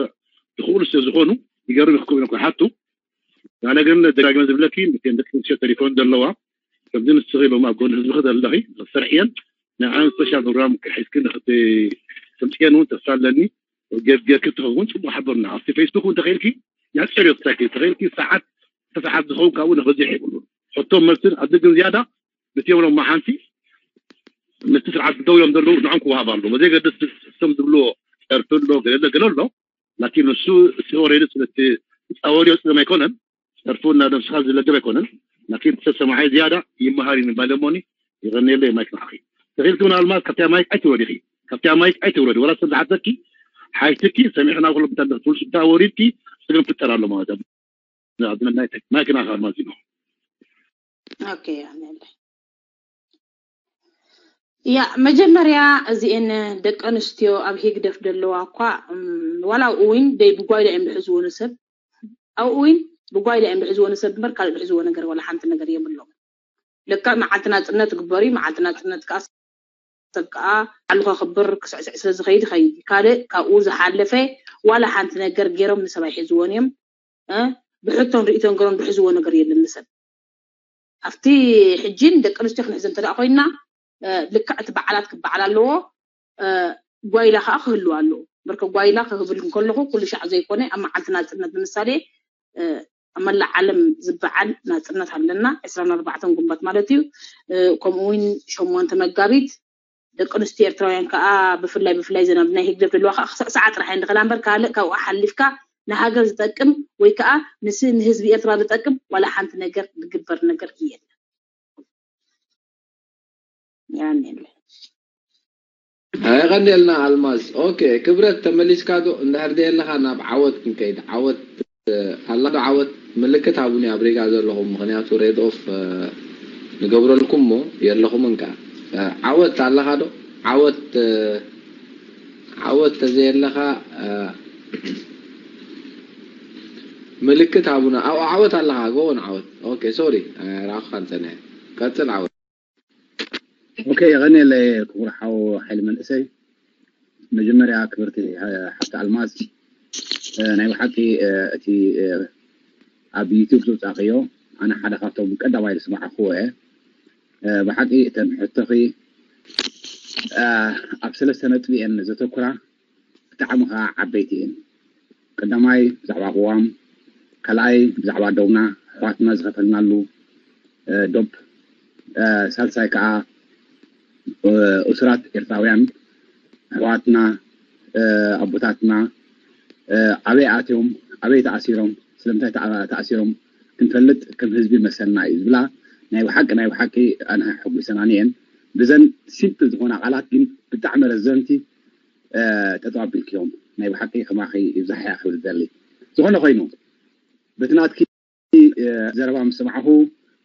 ዝኽእሉ ስለ ዝኾኑ ይገርም ይኽክብ ኢሎም ክሓቱ ኣነ ግን ደጋግመ ዝብለኪ ምስን ደቂ ኣንስትዮ ተሪፎን ዘለዋ ከምዚ ንስኺ ሎም ኣብ ጎኒ ህዝብኺ ዘለኺ ክሰርሕየን ንዓን ስፔሻል ፕሮግራም ሒዝኪ ንክትምፅየን እውን ተስፋ ኣለኒ ጌርኪ ትኸውን ፅቡቅ ሓበርና ኣብቲ ፌስቡክ እውን ተኽኢልኪ ያፀርዮ ትሳኪ ተኽኢልኪ ሰዓት ሰዓት ዝኸውን ካብኡ ንክዚሕ ይብሉ ሕቶ መልስን ኣብዚ ግን ዝያዳ ንትዮም ሎም ሓንቲ ምስቲ ስርዓት ደው ኢሎም ዘለዉ ንዖም ክወሃብ ኣለዎ ዘይገድስ እሶም ዝብልዎ ፀርፊ ኣሎ ገለ ገለ ኣሎ ላኪን ንሱ እቲ ኦሬዲ ስለቲ ዝፃወርዮ ፅገም ኣይኮነን ፀርፉ እና ነብስኻ ዝለገብ ኣይኮነን ላኪን ሰብ ሰማዓይ ዝያዳ ይመሃር እዩ ንባል እሞኒ ይቀንየለይ ማይክ ንዓኺ ተኺልኪ እውን ኣልማዝ ካብቲያ ማይክ ኣይትውረድ ኢኺ ካብቲያ ማይክ ኣይትውረድ ወላ ሰብ ዝሓተኪ ሓይትኪ ሰሚዕና ኩሎም እንታ ትብሉ ስታ ወሪድኪ ፀገም ፍጠር ኣሎ ማለት እዩ ማይክ ናኻ ኣልማዝ እዩ ኦኬ ኣሜን ያ መጀመርያ እዚኤን ደቂ ኣንስትዮ ኣብ ሂግደፍ ዘለዋ እኳ እም፣ ዋላ ኣብኡ እውን ደይ ብጓይላ እዮም ዝሕዝዎ ንሰብ ኣብኡ እውን ብጓይላ እዮም ዝሕዝዎ ንሰብ እምበር ካልእ ዝሕዝዎ ነገር ዋላ ሓንቲ ነገር የብሎም። ልክዕ መዓልቲ ናፅነት ግበሩ መዓልቲ ናፅነት ከዓ ሰብ ከዓ ባዕሉ ከኽብር ክስዕስዕ ስለ ዝኸይድ ይኸይድ ካልእ ካብኡ ዝሓለፈ ዋላ ሓንቲ ነገር ገይሮም ንሰብ ኣይሕዝዎን እዮም። ብሕቶን ርእቶን ገሮም ዝሕዝዎ ነገር የለን ንሰብ ኣብቲ ሕጂ ንደቂ ኣንስትዮ ክንሕዘ እንተ ኮይንና ልክዕቲ በዓላት ክበዓል ኣለዎ። ጓይላ ከዓ ክህልው ኣለዎ። በርከ ጓይላ ክህብል እንከለኹ ኩሉ ሻዕ ዘይኮነ ኣብ መዓልቲ ናፅነት ንምሳሌ ኣብ መላእ ዓለም ዝበዓል ናፅነት ኣለና ዕስራን ኣርባዕተን ጉንበት ማለት እዩ። ከምኡ እውን ሸሞንተ መጋቢት ደቂ ኣንስትዮ ኤርትራውያን ከዓ ብፍላይ ብፍላይ ዘን ኣብ ናይ ህግደፍ ዘለዋ ከዓ ክስዕስዓ ጥራሕ እየን ዝኽእላ እምበር ካልእ ካብኡ ሓሊፍካ ንሃገር ዝጠቅም ወይ ከዓ ንስ ንህዝቢ ኤርትራ ዝጠቅም ዋላ ሓንቲ ነገር ዝግበር ነገር የለን። ያኔለ የቐንየልና ኣልማዝ። ኦኬ ክብረት ተመሊስካ ዶ? እንድሕር ደየለኻ ናብ ዓወት ክንከይድ። ዓወት ኣላ ዶ? ዓወት ምልክት ሃቡኒ ኣብ ሪጋ ዘለኹም፣ ምኽንያቱ ሬድ ኦፍ ንገብረልኩም እሞ የለኹምን ከኣ። ዓወት ኣለኻ ዶ? ዓወት ዓወት ተዘየለኻ ምልክት ሃቡና። ኣብኡ ዓወት ኣለኻ። ጎ ኦን ዓወት። ኦኬ ሶሪ ኣይረኣኹኻን ጸኒሐ። ቀጽል ዓወት። ኦኬ የቐንየለይ ክቡር ሓው ሓይሊ መንእሰይ። መጀመርያ ክብርቲ ሓፍቲ ኣልማዝ ናይ ብሓቂ እቲ ኣብ ዩቱብ ዘውፃእክዮ ኣነ ሓደ ካብቶም ቀዳማይ ዝሰማዕክዎ እየ። ብሓቂ እተን ሕቶኺ ኣብ ሰለስተ ነጥቢ እየን ዘተኩራ። ብጣዕሚ ከዓ ዓበይቲ እየን። ቀዳማይ ብዛዕባ ቅዋም፣ ካልኣይ ብዛዕባ ደውና ኣሕዋትና ዝኸፈልናሉ ዶብ፣ ሳልሳይ ከዓ እሱራት ኤርትራውያን ኣሕዋትና ኣቦታትና ኣበይ ኣትዮም ኣበይ ተኣሲሮም ስለምንታይ ተኣሲሮም ክንፈልጥ ከም ህዝቢ መሰልና እዩ ዝብላ ናይ ብሓቂ ናይ ብሓቂ ኣነ ሕጉሰናኒ እየን። ብዘን ሲምፕል ዝኾና ቃላት ግን ብጣዕሚ ረዘንቲ ጠጠው ኣቢልክዮም ናይ ብሓቂ ከማኺ ይብዛሕ እያ ክብል ዝደሊ። ዝኾነ ኮይኑ በቲ ናትኪ ዘረባ ምስ ሰማዕኹ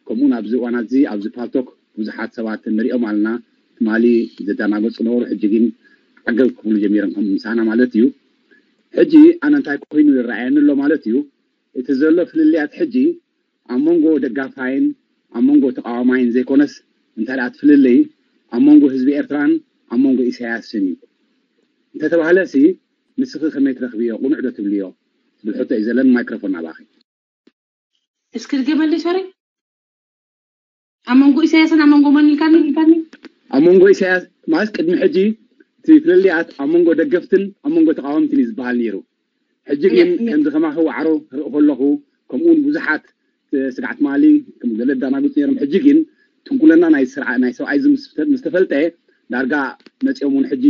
ከምኡውን ኣብዚ እዋናት እዚ ኣብዚ ፓልቶክ ብዙሓት ሰባት ንሪኦም ኣለና ትማሊ ዘደናገፁ ነበሩ ሕጂ ግን ዓገብ ክብሉ ጀሚሮም ከም ምሳና ማለት እዩ። ሕጂ ኣነ እንታይ ኮይኑ ይረኣየኒ ኣሎ ማለት እዩ እቲ ዘሎ ፍልልያት ሕጂ ኣብ መንጎ ደጋፋይን ኣብ መንጎ ተቃዋማይን ዘይኮነስ እንታይ ደኣ እቲ ፍልልይ ኣብ መንጎ ህዝቢ ኤርትራን ኣብ መንጎ ኢሳያስን እዩ እንተተባህለ ሲ ንስኺ ከመይ ትረኽብዮ ቅኑዕ ዶ ትብልዮ ትብል ሕቶ እዩ ዘለኒ ማይክሮፎን ናባኺ እስኪ ድገመለይ ሶሪ ኣብ መንጎ ኢሳያስን ኣብ መንጎ መን ኢልካኒ ኢልካኒ ኣብ መንጎ ኢሳያስ ማለት ቅድሚ ሕጂ እቲ ፍልልያት ኣብ መንጎ ደገፍትን ኣብ መንጎ ተቃወምትን እዩ ዝበሃል ነይሩ ሕጂ ግን ከምዚ ከማኺ ዋዕሮ ክርኢ ከለኹ ከምኡውን ብዙሓት ስግዓት ማሊ ከም ገለ ዳናጉፅ ነይሮም ሕጂ ግን ትንኩለና ናይ ስርዓ ናይ ሰብኣይ እዚ ምስ ተፈልጠ ዳርጋ መፂኦም እውን ሕጂ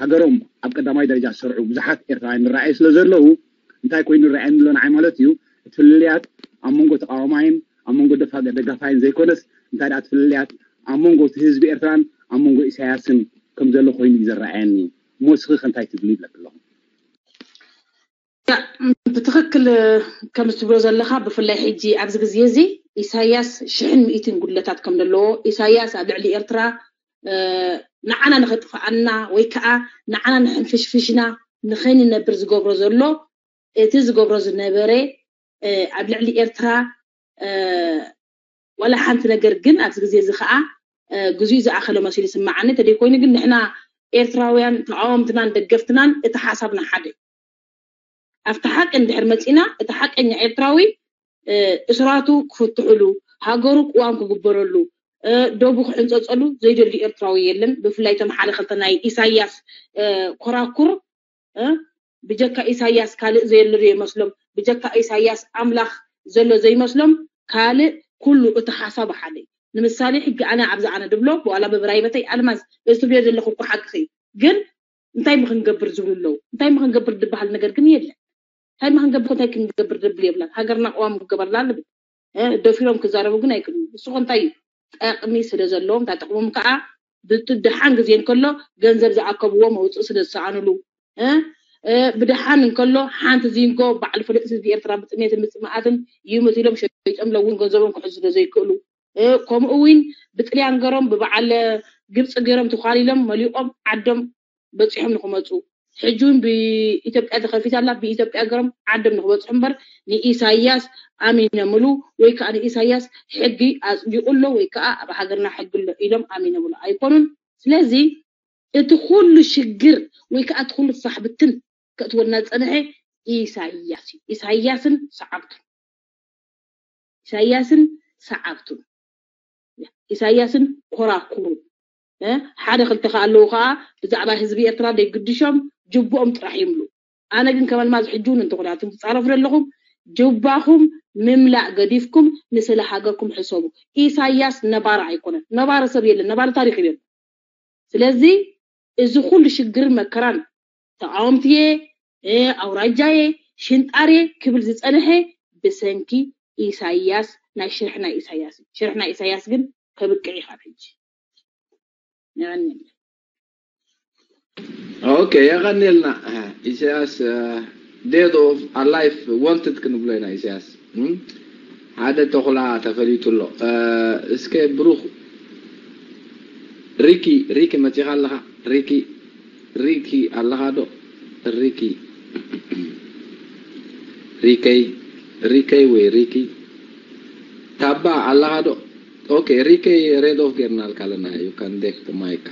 ሃገሮም ኣብ ቀዳማይ ደረጃ ዝሰርዑ ብዙሓት ኤርትራውያን ንረኣዩ ስለ ዘለዉ እንታይ ኮይኑ ይረኣየኒ ኣሎ ንዓይ ማለት እዩ እቲ ፍልልያት ኣብ መንጎ ተቃዋማይን ኣብ መንጎ ደፋ ደጋፋይን ዘይኮነስ እንታይ ደኣ እቲ ፍልልያት ኣብ መንጎ እቲ ህዝቢ ኤርትራን ኣብ መንጎ ኢሳያስን ከም ዘሎ ኮይኑ እዩ ዝረኣየኒ እሞ እስኺ ከ እንታይ ትብሊ ይብለኪ ኣለኹ ብትኽክል ከም ትብሎ ዘለኻ ብፍላይ ሕጂ ኣብዚ ግዜ እዚ ኢሳያስ ሽሕን ሚእትን ጉድለታት ከም ዘለዎ ኢሳያስ ኣብ ልዕሊ ኤርትራ ንዓና ንኸጥፍኣና ወይ ከዓ ንዓና ንሕንፍሽፍሽና ንኸይንነብር ዝገብሮ ዘሎ እቲ ዝገብሮ ዝነበረ ኣብ ልዕሊ ኤርትራ ዋላ ሓንቲ ነገር ግን ኣብዚ ግዜ እዚ ከዓ ግዜኡ ዝኣኸለ መሲሉ ይስምዓኒ እንተደይኮይኑ ግን ንሕና ኤርትራውያን ተቃወምትናን ደገፍትናን እቲ ሓሳብና ሓደ ኣብቲ ሓቂ እንድሕር መፂና እቲ ሓቀኛ ኤርትራዊ እስራቱ ክፍትሕሉ ሃገሩ ቅዋም ክግበረሉ ደቡ ክሕንፀፀሉ ዘይደሊ ኤርትራዊ የለን ብፍላይ እቶም ሓደ ክልተ ናይ ኢሳያስ ኮራኩር ብጀካ ኢሳያስ ካልእ ዘየለ ዶ ይመስሎም ብጀካ ኢሳያስ ኣምላኽ ዘሎ ዘይመስሎም ካልእ ኩሉ እቲ ሓሳብ ሓደ እዩ ንምሳሌ ሕጂ ኣነ ኣብዚ ኣነ ድብሎ ብዋላ ብብራይበተይ ኣልማዝ እዚ ትብልዮ ዘለኹ እኮ ሓቅኺ እዩ ግን እንታይ ምክንገብር ዝብሉ ኣለዉ እንታይ ምክንገብር ዝበሃል ነገር ግን የለን እንታይ ምክንገብር እንታይ ክንገብር ዝብል የብላን ሃገርና ቅዋም ክገበርላ ኣለብን ደፊሮም ክዛረቡ ግን ኣይክእሉን ንስኹ እንታይ እዩ ጠቕሚ ስለ ዘለዎም እንታይ ጠቕሞም ከዓ ብቲ ደሓን ግዜ እንከሎ ገንዘብ ዝኣከብዎ መውፅእ ስለ ዝሰኣኑሉ ብደሓን እንከሎ ሓንቲ ዚንጎ ባዕሉ ፈለጥ ህዝቢ ኤርትራ ብጥሜትን ብፅምኣትን ይሙት ኢሎም ሸይጦም ለውን ገንዘቦም ክሕዙ ስለ ዘይክእሉ ከምኡ እውን ብጥልያን ገሮም ብበዓል ግብፂ ገይሮም ተኳሊሎም መሊቆም ዓዶም በፂሖም ንክመፁ፣ ሕጂ እውን ብኢትዮጵያ ተከፊታ ኣላ፣ ብኢትዮጵያ ገይሮም ዓዶም ንክበፅሑ እምበር ንኢሳያስ ኣሚነምሉ ወይ ከዓ ንኢሳያስ ሕጊ ኣፅዲቁ ኣሎ ወይ ከዓ ኣብ ሃገርና ሕጊ ኣሎ ኢሎም ኣሚነምሉ ኣይኮኑን። ስለዚ እቲ ኩሉ ሽግር ወይ ከዓ እቲ ኩሉ ፋሕብትን ከእትወና ዝፀንሐ ኢሳያስ እዩ። ኢሳያስን ሰዓብቱን፣ ኢሳያስን ሰዓብቱን፣ ኢሳያስን ኮራኩሩን። ሓደ ክልተ ከ ኣለዉ ከዓ ብዛዕባ ህዝቢ ኤርትራ ዘይግድሾም ጅብኦም ጥራሕ ይምሉ። ኣነ ግን ከም ኣልማዝ ሕጂ እውን እንተኾነ ኣቱም ትፃረፉ ዘለኹም ጅባኹም ምምላእ ገዲፍኩም ንስለ ሃገርኩም ሕሰቡ። ኢሳያስ ነባሪ ኣይኮነን፣ ነባሪ ሰብ የለን፣ ነባሪ ታሪክ የለን። ስለዚ እዚ ኩሉ ሽግርን መከራን ተቃወምትየ፣ ኣውራጃየ፣ ሽንጣርየ ክብል ዝፀንሐ ብሰንኪ ኢሳያስ፣ ናይ ሽርሒ ናይ ኢሳያስ እዩ። ሽርሒ ናይ ኢሳያስ ግን ከብቅዕ እዩ ካብ ሕጂ። የቐንየለይ። ኦኬ፣ የቐንየልና። ኢሳያስ፣ dead or alive wanted ክንብሎ ኢና። ኢሳያስ ሓደ ተኹላ ተፈሊጡ ኣሎ። እስከ ብሩኽ ሪኪ፣ ሪኪ መፂኻ ኣለኻ? ሪኪ፣ ሪኪ ኣለኻ ዶ? ሪኪ፣ ሪከይ፣ ሪከይ ወይ ሪኪ ታባ ኣለኻ ዶ? ኦኬ፣ ሪከይ red off ጌርናልካ ኣለና። You can take the mic.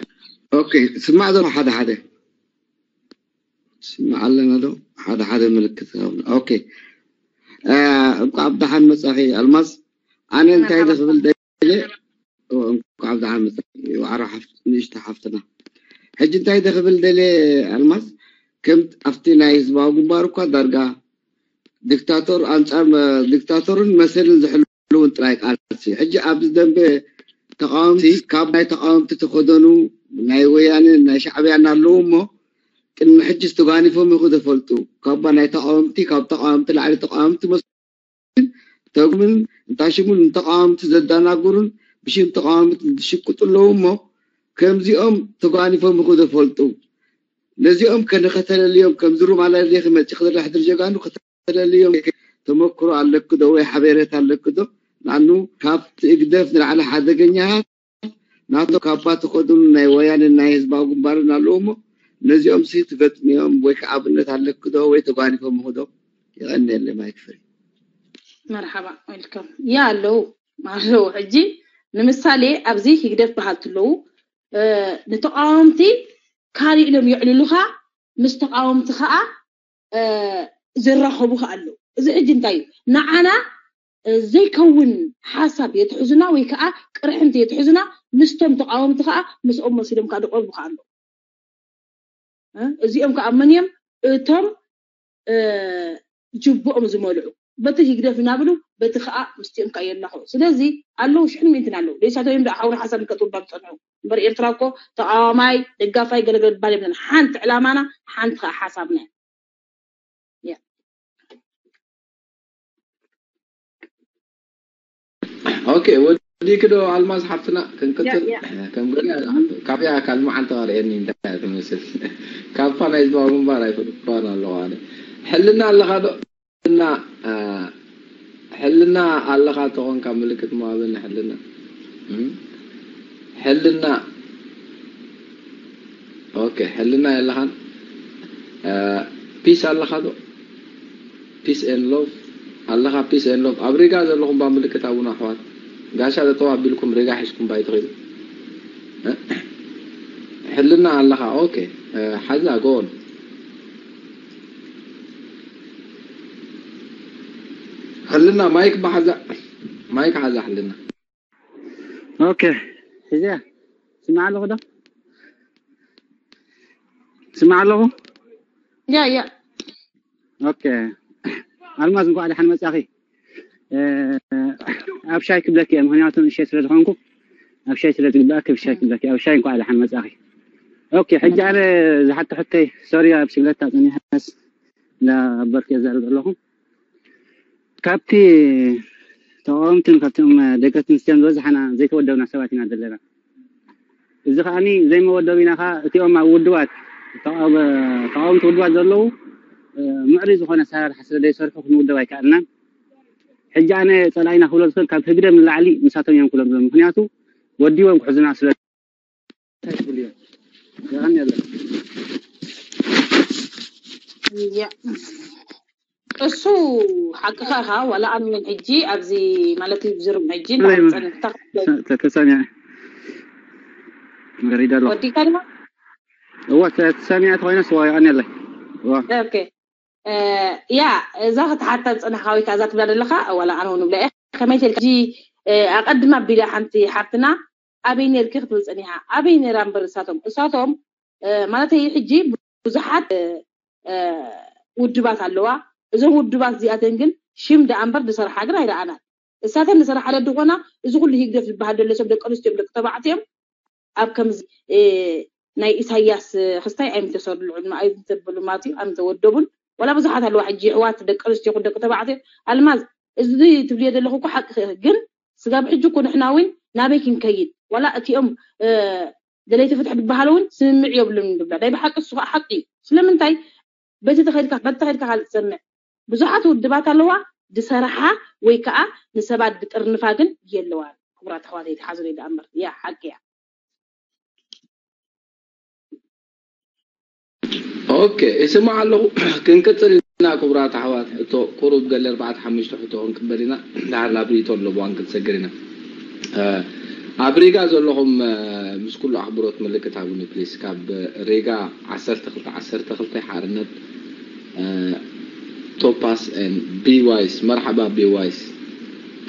ኦኬ፣ ስማዕ ዘሎ ሓደ ሓደ ስማዕ ኣለና ዶ? ሓደ ሓደ ምልክት ሃብና። ኦኬ፣ እንኳዕ ብደሓን መጻኺ ኣልማዝ። ኣነ እንታይ ዶ ክብል ደልየ፣ እንኳዕ ብደሓን መጻኺ ዋዕሮ ንእሽቶ ሓፍትና። ሕጂ እንታይ ዶ ክብል ደልየ ኣልማዝ፣ ከም ኣብቲ ናይ ህዝባዊ ግንባር እኳ ዳርጋ ዲክታቶር ኣንጻር ዲክታቶርን መሰልን ዝሕልውን ጥራይ ቃልሲ። ሕጂ ኣብዚ ደንበ ተቃወምቲ ካብ ናይ ተቃወምቲ ተኸደኑ ናይ ወያነ ናይ ሻዕብያ እናለዉ እሞ ቅድሚ ሕጂ ዝተጓኒፎም ይኹ ዘፈልጡ ካባ ናይ ተቃወምቲ ካብ ተቃወምቲ ላዕሊ ተቃወምቲ ተጉምን እንታይ ሽሙን ንተቃወምቲ ዘዳናጉሩን ብሽም ተቃወምቲ ዝሽቅጡ ኣለዉ እሞ ከምዚኦም ተጓኒፎም ይኹ ዘፈልጡ ነዚኦም ከንኸተለልዮም ከምዚ ሩም ኣላ ሌክ መፂ ክዝራሕ ድር ጀጋኑ ከተለልዮም ተመክሮ ኣለክ ዶ ወይ ሓቤሬታ ኣለክ ዶ? ንኣኑ ካብቲ እግደፍ ንላዕሊ ሓደገኛታት ናቶ ካባ ተኸዱን ናይ ወያንን ናይ ህዝባዊ ግንባርን ኣለዉ እሞ ነዚኦም ሲ ትገጥምዮም ወይ ከዓ ኣብነት ኣለክ ዶ ወይ ተጓኒፎም ይኹ ዶ? የቐንየለይ ማይክ ፍሪ። መርሓባ ዌልካም። ያ ኣለዉ ኣለዉ። ሕጂ ንምሳሌ ኣብዚ ህግደፍ በሃልቲ ኣለዉ። ንተቃወምቲ ካልእ ኢሎም የዕልሉኻ፣ ምስ ተቃወምቲ ከዓ ዝራኸቡ ከዓ ኣለዉ። እዚ ሕጂ እንታይ እዩ? ንዓና ዘይከውን ሓሳብ የትሕዙና ወይ ከዓ ቅርሕንቲ የትሕዙና፣ ምስቶም ተቃወምቲ ከዓ ምስኦም መሲሎም ከዓ ዝቀርቡ ከዓ ኣለዉ። እዚኦም ከዓ መን እዮም? እቶም ጅብኦም ዝመልዑ፣ በቲ ህግደፍ እናብሉ በቲ ከዓ ምስቲኦም ከዓ የላኽዑ። ስለዚ ኣለዉ ሽሕን ሚእትን ኣለዉ። ለይሳቶም እዮም ደኣ ሓውና ሓሳብ ከጥውባ ዝፀንሑ እምበር ኤርትራ እኮ ተቃዋማይ ደጋፋይ ገለገለ ዝባል የብለን። ሓንቲ ዕላማና ሓንቲ ከዓ ሓሳብና እያ። ኦኬ፣ ወዲክ ዶ ኣልማዝ ሓፍትና ክንቅጽል ከም ገለ ካብያ ካልመዓል ተዋርኤኒ እንታይ ትመስል ካብፋ ናይ ህዝባዊ ግንባር ኣይፈልጥኳን ኣለኹ ኣነ ሕልና ኣለኻ ዶ ሕልና ሕልና ኣለኻ ተኾንካ ምልክት መዋበኒ ሕልና ሕልና ኦኬ ሕልና የለኻን ፒስ ኣለኻ ዶ peace and love ኣለኻ peace and love ኣብ ሪጋ ዘለኹም ባ ምልክት ኣቡና ኣሕዋት ጋሻ ጠጠው ኣቢልኩም ሪጋ ሒዝኩም ባ ይትኽእሉ ሕልና ኣለኻ ኦኬ ሓዛ ጎን ሕልና ማይክ ብሓዛ ማይክ ሓዛ ሕልና ኦኬ ሕዚያ ስማዕ ኣለኹ ዶ ስማዕ ኣለኹ ያ ያ ኦኬ ኣልማዝ እንኳዕ ደሓን መጻኺ ኣብ ሻይ ክብለኪ እየ ምክንያቱ ንእሸይ ስለ ዝኾንኩ ኣብ ሻይ ስለ ዝግባእ ክብ ሻይ ክብለኪ ኣብ ሻይ እንኳዕ ደሓን መጻኺ ኦኬ ሕጂ ኣነ ዝሓቶ ሕተይ ሶሪ ኣብ ሽግለታ ጸኒሐስ እንዳበርክ የዛርብ ኣለኹ ካብቲ ተቃወምትን ካብቶም ደገፍቲ ንስቲኦም ዝበዝሓና ዘይተወደብና ሰባት ኢና ዘለና እዚ ከዓኒ ዘይመወደብ ኢና ከዓ እቲኦም ኣብ ውድባት ተቃወምቲ ውድባት ዘለዉ ምዕሪ ዝኾነ ኣሰራርሓ ስለ ዘይሰርሑ ክንውደብ ኣይከኣልናን ሕጂ ኣነ ፀላኢና ክብሎ ዝኽእል ካብ ህግደፍ ንላዕሊ ንሳቶም እዮም ክብሎም ዝኽእል ምክንያቱ ወዲቦም ክሕዙና ስለ እንታይ ትብል እያ? የቐንየለይ። እያ እሱ ሓቅኻ ኢኻ። ዋላ ኣነ እውን ሕጂ ኣብዚ ማለት እዩ ብዝርም ሕጂ ብዘይ እንዳሓፀነ ተ- ተሰሚዐ መሪዳ ኣለኹ። ወዲካ ድማ እዋ ተ- ተሰሚዐ ተኾይነስ ዋ የቐንየለይ። እዋ ኦኬ እ፣ ያ እዛ ክትሓታ ዝፀናሕካ ወይ ከዓ እዛ ትብላ ዘለኻ ዋላ ኣነ እውን ብላ እየ። ከመይ ተልካ ሕጂ እ፣ ኣቐድማ ኣቢላ ሓንቲ ሓፍትና ኣበይ ነርኪ ክትብል ፀኒሓ። ኣበይ ነራ እምበር እሳቶም እሳቶም እ፣ ማለተይ ሕጂ ብዙሓት እ፣ እ፣ ውድባት ኣለዋ። እዞም ውድባት እዚኣተን ግን ሽም ደኣ እምበር ዝሰርሓ ግን ኣይረኣናን። እሳተን ዝሰርሓ ዶ ዝኾና እዚ ኩሉ ህግደፍ ዝበሃል ዘሎ ሰብ ደቂ ኣንስትዮን ደቂ ተባዕትዮን ኣብ ከምዚ እ፣ ናይ ኢሳያስ እ፣ ክስታይ ኣይምተሰርልዑን ኣይምተበሉ ማለት እዩ ኣይምተወደቡን። ዋላ ብዙሓት ኣለዋ ሕጂ የሕዋት ደቂ ኣንስትዮ ይኹን ደቂ ተባዕትዮ። ኣልማዝ እዚ ትብልዮ ዘለኹ እኮ ሓቂ ግን ስጋብ ሕጂ እኮ ንሕና እውን ናበይ ክንከይድ ዋላ እቲኦም እ፣ ደለይቲ ፍትሒ ዝበሃሉ እውን ስምምዕ የብሉን ንብላ ናይ ብሓቂ እሱ ከዓ ሓቂ እዩ። ስለምንታይ በቲ ተኸድካ በቲ ተኸድካ ካልእ ትሰምዕ ብዙሓት ውድባት ኣለዋ ዝሰርሓ ወይ ከዓ ንሰባት ዝጥርንፋ ግን የለዋን። ክቡራት ኣሕዋተይ ተሓዙለይ ደኣ እምበር እያ ሓቂ እያ። ኦኬ ይስማዕ ኣለኹ። ክንቅፅል ኢና ክቡራት ኣሕዋት። ሕቶ ቁሩብ ገለ ኣርባዕተ ሓሙሽተ ሕቶ ክንቅበል ኢና። ድሓር ናብ ርእይቶ ኣለዎ ክንሰግር ኢና። እ፣ ኣብ ሪጋ ዘለኹም እ፣ ምስ ኩሉ ኣኽብሮት ምልክት ሃቡኒ ፕሊስ። ካብ ሪጋ ዓሰርተ ክልተ ዓሰርተ ክልተ ሓርነት እ፣ ቶፓስ ን ቢዋይስ መርሓባ ቢዋይስ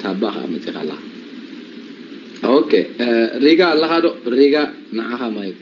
ታባ ከዓ መፂኻ ኣለኻ። ኦኬ እ፣ ሪጋ ኣለኻ ዶ? ሪጋ ንዓኻ ማይክ።